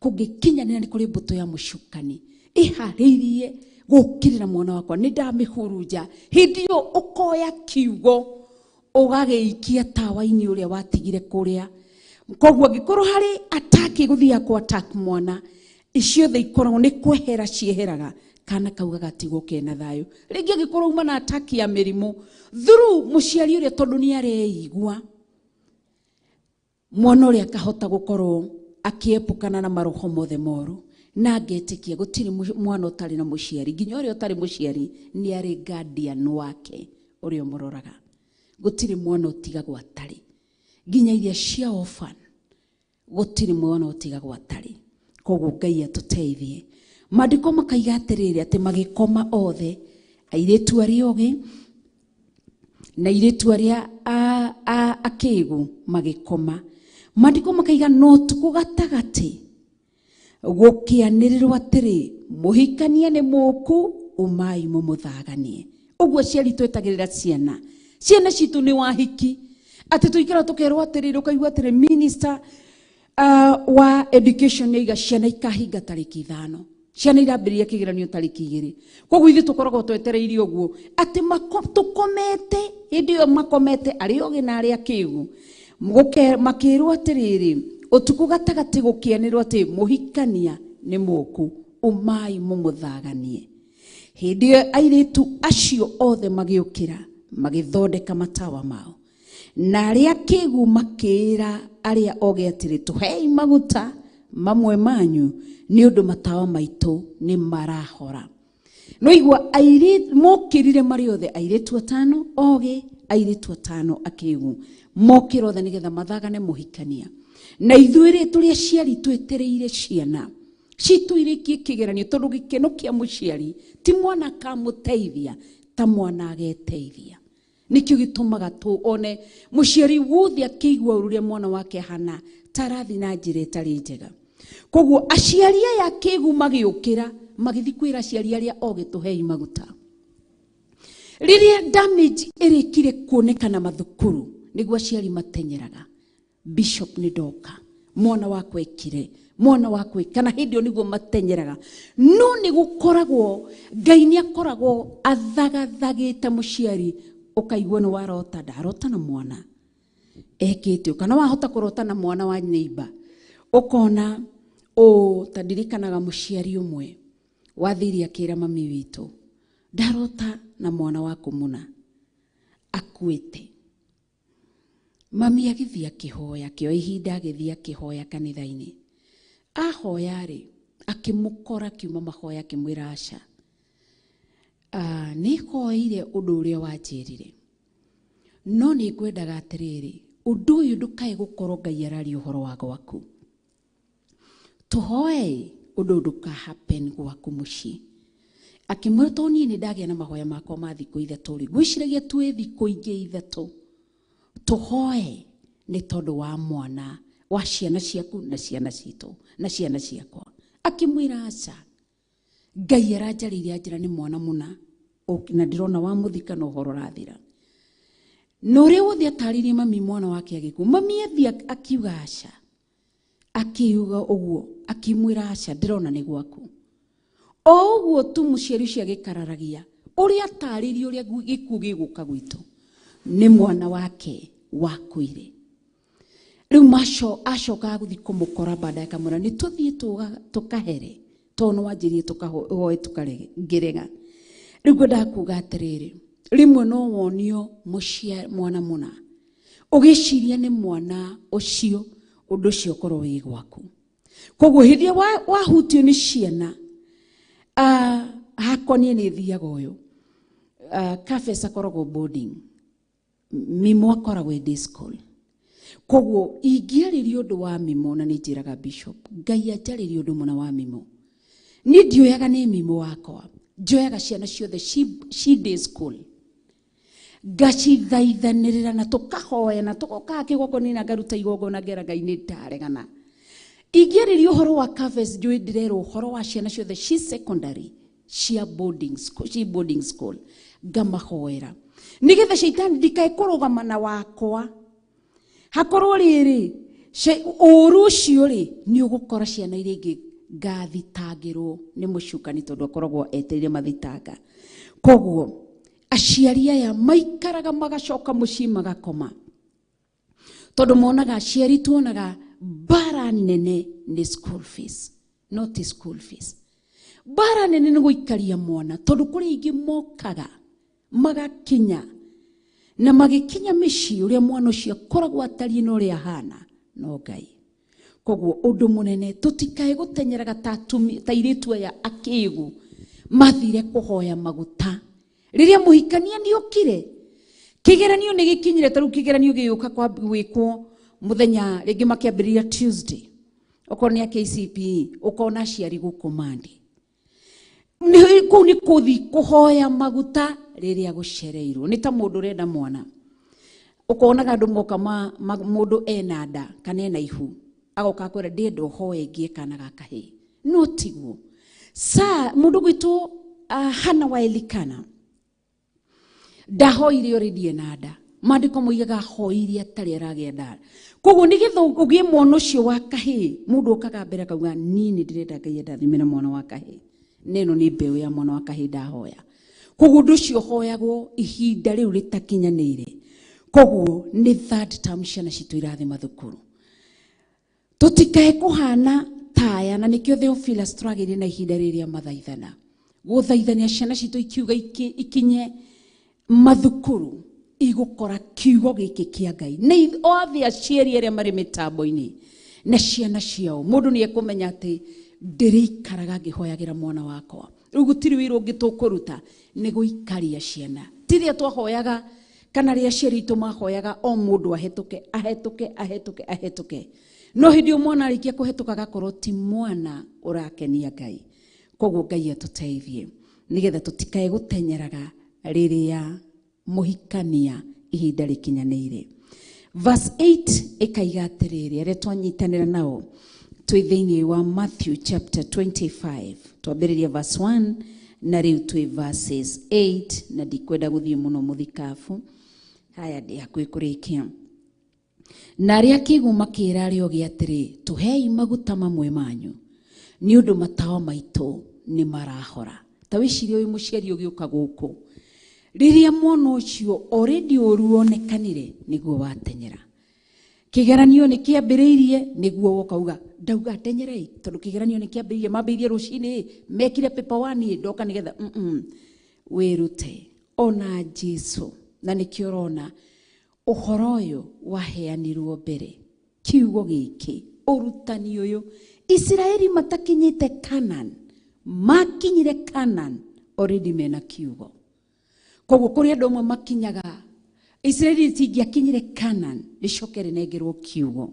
Kũngĩkinyanĩra nĩ kũrĩ mbũtũ ya mũcukani ĩharĩirie gũkĩrĩra mwana wakwa, nĩ ndamĩhurunja. Hĩndĩ ĩyo ũkoya kiugo ũgagĩikia tawa-inĩ ũrĩa watigire kũrĩa. Koguo angĩkorwo harĩ attack ĩgũthiaga kũ attack mwana, ciothe ikoragwo nĩ kwehera cieheraga, kana kau gagatigwo kena thayũ. Rĩngĩ angĩkorwo uma na attack ya mĩrimũ through mũciari ũrĩa, tondũ nĩ areigua, mwana ũrĩa akahota gũkorwo akĩepũkana na maroho mothe moru, na ngetĩkia gũtirĩ mwana ũtarĩ na mũciari, nginya ũrĩa ũtarĩ mũciari nĩ arĩ guardian wake ũrĩa ũmũroraga. Gũtirĩ mwana ũtigagwo atarĩ, nginya iria cia orphan gũtirĩ mwana ũtigagwo atarĩ. Koguo Ngai atũteithie. Maandĩko makaiga atĩrĩrĩ, atĩ magĩkoma othe, airĩtu arĩa ogĩ na airĩtu arĩa akĩgu magĩkoma. Maandĩko makaiga no ũtukũ gatagatĩ gũkĩanĩrĩrwo atĩrĩ, mũhikania nĩ mũku, umai mũmũthaganie. Ũguo aciari twetagĩrĩra ciana, ciana citũ nĩ wahiki, atĩ tũikara tũkerwo atĩrĩrĩ, ũkaigua atĩrĩ minister wa education nĩaiga ciana ikahinga tarĩki 5, ciana irambĩrĩria kĩgeranio tarĩki 2. Koguo ithuĩ tũkoragwo twetereire ũguo atĩ tũkomete hĩndĩ ĩyo makomete arĩa ogĩ na arĩa akĩgu, makĩrwo atĩrĩrĩ, ũtukũ gatagatĩ gũkĩanĩrwo atĩ mũhikania nĩ mũku, umai mũmũthaganie. Hĩndĩ ĩyo airĩtu acio othe magĩũkĩra magĩthondeka matawa mao, na arĩa akĩgu makĩĩra arĩa ogĩ atĩrĩ, tũhei maguta mamwe manyu nĩ ũndũ matawa maitũ nĩ marahora. No igua airĩtu mokĩrire marĩ othe, airĩtu 5 ogĩ, airĩtu 5 akĩgu, mokĩra othe nĩgetha mathagane mũhikania. Na ithuĩ rĩ tũrĩ aciari twetereire ciana citũ irĩkie kĩgeranio, tondũ gĩkeno kĩa mũciari ti mwana akamũteithia ta mwana ageteithia. Nĩkĩo gĩtũmaga tuone mũciari wothe akĩigua ũru ũrĩa mwana wake ahana ta arathiĩ na njĩra ĩtarĩ njega. Koguo aciari aya akĩgu magĩũkĩra magĩthiĩ kwĩra aciari arĩa ogĩ, tũhei maguta. Rĩrĩa damage ĩrĩkire kuonekana mathukuru, nĩguo aciari matenyeraga, bishop nĩ ndoka, mwana wakwa ekire, mwana wakwa kana hĩndĩ ĩyo nĩguo matenyeraga. No nĩ gũkoragwo Ngai nĩ akoragwo athagathagĩte mũciari, ũkaigua nĩ warota, ndarota na mwana ekĩte, kana wahota kũrota na mwana wa neighbor, ũkona ũ ta ndirikanaga mũciari ũmwe wathire akĩra mami witũ, ndarota na mwana waku mũna akuĩte. Mami agĩthiĩ akĩhoya, akĩoya ihinda agĩthiĩ akĩhoya kanitha-inĩ. Ahoya rĩ, akĩmũkora akiuma mahoya akĩmwĩra aca, nĩ hoeire ũndũ ũrĩa wanjĩrire, no nĩ ngwendaga atĩrĩrĩ, ũndũ ũyũ ndũkae gũkorwo Ngai araria ũhoro wa gwaku. Tũhoe ũndũ ũyũ ndũka happen gwaku mũciĩ. Akĩmwĩra tondũ niĩ nĩ ndagĩa na mahoya makwa ma thikũ 3 rĩ, ngwĩciragia twĩ thikũ ingĩ 3 tũhoe nĩ tondũ wa mwana wa ciana ciaku na ciana citũ na ciana ciakwa. Akĩmwĩra aca, Ngai aranjarĩirie anjĩra nĩ mwana mũna na ndĩrona wa mũthika na ũhoro ũrathira. Na ũrĩa wothe atarĩirie mami mwana wake agĩkua, mami athiĩ akiuga aca, akiuga ũguo, akĩmwĩra aca, ndĩrona nĩ gwaku. O ũguo tu mũciari ũcio agĩkararagia ũrĩa atarĩirie ũrĩa gĩkuũ gĩgũka gwitũ nĩ mwana wake wakuire. Rĩu maco acokaga gũthiĩ kũmũkora baadaye akamwĩra nĩ tũthiĩ tũkahere, tondũ nĩ wanjĩrire tũkahoe tũkarege, ngĩrega. Rĩu ngwendaga kuga atĩrĩrĩ, rĩmwe no wonio mwana mũna ũgĩciria nĩ mwana ũcio, ũndũ ũcio ũkorwo wĩ gwaku. Koguo hĩndĩ ĩrĩa wahutio nĩ ciana, hakwa niĩ nĩ thiaga ũyũ, Kafes akoragwo boarding, Mimo akoragwo day school. Koguo ingĩarĩria ũndũ wa Mimo, na nĩ njĩraga bishop, Ngai anjarĩrie ũndũ mũna wa Mimo, niĩ ndioyaga nĩ Mimo wakwa, njoyaga ciana ciothe ci day school, ngacithaithanĩrĩra na tũkahoya na tũgokaga kĩgongona na ngaruta igongona ngera Ngai nĩ ndaregana. Ingĩarĩria ũhoro wa Kafes, njũĩ ndĩrerwo ũhoro wa ciana ciothe ci secondary, cia boarding school, ci boarding school, ngamahoera nĩgetha caitani ndikae kũrũgama na wakwa. Hakorwo rĩrĩ Ũru ũcio rĩ nĩ ũgũkora ciana iria ingĩ ngathitangĩrwo nĩ mũcukani tondũ akoragwo etereire mathitanga. Koguo aciari aya maikaraga magacoka mũciĩ magakoma tondũ monaga aciari tuonaga mbara nene nĩ school fees, not school fees. Mbara nene nĩ gũikaria mwana tondũ kũrĩ aingĩ mokaga magakinya na magĩkinya mĩciĩ ũrĩa mwana ũcio akoragwo atariĩ na ũrĩa ahana no Ngai. Koguo ũndũ mũnene tũtikae gũtenyeraga ta airĩtu aya akĩgu mathire kũhoya maguta rĩrĩa mũhikania nĩokire. Kĩgeranio nĩ gĩkinyire, ta rĩu kĩgeranio gĩgĩũka gwĩkwo mũthenya rĩngĩ makĩambĩrĩria Tuesday, okorwo nĩ a KCPE ũkona aciari gũkũ Monday. Kũu nĩ kũthi kũhoya maguta rĩrĩa gũcereirwo. Nĩ ta mũndũ ũrenda mwana, ũkonaga andũ moka mũndũ ena nda kana ena ihu agoka akwĩra ndĩrenda ũhoe ngĩe kana ga kahĩĩ. No tiguo. Sa mũndũ gwitũ Hana wa Elikana ndahoire already ena nda. Maandĩko moigaga ahoire atarĩ aragĩa nda. Koguo nĩgetha ũgĩe mwana ũcio wa kahĩĩ, mũndũ okaga mbere akauga niĩ nĩ ndĩrenda Ngai andathime na mwana wa kahĩĩ, na ĩno nĩ mbeũ ya mwana wa kahĩĩ ndahoya. Koguo ũndũ ũcio ũhoyagwo ihinda rĩu rĩtakinyanĩire. Koguo nĩ third term ciana citũ irathiĩ mathukuru. Tũtikae kũhana taya, na nĩkĩo Theophilus tũragĩire na ihinda rĩrĩa mathaithana gũthaithania ciana citũ ikiuga ikinye mathukuru igũkora kiugo gĩkĩ kĩa Ngai. Nĩ othe aciari arĩa marĩ mĩtambo-inĩ na ciana ciao, mũndũ nĩ ekũmenya atĩ ndĩrĩikaraga ngĩhoyagĩra mwana wakwa. Rĩu gũtirĩ wĩra ũngĩ tũkũruta nĩ gũikaria ciana. Ti rĩrĩa twahoyaga kana rĩrĩa aciari aitũ mahoyaga o mũndũ ahetũke ahetũke ahetũke ahetũke. No hĩndĩ ĩyo mwana arĩkia kũhetũka agakorwo ti mwana ũrakenia Ngai. Koguo Ngai atũteithie nĩgetha tũtikae gũtenyeraga rĩrĩa mũhikania ihinda rĩkinyanĩire. Verse 8 ĩkaiga atĩrĩrĩ, arĩa twanyitanĩra nao twĩ thĩinĩ wa Matthew chapter 25, twambĩrĩria verse 1 na rĩu twĩ verses 8, na ndikwenda gũthiĩ mũno mũthikabu. Haya, ndĩ hakuhĩ kũrĩkia. Na arĩa akĩgu makĩra arĩa ogĩ atĩrĩ, tũhei maguta mamwe manyu nĩ ũndũ matawa maitũ nĩ marahora. Ta wĩcirie wĩ mũciari ũgĩũka gũkũ, rĩrĩa mwana ũcio already ũru wonekanire nĩguo watenyera. Kĩgeranio nĩ kĩambĩrĩirie nĩguo woka uga ndauga tenyerei tondũ kĩgeranio nĩ kĩambĩrĩirie, mambĩrĩirie rũcinĩ mekire paper 1 ndoka nĩgetha wĩrute. Ona Jesu, na nĩkĩo ũrona ũhoro ũyũ waheanirwo mbere, kiugo gĩkĩ, ũrutani ũyũ, Isiraeli matakinyĩte Canaan, makinyire Canaan already mena kiugo. Koguo kũrĩ andũ amwe makinyaga Isiraeli itingĩakinyire Canaan rĩcoke rĩnengerwo kiugo.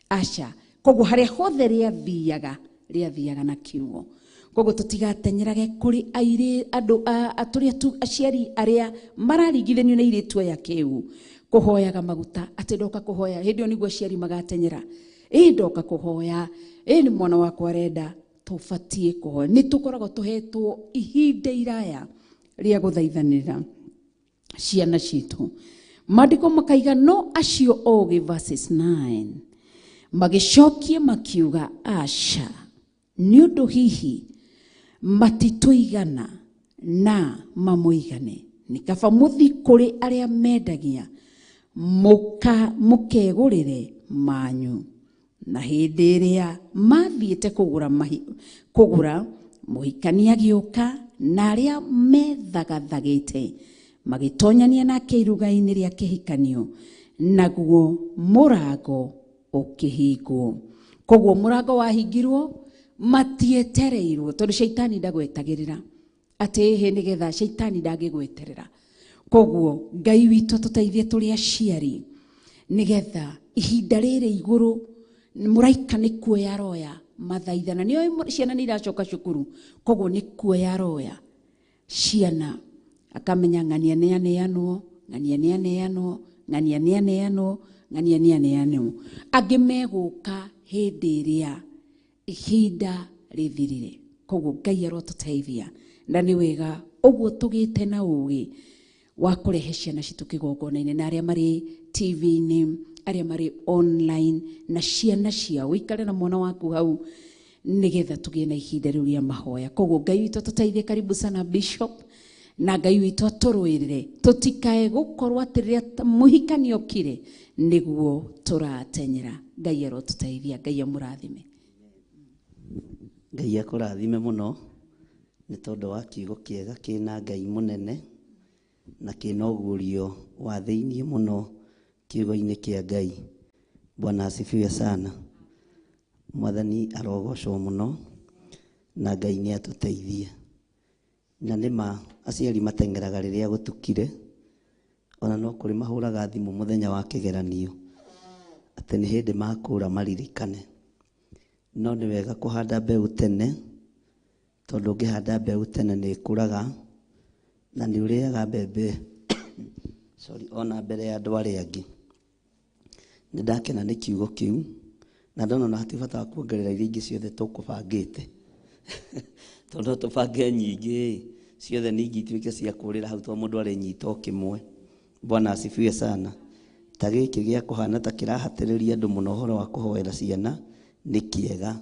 Aca, koguo harĩa hothe rĩathiaga rĩathiaga na kiugo. Koguo tũtigatenyerage kũrĩ andũ tũrĩa aciari arĩa mararingithanio na airĩtu aya kĩu kũhoyaga maguta atĩ ndoka kũhoya. Hĩndĩ ĩyo nĩguo aciari magatenyera, ĩ ndoka kũhoya, ĩ nĩ mwana wakwa arenda. Tũbatiĩ kũhoya. Nĩ tũkoragwo tũhetwo ihinda iraya rĩa gũthaithanĩra ciana citũ. Maandĩko makaiga no acio ogĩ, verses 9, magĩcokia makiuga aca, nĩ ũndũ hihi matitũigana na mamũigane, nĩ kaba mũthi kũrĩ arĩa mendagia mũkegũrĩre manyu. Na hĩndĩ ĩrĩa mathiĩte kũgũra, mũhikania agĩũka na arĩa methagathagĩte magĩtonyania nake iruga-inĩ rĩa kĩhikanio, naguo mũrango ũkĩhingwo. Koguo mũrango wahingirwo matietereirwo, tondũ caitani ndagwetagĩrĩra atĩ ĩhĩ nĩgetha caitani ndangĩgweterera. Koguo Ngai witũ tũteithie tũrĩ aciari nĩgetha ihinda rĩrĩ igũrũ mũraika nĩ kuoya roya mathaithana. Nĩoĩ ciana nĩ iracoka cukuru, koguo nĩ kuoya roya ciana akamenya ng'ania nĩ aneanwo, ng'ania nĩ aneanwo, ng'ania nĩ aneanwo, ng'ania nĩ aneanwo. Angĩ megũka hĩndĩ ĩrĩa ihinda rĩthirire. Koguo Ngai arotũteithia, na nĩ wega ũguo tũgĩte na ũgĩ wa kũrehe ciana citũ kĩgongona-inĩ, na arĩa marĩ TV-inĩ, Arĩa marĩ online na ciana ciao, ũikare na mwana waku hau nigetha tũgĩe na ihinda rĩu rĩa mahoya. Koguo Ngai witũ atũteithie. Karibu sana Bishop, na Ngai witũ atũrũĩrĩre tũtikae gũkorwo atĩ rĩrĩa mũhikani okire nĩguo tũratenyera. Ngai arotũteithia, Ngai amũrathime. Ngai akũrathime mũno nĩ tondũ wa kiugo kĩega kĩna Ngai mũnene na kĩna ũguũrio wa thĩiniĩ mũno kiugo-inĩ kĩa Ngai. Bwana asifiwe sana. Mwathani arogocwo mũno na Ngai nĩ atũteithie. Na nĩma aciari mateng'eraga rĩrĩa gũtukire, ona no kũrĩ mahũraga thimũ mũthenya wa kĩgeranio atĩ nĩ hĩndĩ makũra maririkane. No nĩ wega kũhanda mbeũ tene, tondũ ũngĩhanda mbeũ tene nĩ ĩkũraga na nĩ ũrĩaga mbembe sorry, ona mbere ya andũ arĩa angĩ. Nĩ ndakena nĩ kiugo kĩu na ndona ona hatirĩ bata wa kuongerera iria ingĩ ciothe tũkũbangĩte tondũ no tũbange nyingĩ ciothe ningĩ ituĩke cia kũrĩra hau tondũ mũndũ arĩnyita o kĩmwe. Bwana asifiwe sana. Ta gĩkĩ gĩa kũhana ta kĩrahatĩrĩria andũ mũno ũhoro wa kũhoera ciana nĩ kĩega.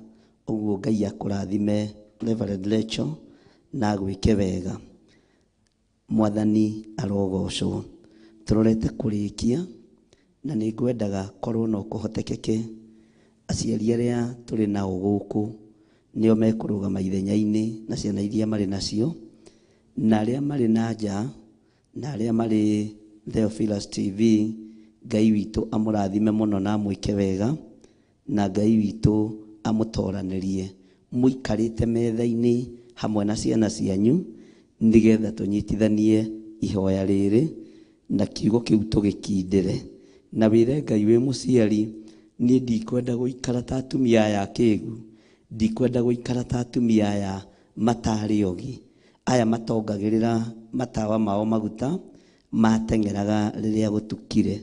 Ũguo Ngai akũrathime Reverend Rachel na agwĩke wega. Mwathani arogocwo. Tũrorete kũrĩkia na nĩ ngwendaga korwo no kũhotekeke aciari arĩa tũrĩ nao gũkũ nĩo mekũrũgama ithenya-inĩ na ciana iria marĩ nacio, na arĩa marĩ na nja na arĩa marĩ Theophilus TV. Ngai witũ amũrathime mũno na amwĩke wega, na Ngai witũ amũtoranĩrie mũikarĩte metha-inĩ hamwe na ciana cianyu nĩgetha tũnyitithanie ihoya rĩrĩ na kiugo kĩu tũgĩkindĩre. Na wĩre Ngai wĩ mũciari, niĩ ndikwenda gũikara ta atumia aya akĩgu, ndikwenda gũikara ta atumia aya matarĩ ogi, aya matongagĩrĩra matawa mao maguta mateng'eraga rĩrĩa gũtukire.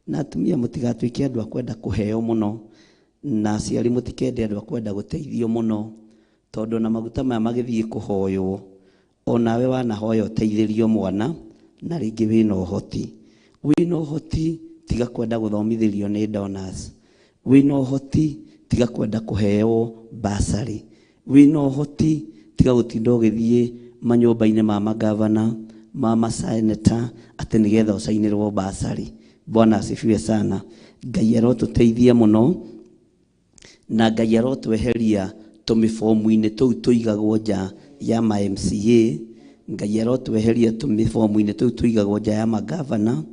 Na atumia mũtigatuĩke andũ a kwenda kũheo mũno, na aciari mũtikende andũ a kwenda gũteithio mũno, tondũ na maguta maya magĩthiĩ kũhoywo onawe wanahoya ũteithĩrio mwana na rĩngĩ wĩna ũhoti. Wĩna ũhoti tiga kwenda gũthomithĩrio nĩ donors, wĩna ũhoti tiga kwenda kũheo basarĩ, wĩna ũhoti tiga gũtinda ũgĩthiĩ manyũmba-inĩ ma magavana ma maseneta atĩ nĩgetha ũcainĩrwo basarĩ. Bwana asifiwe sana. Ngai arotũteithia mũno na Ngai arotweheria tũmĩbomu-inĩ tũu tũigagwo nja ya ma MCA. Ngai arotweheria tũmĩbomu-inĩ tũu tũigagwo nja ya magavana.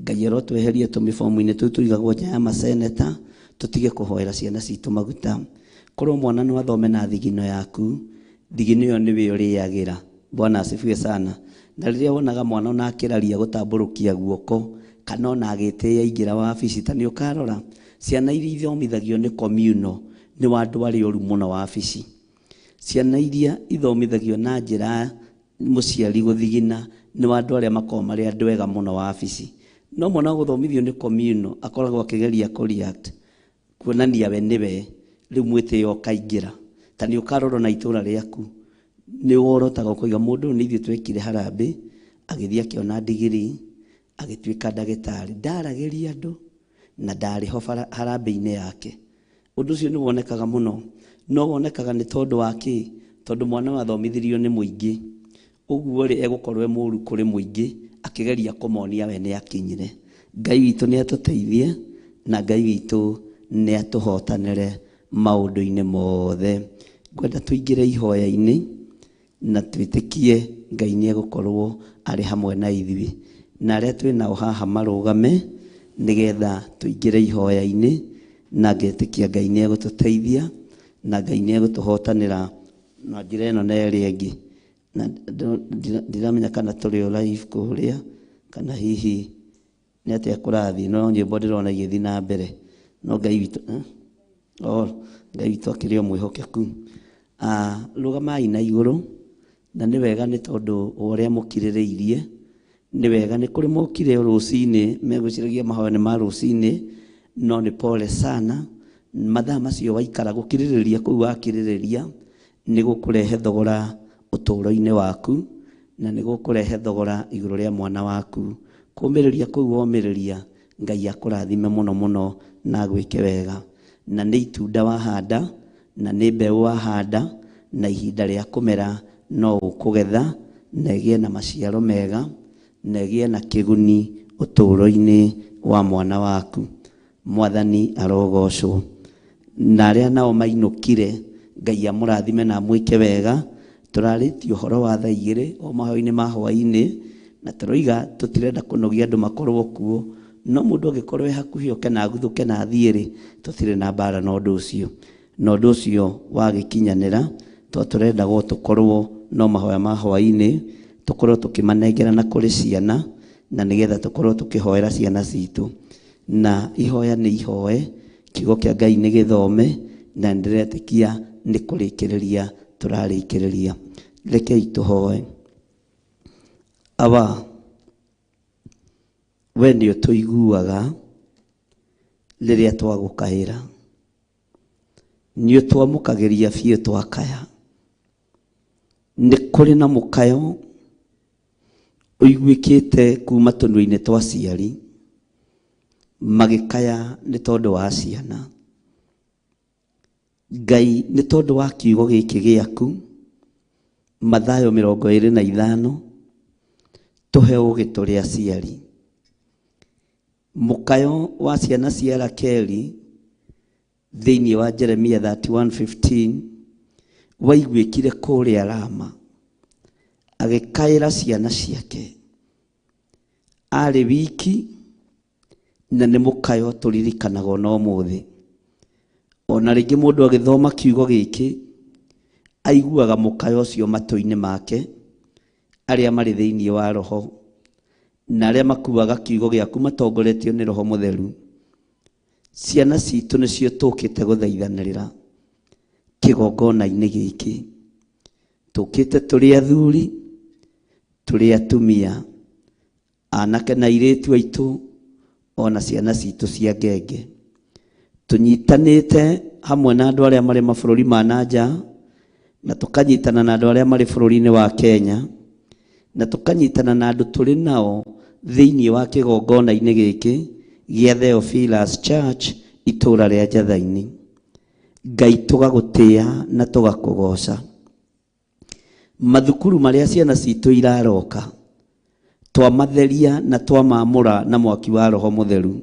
Ngai arotweheria tũmĩbomu-inĩ tũu tũigagwo nja ya maseneta, tũtige kũhoera ciana citũ maguta. Korwo mwana no athome na thigino yaku, thigino ĩyo nĩwe ũrĩagĩra. Bwana asifiwe sana. Na rĩrĩa wonaga mwana ona akĩraria gũtambũrũkia guoko kana ona agĩtĩĩa aingĩra wabici, ta nĩ ũkarora ciana iria ithomithagio nĩ communal nĩ wa andũ arĩa oru mũno wabici. Ciana iria ithomithagio na njĩra mũciari gũthigina nĩ wa andũ arĩa makoragwo marĩ andũ ega mũno wabici. No mwana wa gũthomithio nĩ communal akoragwo akĩgeria kũ react kuonania we nĩwe rĩu mwĩtĩo ũkaingĩra. Ta nĩ ũkarora na itũra rĩaku nĩ worotaga ũkoiga mũndũ ũyũ nĩ ithuĩ twekire harambĩ, agĩthiĩ akĩona ndigiri agĩtuĩka ndagĩtarĩ, ndaragĩria andũ na ndarĩ ho harambĩ-inĩ yake. Ũndũ ũcio nĩ wonekaga mũno, no wonekaga nĩ tondũ wa kĩ? Tondũ mwana wathomithirio nĩ mũingĩ, ũguo rĩ egũkorwo e mũũru kũrĩ mũingĩ akĩgeria kũmonia we nĩ akinyire. Ngai witũ nĩ atũteithie na Ngai witũ nĩ atũhotanĩre maũndũ-inĩ mothe. Ngwenda tũingĩre ihoya-inĩ na twĩtĩkie Ngai nĩ egũkorwo arĩ hamwe na ithuĩ, na arĩa twĩ nao haha marũgame nĩgetha tũingĩre ihoya-inĩ, na ngetĩkia Ngai nĩ egũtũteithia na Ngai nĩ egũtũhotanĩra na njĩra ĩno na ĩrĩa ĩngĩ. Na ndiramenya kana tũrĩ o live kũrĩa kana hihi nĩ atĩa kũrathiĩ, no nyĩmbo ndĩrona igĩthiĩ na mbere. No Ngai witũ, oh, Ngai witũ akĩrĩ o mwĩhokeku. Rũgamai na igũrũ, na nĩ wega nĩ tondũ wa ũrĩa mũkirĩrĩirie. Nĩ wega nĩ kũrĩ mokire rũcinĩ megwĩciragia mahoya nĩ ma rũcinĩ, no nĩ pole sana. Mathaa macio waikara gũkirĩrĩria kũu wakirĩrĩria nĩ gũkũrehe thogora ũtũũro-inĩ waku, na nĩ gũkũrehe thogora igũrũ rĩa mwana waku. Kũũmĩrĩria kũu womĩrĩria, Ngai akũrathime mũno mũno na agwĩke wega. Na nĩ itunda wahanda, na nĩ mbeũ wahanda, na ihinda rĩa kũmera no ũkũgetha, na ĩgĩe na maciaro mega, na ĩgĩe na kĩguni ũtũũro-inĩ wa mwana waku. Mwathani arogocwo. Na arĩa nao mainũkire, Ngai amũrathime na amwĩke wega. Tũrarĩtie ũhoro wa thaa igĩrĩ o mahoya-inĩ ma hwaĩ-inĩ, na tũroiga tũtirenda kũnogia andũ makorwo kuo, no mũndũ angĩkorwo e hakuhĩ oke na aguthũke na athiĩ-rĩ, tũtirĩ na mbara na ũndũ ũcio. Na ũndũ ũcio wagĩkinyanĩra, tondũ tũrendaga o tũkorwo no mahoya ma hwaĩ-inĩ, tũkorwo tũkĩmanengerana kũrĩ ciana, na nĩgetha tũkorwo tũkĩhoera ciana citũ. Na ihoya nĩ ihoe, kiugo kĩa Ngai nĩ gĩthome, na nĩndĩretĩkia nĩ kũrĩkĩrĩria tũrarĩkĩrĩria. Rekei tũhoe. Awa, we nĩ ũtũiguaga rĩrĩa twagũkaĩra, nĩ ũtwamũkagĩria biũ twakaya. Nĩ kũrĩ na mũkayo ũiguĩkĩte kuma tũnua-inĩ twa aciari magĩkaya nĩ tondũ wa ciana. Ngai, nĩ tondũ wa kiugo gĩkĩ gĩaku, Mathayo 25, tũhe ũũgĩ tũrĩ aciari. Mũkayo wa ciana cia Rakeli thĩinĩ wa Jeremia 31:15 waiguĩkire kũrĩa Rama, agĩkaĩra ciana ciake. Arĩ wiki na nĩ mũkayo tũririkanaga ona ũmũthĩ. Ona rĩngĩ mũndũ agĩthoma kiugo gĩkĩ aiguaga mũkayo ũcio matũ-inĩ make, arĩa marĩ thĩinĩ wa roho na arĩa makuaga kiugo gĩaku matongoretio nĩ Roho Mũtheru. Ciana citũ nĩcio tũkĩte gũthaithanĩrĩra kĩgongona-inĩ gĩkĩ. Tũkĩte tũrĩ athuri, tũrĩ atumia, anake na airĩtu aitũ, ona ciana citũ cia ngenge. Tũnyitanĩte hamwe na andũ arĩa marĩ mabũrũri ma na nja, na tũkanyitana na andũ arĩa marĩ bũrũri-inĩ wa Kenya, na tũkanyitana na andũ tũrĩ nao thĩinĩ wa kĩgongona-inĩ gĩkĩ gĩa Theophilus Church itũũra rĩa Njathaini. Ngai tũgagũtĩa na tũgakũgoca. Mathukuru marĩa ciana citũ iraroka, twamatheria na twamamũra na mwaki wa Roho Mũtheru.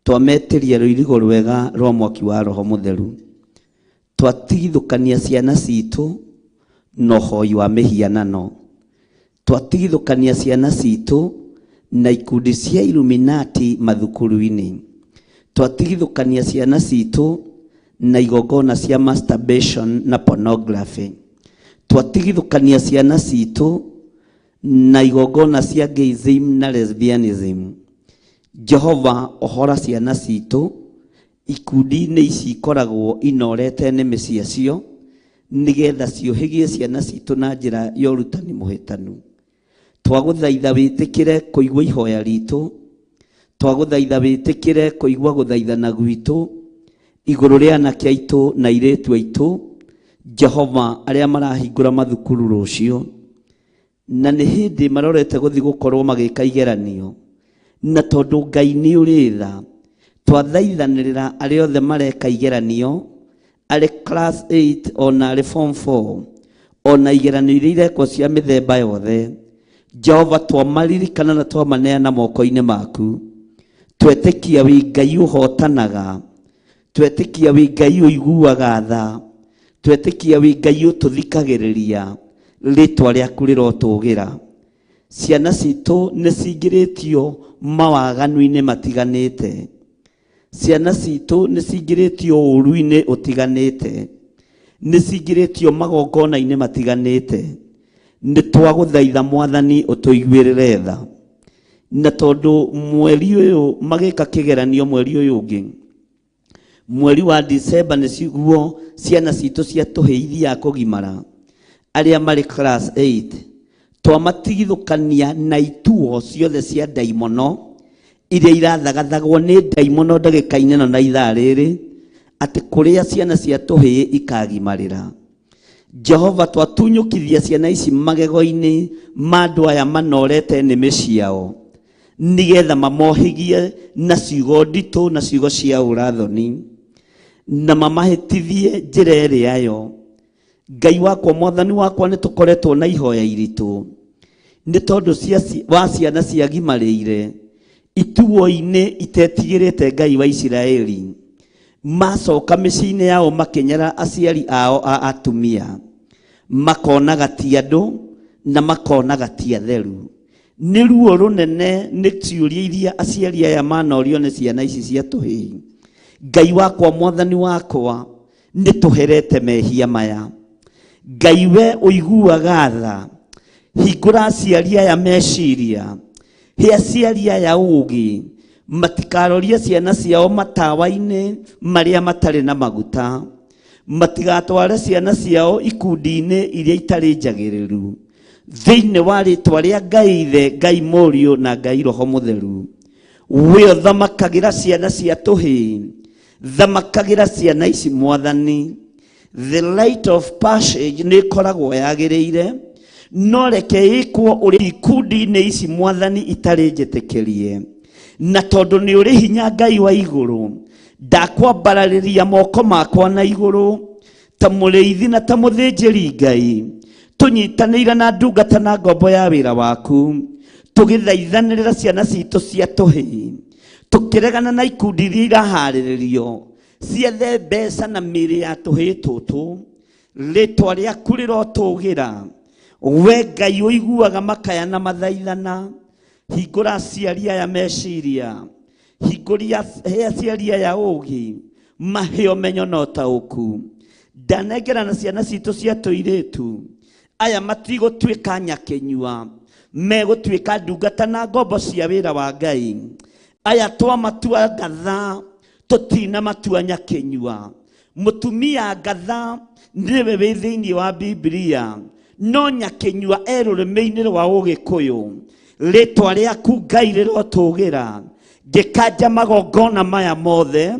Twametĩria rũirigo rwega rwa mwaki wa Roho Mũtheru. Twatigithũkania ciana citũ na ũhoi wa mĩhianano. Twatigithũkania ciana citũ na ikundi cia Illuminati mathukuru-inĩ. Twatigithũkania ciana citũ na igongona cia masturbation na pornography. Twatigithũkania ciana citũ na igongona cia gayism na lesbianism. Jehova ohora ciana citũ ikundi-inĩ ici ikoragwo inorete nĩmĩ ciacio nĩgetha ciũhĩgie ciana citũ na njĩra ya ũrutani mũhĩtanu. Twagũthaitha wĩtĩkĩre kũigua ihoya ritũ, twagũthaitha wĩtĩkĩre kũigua gũthaithana gwitũ igũrũ rĩa anake aitũ na airĩtu aitũ, Jehova, arĩa marahingũra mathukuru rũciũ, na nĩ hĩndĩ marorete gũthiĩ gũkorwo magĩka igeranio, na tondũ Ngai nĩ ũrĩ tha, twathaithanĩrĩra arĩa othe mareka igeranio, arĩ class 8 ona arĩ form 4, ona igeranio iria irekwo cia mĩthemba yothe, Jehova twamaririkana na twamaneana moko-inĩ maku. Twetĩkia wĩ Ngai ũhotanaga, twetĩkia wĩ Ngai ũiguaga tha, twetĩkia wĩ Ngai ũtũthikagĩrĩria, rĩtwa rĩaku rĩrotũgĩra. Ciana citũ nĩ cingĩrĩtio mawaganu-inĩ matiganĩte, ciana citũ nĩ cingĩrĩtio ũũru-inĩ ũtiganĩte, nĩ cingĩrĩtio magongona-inĩ matiganĩte. Nĩ twagũthaitha Mwathani ũtũiguĩrĩre tha. Na tondũ mweri ũyũ magĩka kĩgeranio mweri ũyũ ũngĩ, mweri wa Disemba nĩguo ciana citũ cia tũhĩĩ ithiaga kũgimara, arĩa marĩ class 8, twamatigithũkania na ituo ciothe cia ndaimono iria irathagathagwo nĩ ndaimono ndagĩka-inĩ ĩno na ithaa rĩrĩ, atĩ kũrĩa ciana cia tũhĩĩ ikagimarĩra. Jehova, twatunyũkithia ciana ici magego-inĩ ma andũ aya manorete nĩmĩ ciao, Nĩgetha mamohĩgie na ciugo nditũ na ciugo cia ũrathoni na mamahĩtithie njĩra ĩrĩa yo. Ngai wakwa mwathani wakwa nĩ tũkoretwo na ihoya iritũ nĩ tondũ wa ciana ciagimarĩire ituo-inĩ itetigĩrĩte Ngai wa Isiraeli macoka mĩciĩ-inĩ yao makĩnyara aciari ao a atumia makonaga ti andũ na makonaga ti atheru. Nĩ ruo rũnene nĩ ciũria iria aciari aya manorio nĩ ciana ici cia tũhĩĩ. Ngai wakwa mwathani wakwa nĩ tũherete mehia maya. Ngai we ũiguaga tha, hingũra aciari aya meciria, he aciari aya ũũgĩ, matikarorie ciana ciao matawa-inĩ marĩa matarĩ na maguta, matigatware ciana ciao ikundi-inĩ iria itarĩ njagĩrĩru. Thĩinĩ wa rĩtwa rĩa Ngai Ithe, Ngai Mũriũ na Ngai Roho Mũtheru, we ũthamakagĩra ciana cia tũhĩĩ, thamakagĩra ciana ici mwathani. The light of passage nĩ ĩkoragwo yagĩrĩire, no reke ĩkwo ũrĩa ikundi-inĩ ici mwathani itarĩ njĩtĩkĩrie. Na tondũ nĩ ũrĩ hinya Ngai wa igũrũ, ndakwambararĩria moko makwa na igũrũ ta mũrĩithi na ta mũthĩnjĩri Ngai, tũnyitanĩire na ndungata na ngombo ya wĩra waku, tũgĩthaithanĩrĩra ciana citũ cia tũhĩĩ, tũkĩregana na ikundi iria iraharĩrĩrio ciethe mbeca na mĩĩrĩ ya tũhĩĩ tũtũ. Rĩtwa rĩaku rĩrotũgĩra, we Ngai ũiguaga makaya na mathaithana. Hingũra aciari aya meciria, hingũria he aciari aya ũũgĩ, mahe ũmenyo na ũtaũku. Ndanengera na ciana citũ cia tũirĩtu aya matigũtuĩka nyakĩnyua, megũtuĩka ndungata na ngombo cia wĩra wa Ngai. Aya twamatua ngatha, tũtina matua nyakĩnyua. Mũtumia ngatha nĩwe wĩ thĩinĩ wa Biblia, no nyakĩnyua e rũrĩmĩ-inĩ rwa Ũgĩkũyũ. Rĩtwa rĩaku Ngai rĩrotũgĩra, ngĩkanja magongona maya mothe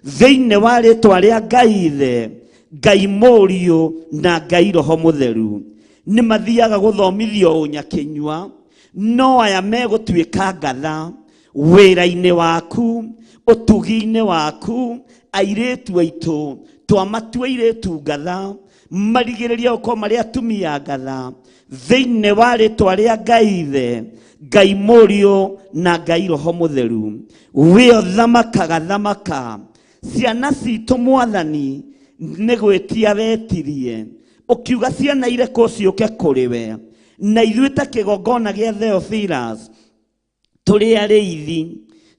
thĩinĩ wa rĩtwa rĩa Ngai Ithe, Ngai Mũriũ na Ngai Roho Mũtheru. Nĩ mathiaga gũthomithio ũnyakĩnyua, no aya megũtuĩka ngatha wĩra-inĩ waku, ũtugi-inĩ waku. Airĩtu aitũ twamatua airĩtu ngatha, marigĩrĩria gũkorwo marĩ atumia ngatha thĩinĩ wa rĩtwa rĩa Ngai Ithe, Ngai Mũriũ na Ngai Roho Mũtheru. We ũthamakaga thamaka ciana citũ mwathani nĩ gwĩtia wetirie, ũkiuga ciana irekwo ciũke kũrĩ we, na ithuĩ ta kĩgongona gĩa Theophilus tũrĩ arĩithi,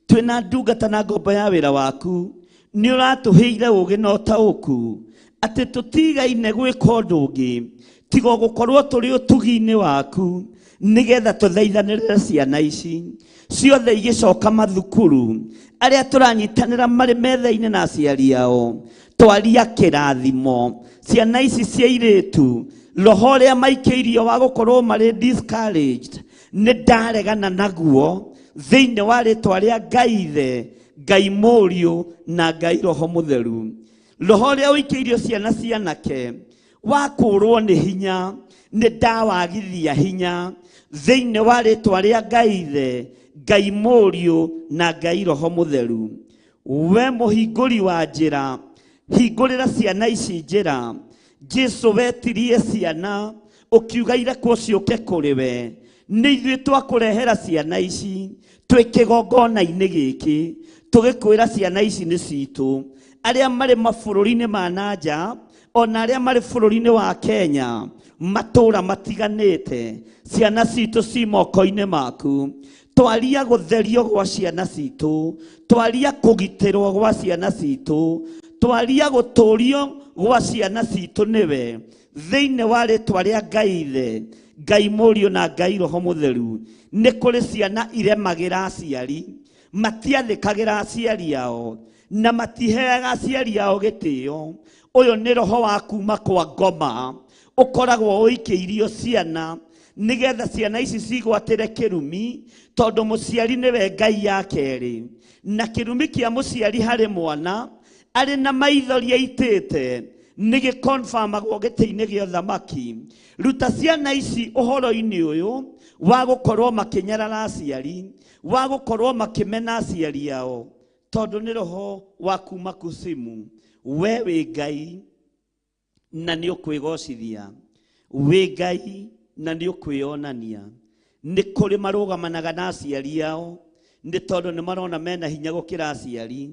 twĩna ndungata na ngombo ya wĩra waku, nĩ ũratũheire ũũgĩ na ũtaũku atĩ tũtigaine gwĩka ũndũ ũngĩ tiga gũkorwo tũrĩ ũtugi-inĩ waku, nĩgetha tũthaithanĩrĩre ciana ici ciothe igĩcoka mathukuru, arĩa tũranyitanĩra marĩ metha-inĩ na aciari ao, twaria kĩrathimo ciana ici cia airĩtu. Roho ũrĩa maikĩirio wa gũkorwo marĩ discouraged nĩ ndaregana naguo thĩinĩ wa rĩtwa rĩa Ngai Ithe, Ngai Mũriũ na Ngai Roho Mũtheru. Roho ũrĩa ũikĩirio ciana cianake wa kũũrwo nĩ hinya nĩ ndawagithia hinya thĩinĩ wa rĩtwa rĩa Ngai Ithe, Ngai Mũriũ na Ngai Roho Mũtheru. We mũhingũri wa njĩra, hingũrĩra ciana ici njĩra. Jesu wetirie ciana ũkiuga irekwo ciũke kũrĩ we, nĩ ithuĩ twakũrehera ciana ici twĩ kĩgongona-inĩ gĩkĩ, tũgĩkwĩra ciana ici nĩ citũ. Arĩa marĩ mabũrũri-inĩ ma na nja ona arĩa marĩ bũrũri-inĩ wa Kenya, matũũra matiganĩte, ciana citũ ci moko-inĩ maku. Twaria gũtherio gwa ciana citũ, twaria kũgitĩrwo gwa ciana citũ, twaria gũtũrio gwa ciana citũ nĩwe thĩinĩ wa rĩtwa rĩa Ngai Ithe, Ngai Mũriũ na Ngai Roho Mũtheru. Nĩ kũrĩ ciana iremagĩra aciari, matiathĩkagĩra aciari ao na matiheaga aciari ao gĩtĩo. Ũyũ nĩ roho wa kuma kwa ngoma ũkoragwo ũikĩirio ciana nĩgetha ciana ici cigwatĩre kĩrumi, tondũ mũciari nĩwe Ngai ya kerĩ, na kĩrumi kĩa mũciari harĩ mwana arĩ na maithori aitĩte. nĩ gĩkonfamagwo gĩtĩ-inĩ gĩa ũthamaki. Ruta ciana ici ũhoro-inĩ ũyũ wa gũkorwo makĩnyarara aciari, wa gũkorwo makĩmena aciari ao, tondũ nĩ roho wa kuma kusimu. We wĩ Ngai na nĩ ũkwĩgocithia, wĩ Ngai na nĩ ũkwĩonania. Nĩ kũrĩ marũgamanaga na aciari ao nĩ tondũ nĩ marona mena hinya gũkĩra aciari.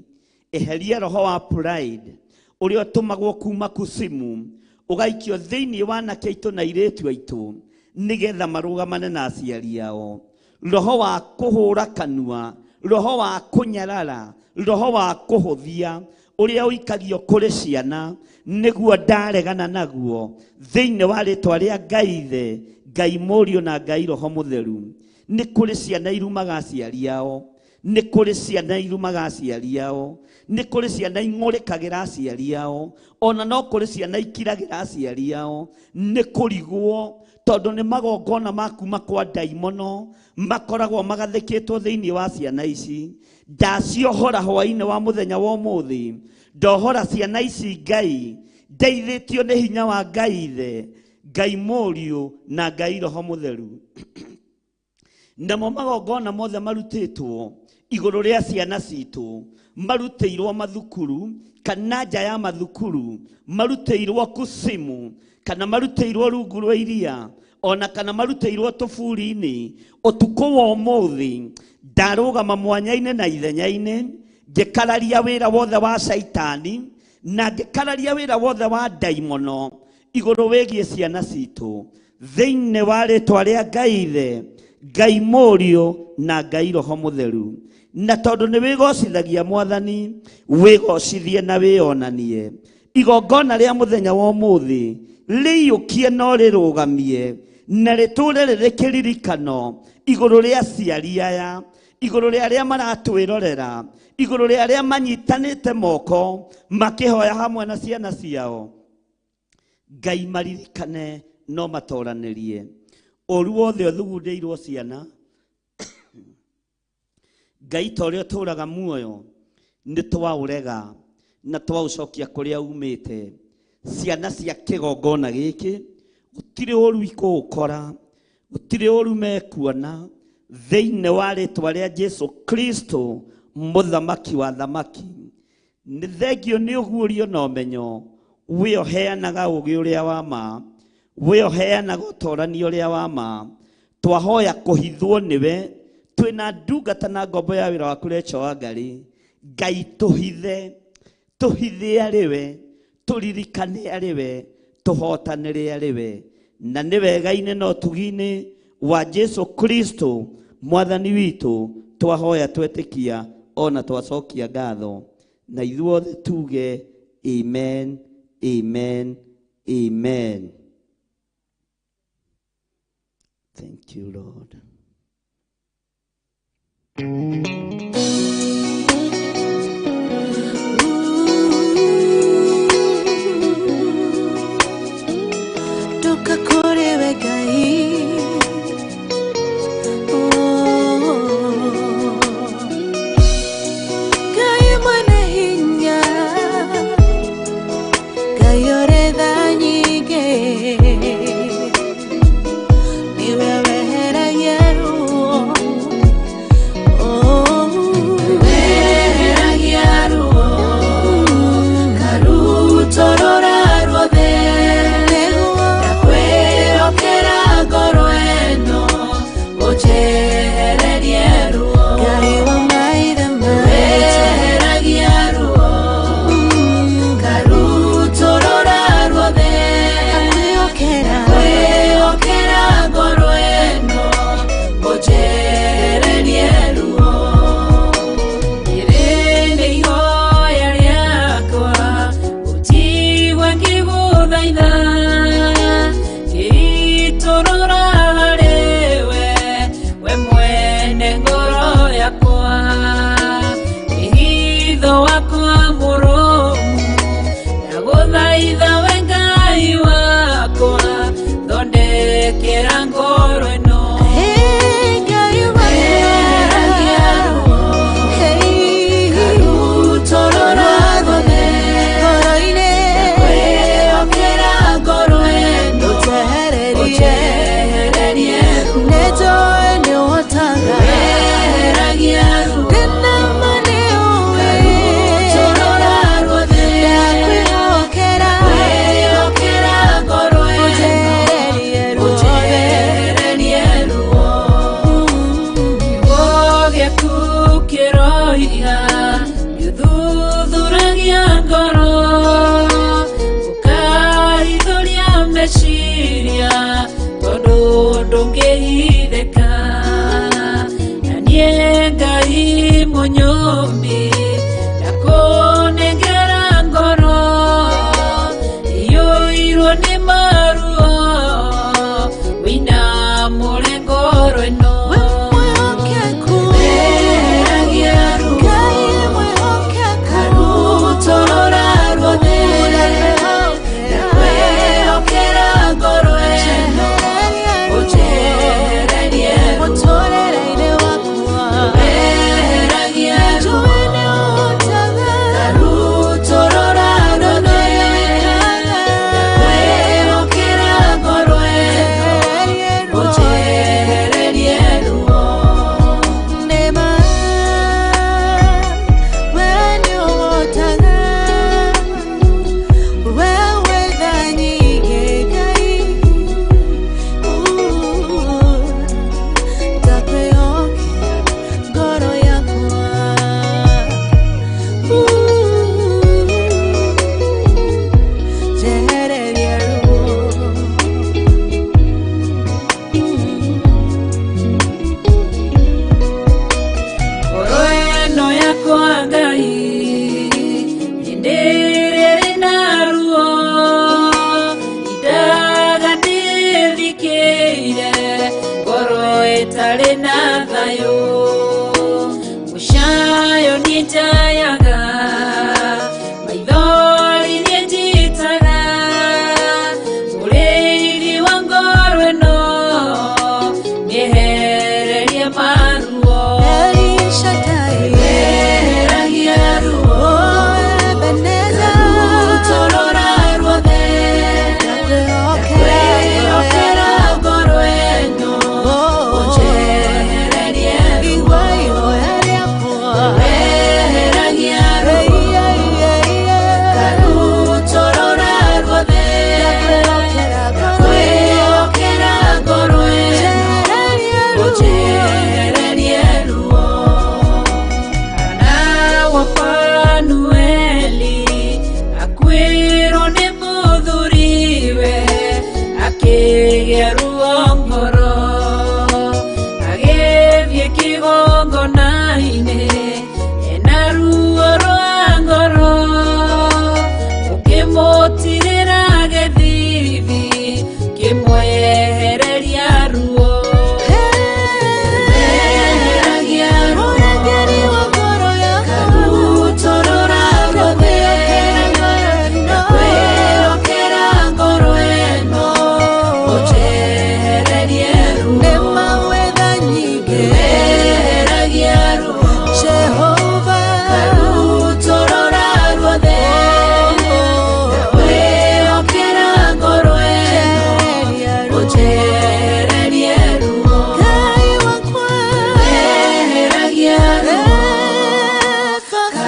Eheria roho wa pride ũrĩa ũtũmagwo kuma kusimu ũgaikio thĩinĩ wa anake aitũ na airĩtu aitũ nĩgetha marũgamane na aciari ao. Roho wa kũhũra kanua, roho wa kũnyarara, roho wa kũhũthia ũrĩa ũikagio kũrĩ ciana nĩguo ndaregana naguo thĩinĩ wa rĩtwa rĩa Ngai Ithe, Ngai Mũriũ na Ngai Roho Mũtheru. Nĩ kũrĩ ciana irumaga aciari ao, nĩ kũrĩ ciana irumaga aciari ao, nĩ kũrĩ ciana ing'ũrĩkagĩra aciari ao, ona no kũrĩ ciana ikiragĩra aciari ao. Nĩ kũrigwo tondũ nĩ magongona ma kuma kwa ndaimono makoragwo magathĩkĩtwo thĩinĩ wa ciana ici. Ndaciohora hwaĩ-inĩ wa mũthenya wa ũmũthĩ, ndohora ciana ici Ngai, ndeithĩtio nĩ hinya wa Ngai Ithe, Ngai Mũriũ na Ngai Roho Mũtheru. Namo magongona mothe marutĩtwo igũrũ rĩa ciana citũ, marutĩirwo mathukuru kana nja ya mathukuru, marutĩirwo kusimu kana marutĩirwo rungu rwa iria, ona kana marutĩirwo tũburi-inĩ. Ũtukũ wa ũmũthĩ ndarũgama mwanya-inĩ na ithenya-inĩ, ngĩkararia wĩra wothe wa caitani na ngĩkararia wĩra wothe wa ndaimono igũrũ wĩgiĩ ciana citũ thĩinĩ wa rĩtwa rĩa Ngai Ithe, Ngai Mũriũ na Ngai Roho Mũtheru. Na tondũ nĩ wĩgocithagia Mwathani, wĩgocithie na wĩonanie. Igongona rĩa mũthenya wa ũmũthĩ rĩiyũkie no rĩrũgamie na rĩtũre rĩrĩ kĩririkano igũrũ rĩa aciari aya, igũrũ rĩa arĩa maratwĩrorera, igũrũ rĩa arĩa manyitanĩte moko makĩhoya hamwe na ciana ciao. Ngai maririkane no matoranĩrie. Ũru wothe ũthugundĩirwo ciana, Ngai ta ũrĩa ũtũũraga muoyo nĩ twaũrega na twaũcokia kũrĩa umĩte. Ciana cia kĩgongona gĩkĩ gũtirĩ ũru ikũũkora, gũtirĩ ũru mekuona thĩinĩ wa rĩtwa rĩa Jesu Kristo mũthamaki wa thamaki. Nĩ thengio nĩ ũguũrio na ũmenyo, we ũheanaga ũũgĩ ũrĩa wa ma, we ũheanaga ũtorani ũrĩa wa ma. Twahoya kũhithwo nĩwe twĩna ndungata na ngombo ya wĩra waku Rachel Wangari. Ngai tũhithe, tũhithe arĩ we, tũririkane arĩ we, tũhotanĩre arĩ we, na nĩ wega-inĩ na ũtugi-inĩ wa Jesu Kristo Mwathani witũ twahoya twetĩkia ona twacokia ngatho, na ithuothe tuge amen, amen, amen. Thank you, Lord. Ndoka kũrĩ we Ngai, Ngai mwene hinya, Ngai ũrĩ tha nyingĩ, nĩwe weheragia ruo. Oh. Nĩ maruo wĩna mũrengoro ĩno. Weheragia ruo karutorora ruothe, ndakwĩhokera ngoro ĩno ũnjehererie ruo. Weheragia ruo karutorora ruothe, ndakwĩhokera ngoro ĩno ũnjehererie ruo. Ngoro ĩno yakwa Ngai hĩndĩ ĩrĩa ĩna ruo indaga ndĩthikĩire ngoro ĩtarĩ na thayũ mũcayo niĩ njayaga maithori niĩ njitaga mũrĩithi wa ngoro ĩno nĩehererie maruo. Weheragia ruo karutorora ruothe, ndakwĩhokera ngoro ĩno ũnjehererie ruo. Weheragia ruo karutorora ruothe, ndakwĩhokera ngoro ĩno ũnjehererie ruo. Hana wa Fanueli akuĩrwo nĩ mũthuriwe akĩgĩa ruo ngoro agĩthiĩ kĩgongona-inĩ ena ruo rwa ngoro ũkĩmũtirĩra gĩthithi kĩmwehereria ruo. Weheragia ruo karutorora ruothe, ndakwĩhokera ngoro ĩno ũnjehererie ruo. Weheragia ruo karutorora ruothe, ndakwĩhokera ngoro ĩno ũnjehererie ruo. Weheragia ruo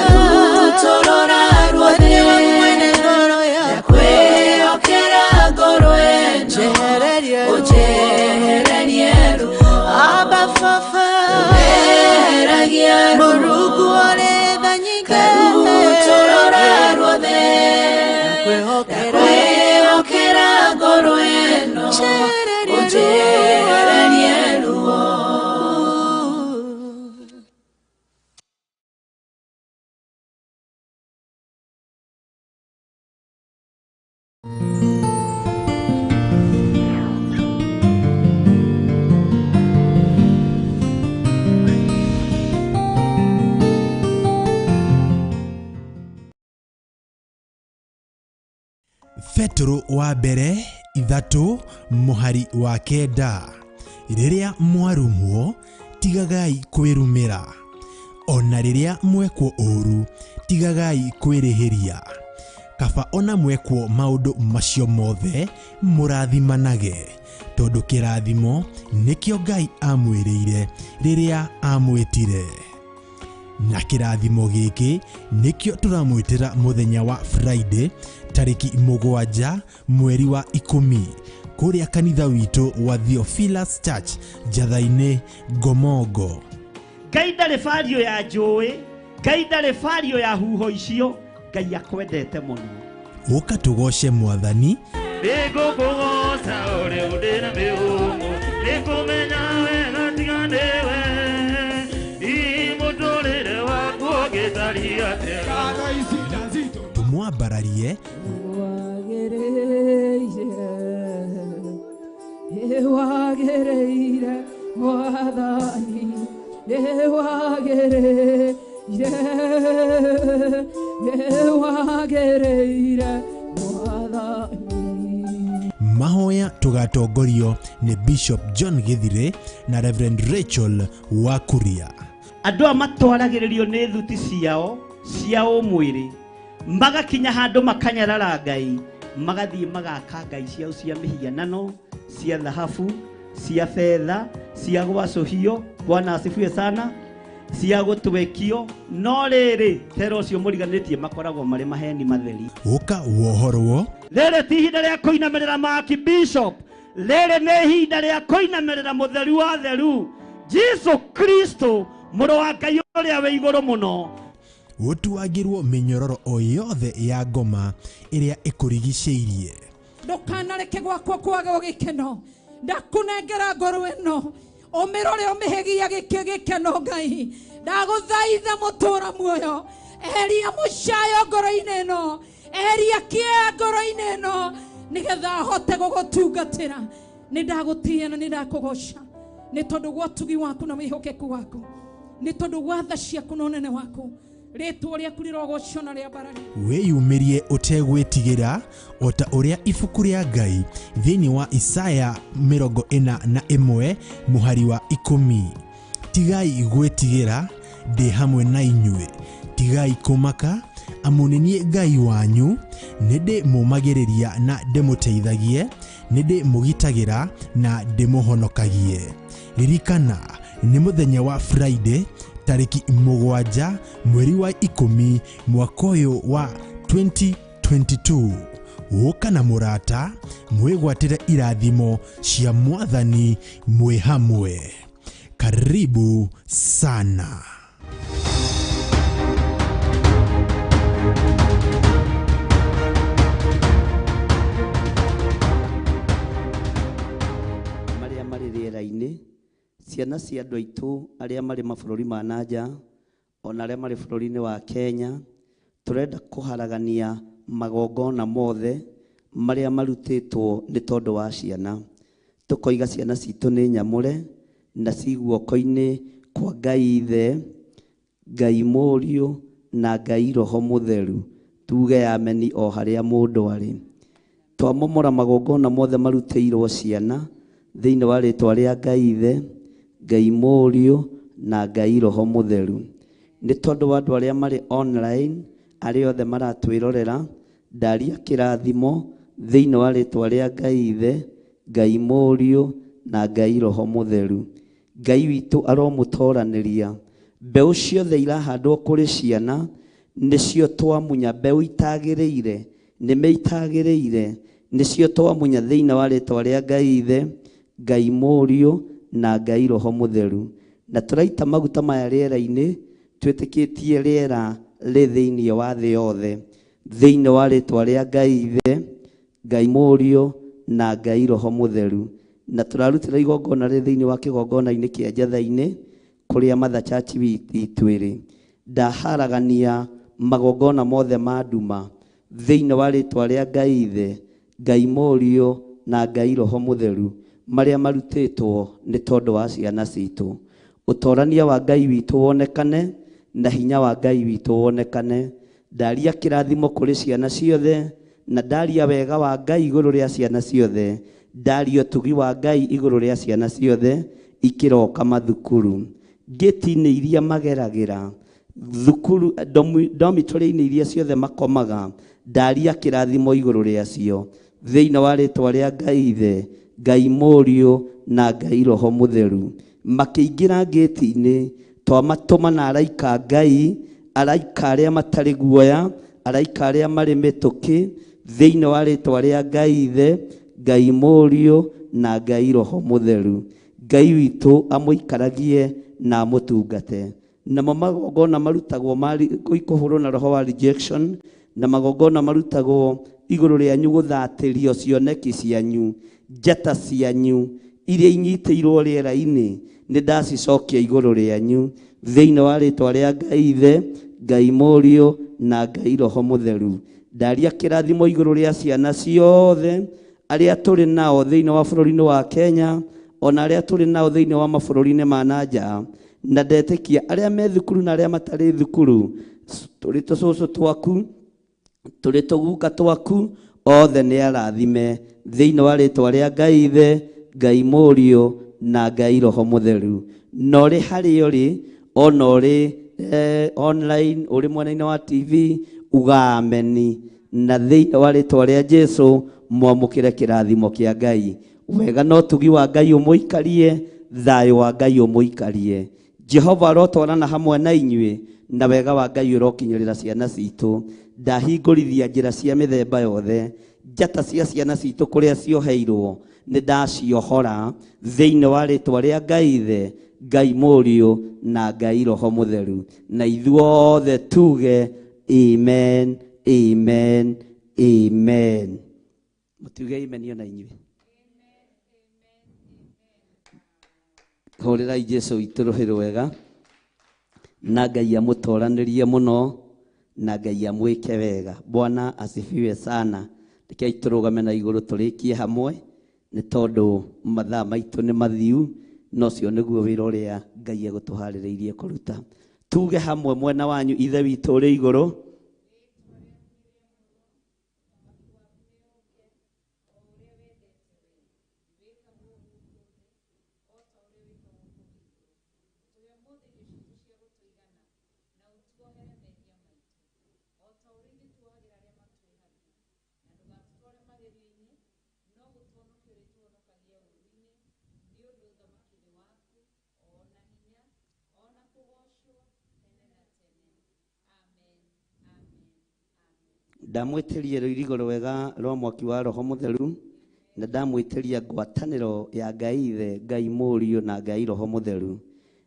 karutorora ruothe, ndakwĩhokera ngoro ĩno ũnjehererie ruo. Weheragia ruo karutorora ruothe, ndakwĩhokera ngoro ĩno ũnjehererie ruo. Petero wa mbere 3 mũhari wa 9 rĩrĩa mwarumwo tigagai kwĩrumĩra, ona rĩrĩa mwekwo ũũru tigagai kwĩrĩhĩria, kaba ona mwekwo maũndũ macio mothe mũrathimanage, tondũ kĩrathimo nĩkĩo Ngai amwĩrĩire rĩrĩa amwĩtire. Na kĩrathimo gĩkĩ nĩkĩo tũramwĩtĩra mũthenya wa Friday tarĩki 7 mweri wa 10 kũrĩa kanitha witũ wa Theophilus Church Njatha-inĩ Ngomongo. Ngai ndarĩ bario ya njũĩ, Ngai ndarĩ bario ya huho icio, Ngai akwendete mũno. Ũka tũgoce Mwathani. Nĩngũkũgoca ũrĩa ũndĩ na mĩhũmũ, nĩngũmenya wega tiga nĩwe. Hihi mũtũrĩre waku ũngĩtariĩ atĩa? Tũmwambararie Wagĩrĩire Nĩwagĩrĩire Mwathani, nĩwagĩrĩire, nĩwagĩrĩire Mwathani. Mahoya tũgatongorio nĩ Bishop John Githire na Reverend Rachel Wakuria. Andũ aya matwaragĩrĩrio nĩ thuti ciao cia ũmwĩrĩ, magakinya handũ makanyarara Ngai, magathiĩ magaka ngai ciao cia mĩhianano, cia thahabu, cia betha, cia gwacũhio. Bwana asifiwe sana. Cia gũtwekio, no rĩrĩ tera ũcio mũriganĩtie makoragwo marĩ maheni matheri. Ũka wohorwo. Rĩrĩ ti ihinda rĩa kũinamĩrĩra Maki Bishop, rĩrĩ nĩ ihinda rĩa kũinamĩrĩra mũtheru wa theru, Jesu Kristo, mũrũ wa Ngai ũrĩa wĩ igũrũ mũno. Ũtuagĩrwo mĩnyororo o yothe ya ngoma ĩrĩa ĩkũrigicĩirie. Ndũkanareke gwakwa kwage gĩkeno, ndakũnengera ngoro ĩno, ũmĩrore ũmĩhegia gĩkeno Ngai. Ndagũthaitha mũtũra muoyo, eheria mũcayo ngoro-inĩ ĩno, eheria kĩeha ngoro-inĩ ĩno, nĩgetha hote gũgũtungatĩra. Nĩ ndagũtĩĩa na nĩ ndakũgoca nĩ tondũ wa ũtugi waku na wĩhokeku waku, nĩ tondũ wa tha ciaku na ũnene waku. Rĩtwa rĩaku rĩrogocwo na rĩambarario. Wĩyumĩrie ũtegwĩtigĩra o ta ũrĩa ibuku rĩa Ngai thĩinĩ wa Isaya 41 mũhari wa 10. Tigai gwĩtigĩra, ndĩ hamwe na inyuĩ. Tigai kũmaka, amu nĩ niĩ Ngai wanyu, nĩ ndĩmũũmagĩrĩria na ndĩmũteithagie, nĩ ndĩmũgitagĩra na ndĩmũhonokagie. Ririkana, nĩ mũthenya wa Friday tarĩki 7 mweri wa 10 mwaka ũyũ wa 2022. Ũka na mũrata, mwĩgwatĩre irathimo cia Mwathani mwĩ hamwe. Karibu sana. Marĩa marĩ rĩera-inĩ, ciana cia andũ aitũ arĩa marĩ mabũrũri ma na nja, ona arĩa marĩ bũrũri-inĩ wa Kenya, tũrenda kũharagania magongona mothe marĩa marutĩtwo nĩ tondũ wa ciana. Tũkoiga ciana citũ nĩ nyamũre na ci guoko-inĩ kwa Ngai Ithe, Ngai Mũriũ na Ngai Roho Mũtheru. Tuge ameni o harĩa mũndũ arĩ. Twamomora magongona mothe marutĩirwo ciana thĩinĩ wa rĩtwa rĩa Ngai Ithe, Ngai Mũriũ na Ngai Roho Mũtheru. Nĩ tondũ wa andũ arĩa marĩ online, arĩa othe maratwĩrorera, ndaria kĩrathimo thĩinĩ wa rĩtwa rĩa Ngai Ithe, Ngai Mũriũ na Ngai Roho Mũtheru. Ngai witũ aromũtoranĩria. Mbeũ ciothe irahandwo kũrĩ ciana nĩcio twamunya, mbeũ itagĩrĩire, nĩme itagĩrĩire, nĩcio twamunya thĩinĩ wa rĩtwa rĩa Ngai Ithe, Ngai Mũriũ na Ngai Roho Mũtheru. Na tũraita maguta maya rĩera-inĩ, twĩtĩkĩtie rĩera rĩ thĩinĩ wa thĩ yothe, thĩinĩ wa rĩtwa rĩa Ngai Ithe, Ngai Mũriũ na Ngai Roho Mũtheru. Na tũrarutĩra igongona rĩ thĩinĩ wa kĩgongona-inĩ kĩa Njatha-inĩ kũrĩa Mother Church itũ ĩrĩ. Ndaharagania magongona mothe ma nduma thĩinĩ wa rĩtwa rĩa Ngai Ithe, Ngai Mũriũ na Ngai Roho Mũtheru, marĩa marutĩtwo nĩ tondũ wa ciana citũ. Ũtorania wa Ngai witũ wonekane na hinya wa Ngai witũ wonekane. Ndaria kĩrathimo kũrĩ ciana ciothe, na ndaria wega wa Ngai igũrũ rĩa ciana ciothe, ndaria ũtugi wa Ngai igũrũ rĩa ciana ciothe ikĩroka mathukuru, ngĩti-inĩ iria mageragĩra, thukuru, dormitory-inĩ iria ciothe makomaga, ndaria kĩrathimo igũrũ rĩacio thĩinĩ wa rĩtwa rĩa Ngai Ithe, Ngai Mũriũ na Ngai Roho Mũtheru. Makĩingĩra ngĩti-inĩ, twamatũma na araika Ngai, araika arĩa matarĩ guoya, araika arĩa marĩ mĩtũkĩ, thĩinĩ wa rĩtwa rĩa Ngai Ithe, Ngai Mũriũ na Ngai Roho Mũtheru. Ngai witũ amũikaragie na amũtungate. Namo magongona marutagwo kũhũrwo na roho wa rejection, na magongona marutagwo igũrũ rĩanyu gũthatĩrio cioneki cianyu, njata cianyu iria inyitĩirwo rĩera-inĩ, nĩ ndacicokia igũrũ rĩanyu thĩinĩ wa rĩtwa rĩa Ngai Ithe, Ngai Mũriũ na Ngai Roho Mũtheru. Ndaria kĩrathimo igũrũ rĩa ciana ciothe Arĩa tũrĩ nao thĩinĩ wa bũrũri-inĩ wa Kenya, ona arĩa tũrĩ nao thĩinĩ wa mabũrũri-inĩ ma na nja, na ndetĩkia arĩa me thukuru na arĩa matarĩ thukuru, tũrĩ tũcũcũ twaku, tũrĩ tũguka twaku, othe nĩ arathime thĩinĩ wa rĩtwa rĩa Ngai Ithe, Ngai Mũriũ na Ngai Roho Mũtheru. Na ũrĩ harĩa ũrĩ, ona ũrĩ online, ũrĩ mwena-inĩ wa TV, uga ameni, na thĩinĩ wa rĩtwa rĩa Jesu mwamũkĩre kĩrathimo kĩa Ngai. Wega na ũtugi wa Ngai ũmũikarie, thayũ wa Ngai ũmũikarie. Jehova arotwarana hamwe na inyuĩ, na wega wa Ngai ũrokinyĩrĩra ciana citũ. Ndahingũrithia njĩra cia mĩthemba yothe, njata cia ciana citũ kũrĩa cioheirwo nĩ ndaciohora thĩinĩ wa rĩtwa rĩa Ngai Ithe, Ngai Mũriũ na Ngai Roho Mũtheru. Na ithuothe tuge amen, amen, amen. Mũtuge amen ona inyuĩ. Hũrĩrai Jesu witũ rũhĩ rwega, na Ngai amũtoranĩrie mũno, na Ngai amwĩke wega. Bwana asifiwe sana. Rekei tũrũgame na igũrũ tũrĩkie hamwe, nĩ tondũ mathaa maitũ nĩ mathiu, na ũcio nĩguo wĩra ũrĩa Ngai egũtũharĩrĩirie kũruta. Tuge hamwe mwena wanyu, Ithe witũ ũrĩ igũrũ, ndamwĩtĩria rũirigo rwega rwa mwaki wa Roho Mũtheru, na ndamwĩtĩria ngwatanĩro ya Ngai Ithe, Ngai Mũriũ na Ngai Roho Mũtheru.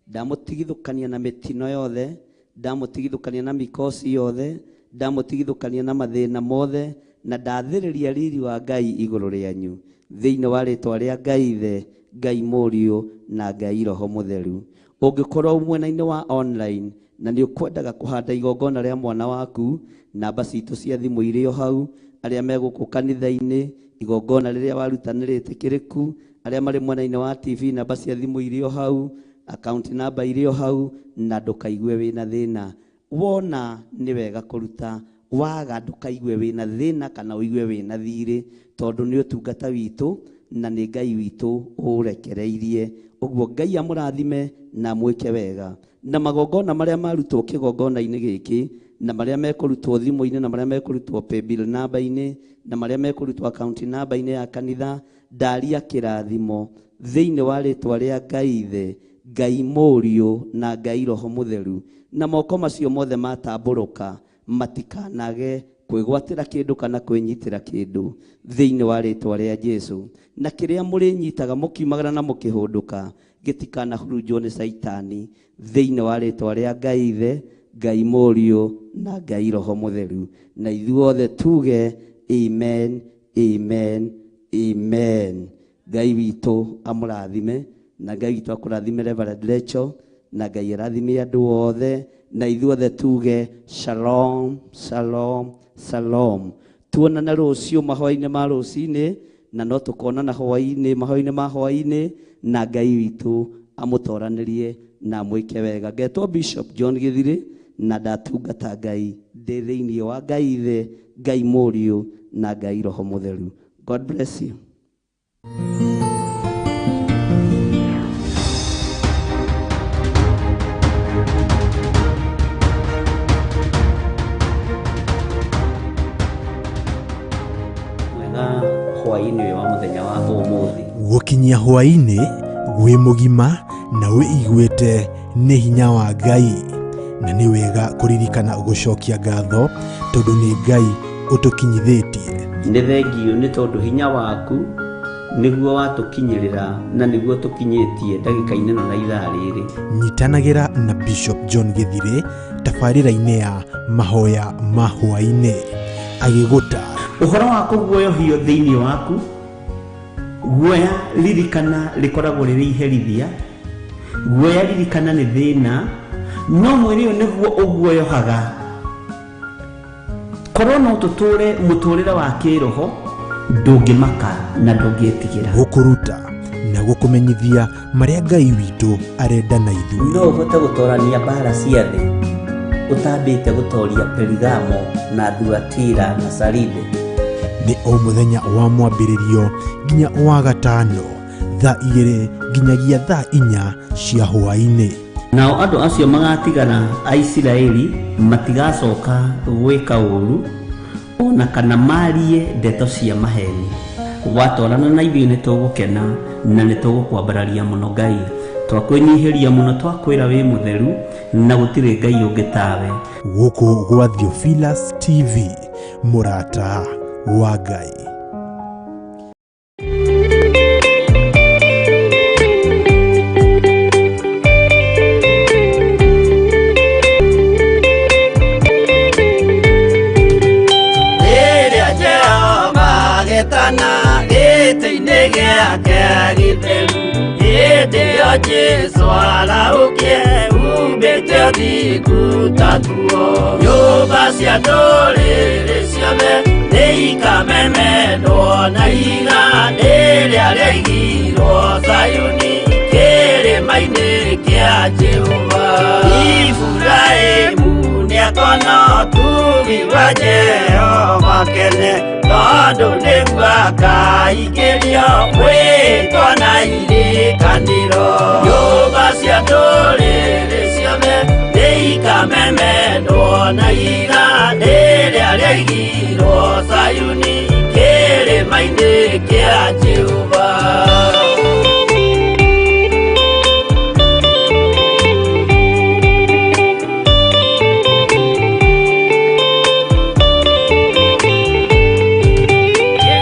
Ndamũtigithũkania na mĩtino yothe, ndamũtigithũkania na mikosi yothe, ndamũtigithũkania na mathĩna mothe, na ndathĩrĩria riri wa Ngai igũrũ rĩanyu thĩinĩ wa rĩtwa rĩa Ngai Ithe, Ngai Mũriũ na Ngai Roho Mũtheru. Ũngĩkorwo mwena-inĩ wa online na nĩ ũkwendaga kũhanda igongona rĩa mwana waku, namba citũ cia thimũ irĩ o hau. Arĩa me gũkũ kanitha-inĩ, igongona rĩrĩa waruta nĩ rĩtĩkĩrĩku. Arĩa marĩ mwena-inĩ wa TV, namba cia thimũ irĩ o hau, akaunti namba irĩ o hau, na ndũkaigue wĩna thĩna. Wona nĩ wega kũruta, waga ndũkaigue wĩna thĩna kana ũigue wĩna thirĩ, tondũ nĩ ũtungata witũ na nĩ Ngai witũ ũrekereirie. Ũguo Ngai amũrathime na amwĩke wega. Na magongona marĩa marutwo kĩgongona-inĩ gĩkĩ, na marĩa mekũrutwo thimũ-inĩ, na marĩa mekũrutwo paybill namba-inĩ, na marĩa mekũrutwo account namba-inĩ ya kanitha, ndaria kĩrathimo thĩinĩ wa rĩtwa rĩa Ngai Ithe, Ngai Mũriũ na Ngai Roho Mũtheru. Na moko macio mothe matambũrũka matikanage kwĩgwatĩra kĩndũ kana kwĩnyitĩra kĩndũ thĩinĩ wa rĩtwa rĩa Jesu. Na kĩrĩa mũrĩnyitaga mũkiumagara na mũkĩhũndũka gĩtikanahurunjwo nĩ Caitani thĩinĩ wa rĩtwa rĩa Ngai Ithe, Ngai Mũriũ na Ngai Roho Mũtheru. Na ithuothe tuge amen, amen, amen. Ngai witũ amũrathime, na Ngai witũ akũrathime Reverend Rachel, na Ngai arathime andũ othe, na ithuothe tuge shalom, shalom, shalom. Tuonane rũciũ mahoya-inĩ ma rũcinĩ, na no tũkonana hwaĩ-inĩ mahoya-inĩ ma hwaĩ-inĩ, na Ngai witũ amũtoranĩrie na amwĩke wega. Ngetwo Bishop John Gĩthirĩ, na ndatungata Ngai ndĩ thĩinĩ wa Ngai Ithe, Ngai Mũriũ na Ngai Roho Mũtheru. God bless you. Mwega hwaĩ-inĩ ũyũ wa mũthenya wa ũmũthĩ. Gũkinyia hwaĩ-inĩ wĩ mũgima na wĩiguĩte nĩ hinya wa Ngai, na nĩ wega kũririkana gũcokia ngatho tondũ nĩ Ngai ũtũkinyithĩtie. Nĩ thengiũ nĩ tondũ hinya waku nĩguo watũkinyĩrĩra na nĩguo tũkinyĩtie ndagĩka-inĩ ĩno na ithaa rĩrĩ. Nyitanagĩra na Bishop John Gĩthirĩ tabarĩra-inĩ ya mahoya ma hwaĩ-inĩ agĩgũta ũhoro wa kũguoyohio thĩinĩ waku. Guoya ririkana rĩkoragwo rĩrĩ iherithia, guoya ririkana nĩ thĩna, no mwĩrĩ ũyũ nĩguo ũguoyohaga. Korwo no tũtũre mũtũrĩre wa kĩroho Ndũngĩmaka na ndũngĩtigĩra. Gũkũruta na gũkũmenyithia marĩa Ngai witũ arenda na ithuĩ. No ũhote gũtorania mbara cia thĩ ũtambĩte gũtoria Perigamo na Thuatira na Saride. Nĩ o mũthenya wa mwambĩrĩrio nginya wa gatano thaa 2 nginyagia thaa 4 cia hwaĩ-inĩ. Nao andũ acio magatigara a Isiraeli matigacoka gwĩka ũũru ona kana marie ndeto cia maheni. Watwarana na ithuĩ nĩ tũgũkena na nĩ tũgũkwambararia mũno Ngai. Twakwĩnyihĩria mũno, twakwĩra wĩ mũtheru na gũtirĩ Ngai ũngĩ tawe. Gũkũ gwa Theophilus TV, mũrata wa Ngai. Rĩrĩa Jehova agetana gĩtĩ-inĩ gĩake gĩtheru, hĩndĩ ĩyo Jesũ arahũkie umbĩte ũthingu ta nguo. Nyũmba cia ndũrĩrĩ ciothe nĩikamemendwo na ihiga rĩrĩa rĩaigirwo Zayuni kĩrĩma-inĩ kĩa Jehova. Iburahĩmu nĩakona ũtugi wa Jehova kene, tondũ nĩguo akaingĩrio mwĩtwa na irĩkanĩro. Nyũmba cia ndũrĩrĩ ciothe nĩikamemendwo na ihiga rĩrĩa rĩaigirwo Zayuni kĩrĩma-inĩ kĩa Jehova.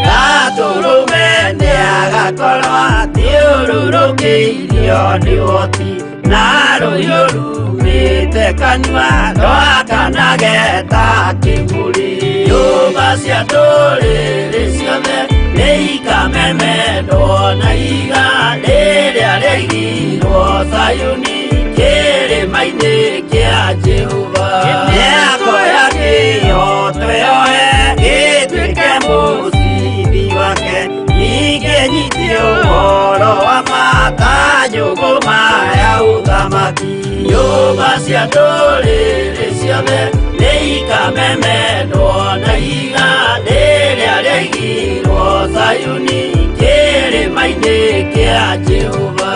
Gatũrũme nĩagakorwo athiũrũrũkĩirio nĩ ũhoti, na rũhiũ rumĩte kanua rwakanage ta kĩmũrĩ. Nyũmba cia ndũrĩrĩ ciothe nĩikamemendwo na ihiga rĩrĩa rĩaigirwo Zayuni kĩrĩma-inĩ kĩa Jehova. Mĩako ya kĩhooto yoe ĩtuĩke mũcibi wake, ningĩ nyite ũhoro wa ma ta njũgũma ya ũthamaki. Nyũmba cia ndũrĩrĩ ciothe nĩikamemendwo na ihiga rĩrĩa rĩaigirwo Zayuni kĩrĩma-inĩ kĩa Jehova.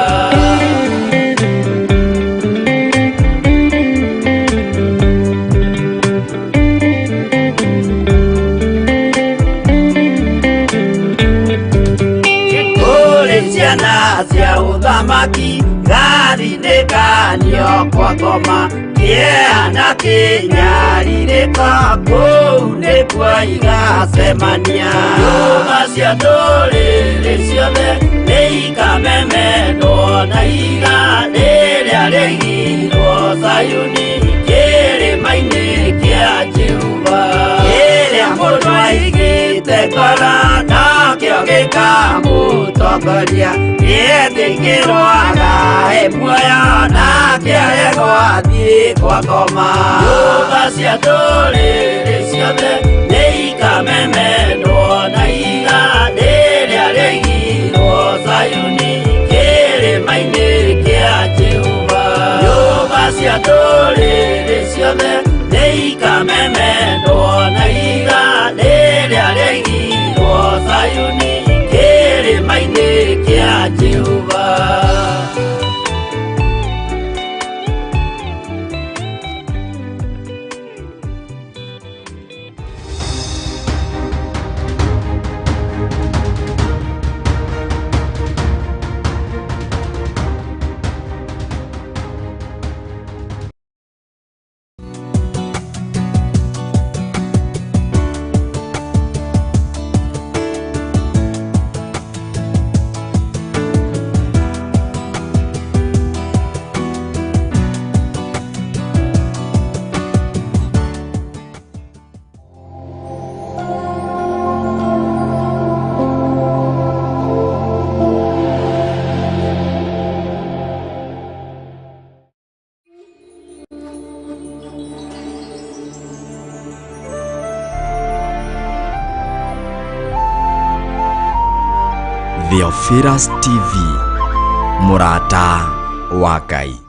Kũrĩ ciana cia ũthamaki gathinĩkanio kwa ngoma, kĩeha na kĩnyarirĩko kũu nĩkuo igacemania. Nyũmba cia ndũrĩrĩ ciothe nĩikamemendwo na ihiga rĩrĩa rĩaigirwo Zayuni kĩrĩma-inĩ kĩa Jehova. Kĩrĩa mũndũ aigĩte ngoro nokĩo gĩkamũtongoria, nĩetĩkĩrwo agae muoyo nake aregwo athiĩ kwa ngoma. Nyũmba cia ndũrĩrĩ ciothe nĩikamemendwo na ihiga rĩrĩa rĩaigirwo Zayuni kĩrĩma-inĩ kĩa Jehova. Nyũmba cia ndũrĩrĩ ciothe nĩikamemendwo na ihiga rĩrĩa rĩaigirwo Zayuni kĩrĩma-inĩ kĩa Jehova. Theophilus TV, mũrata wa Ngai.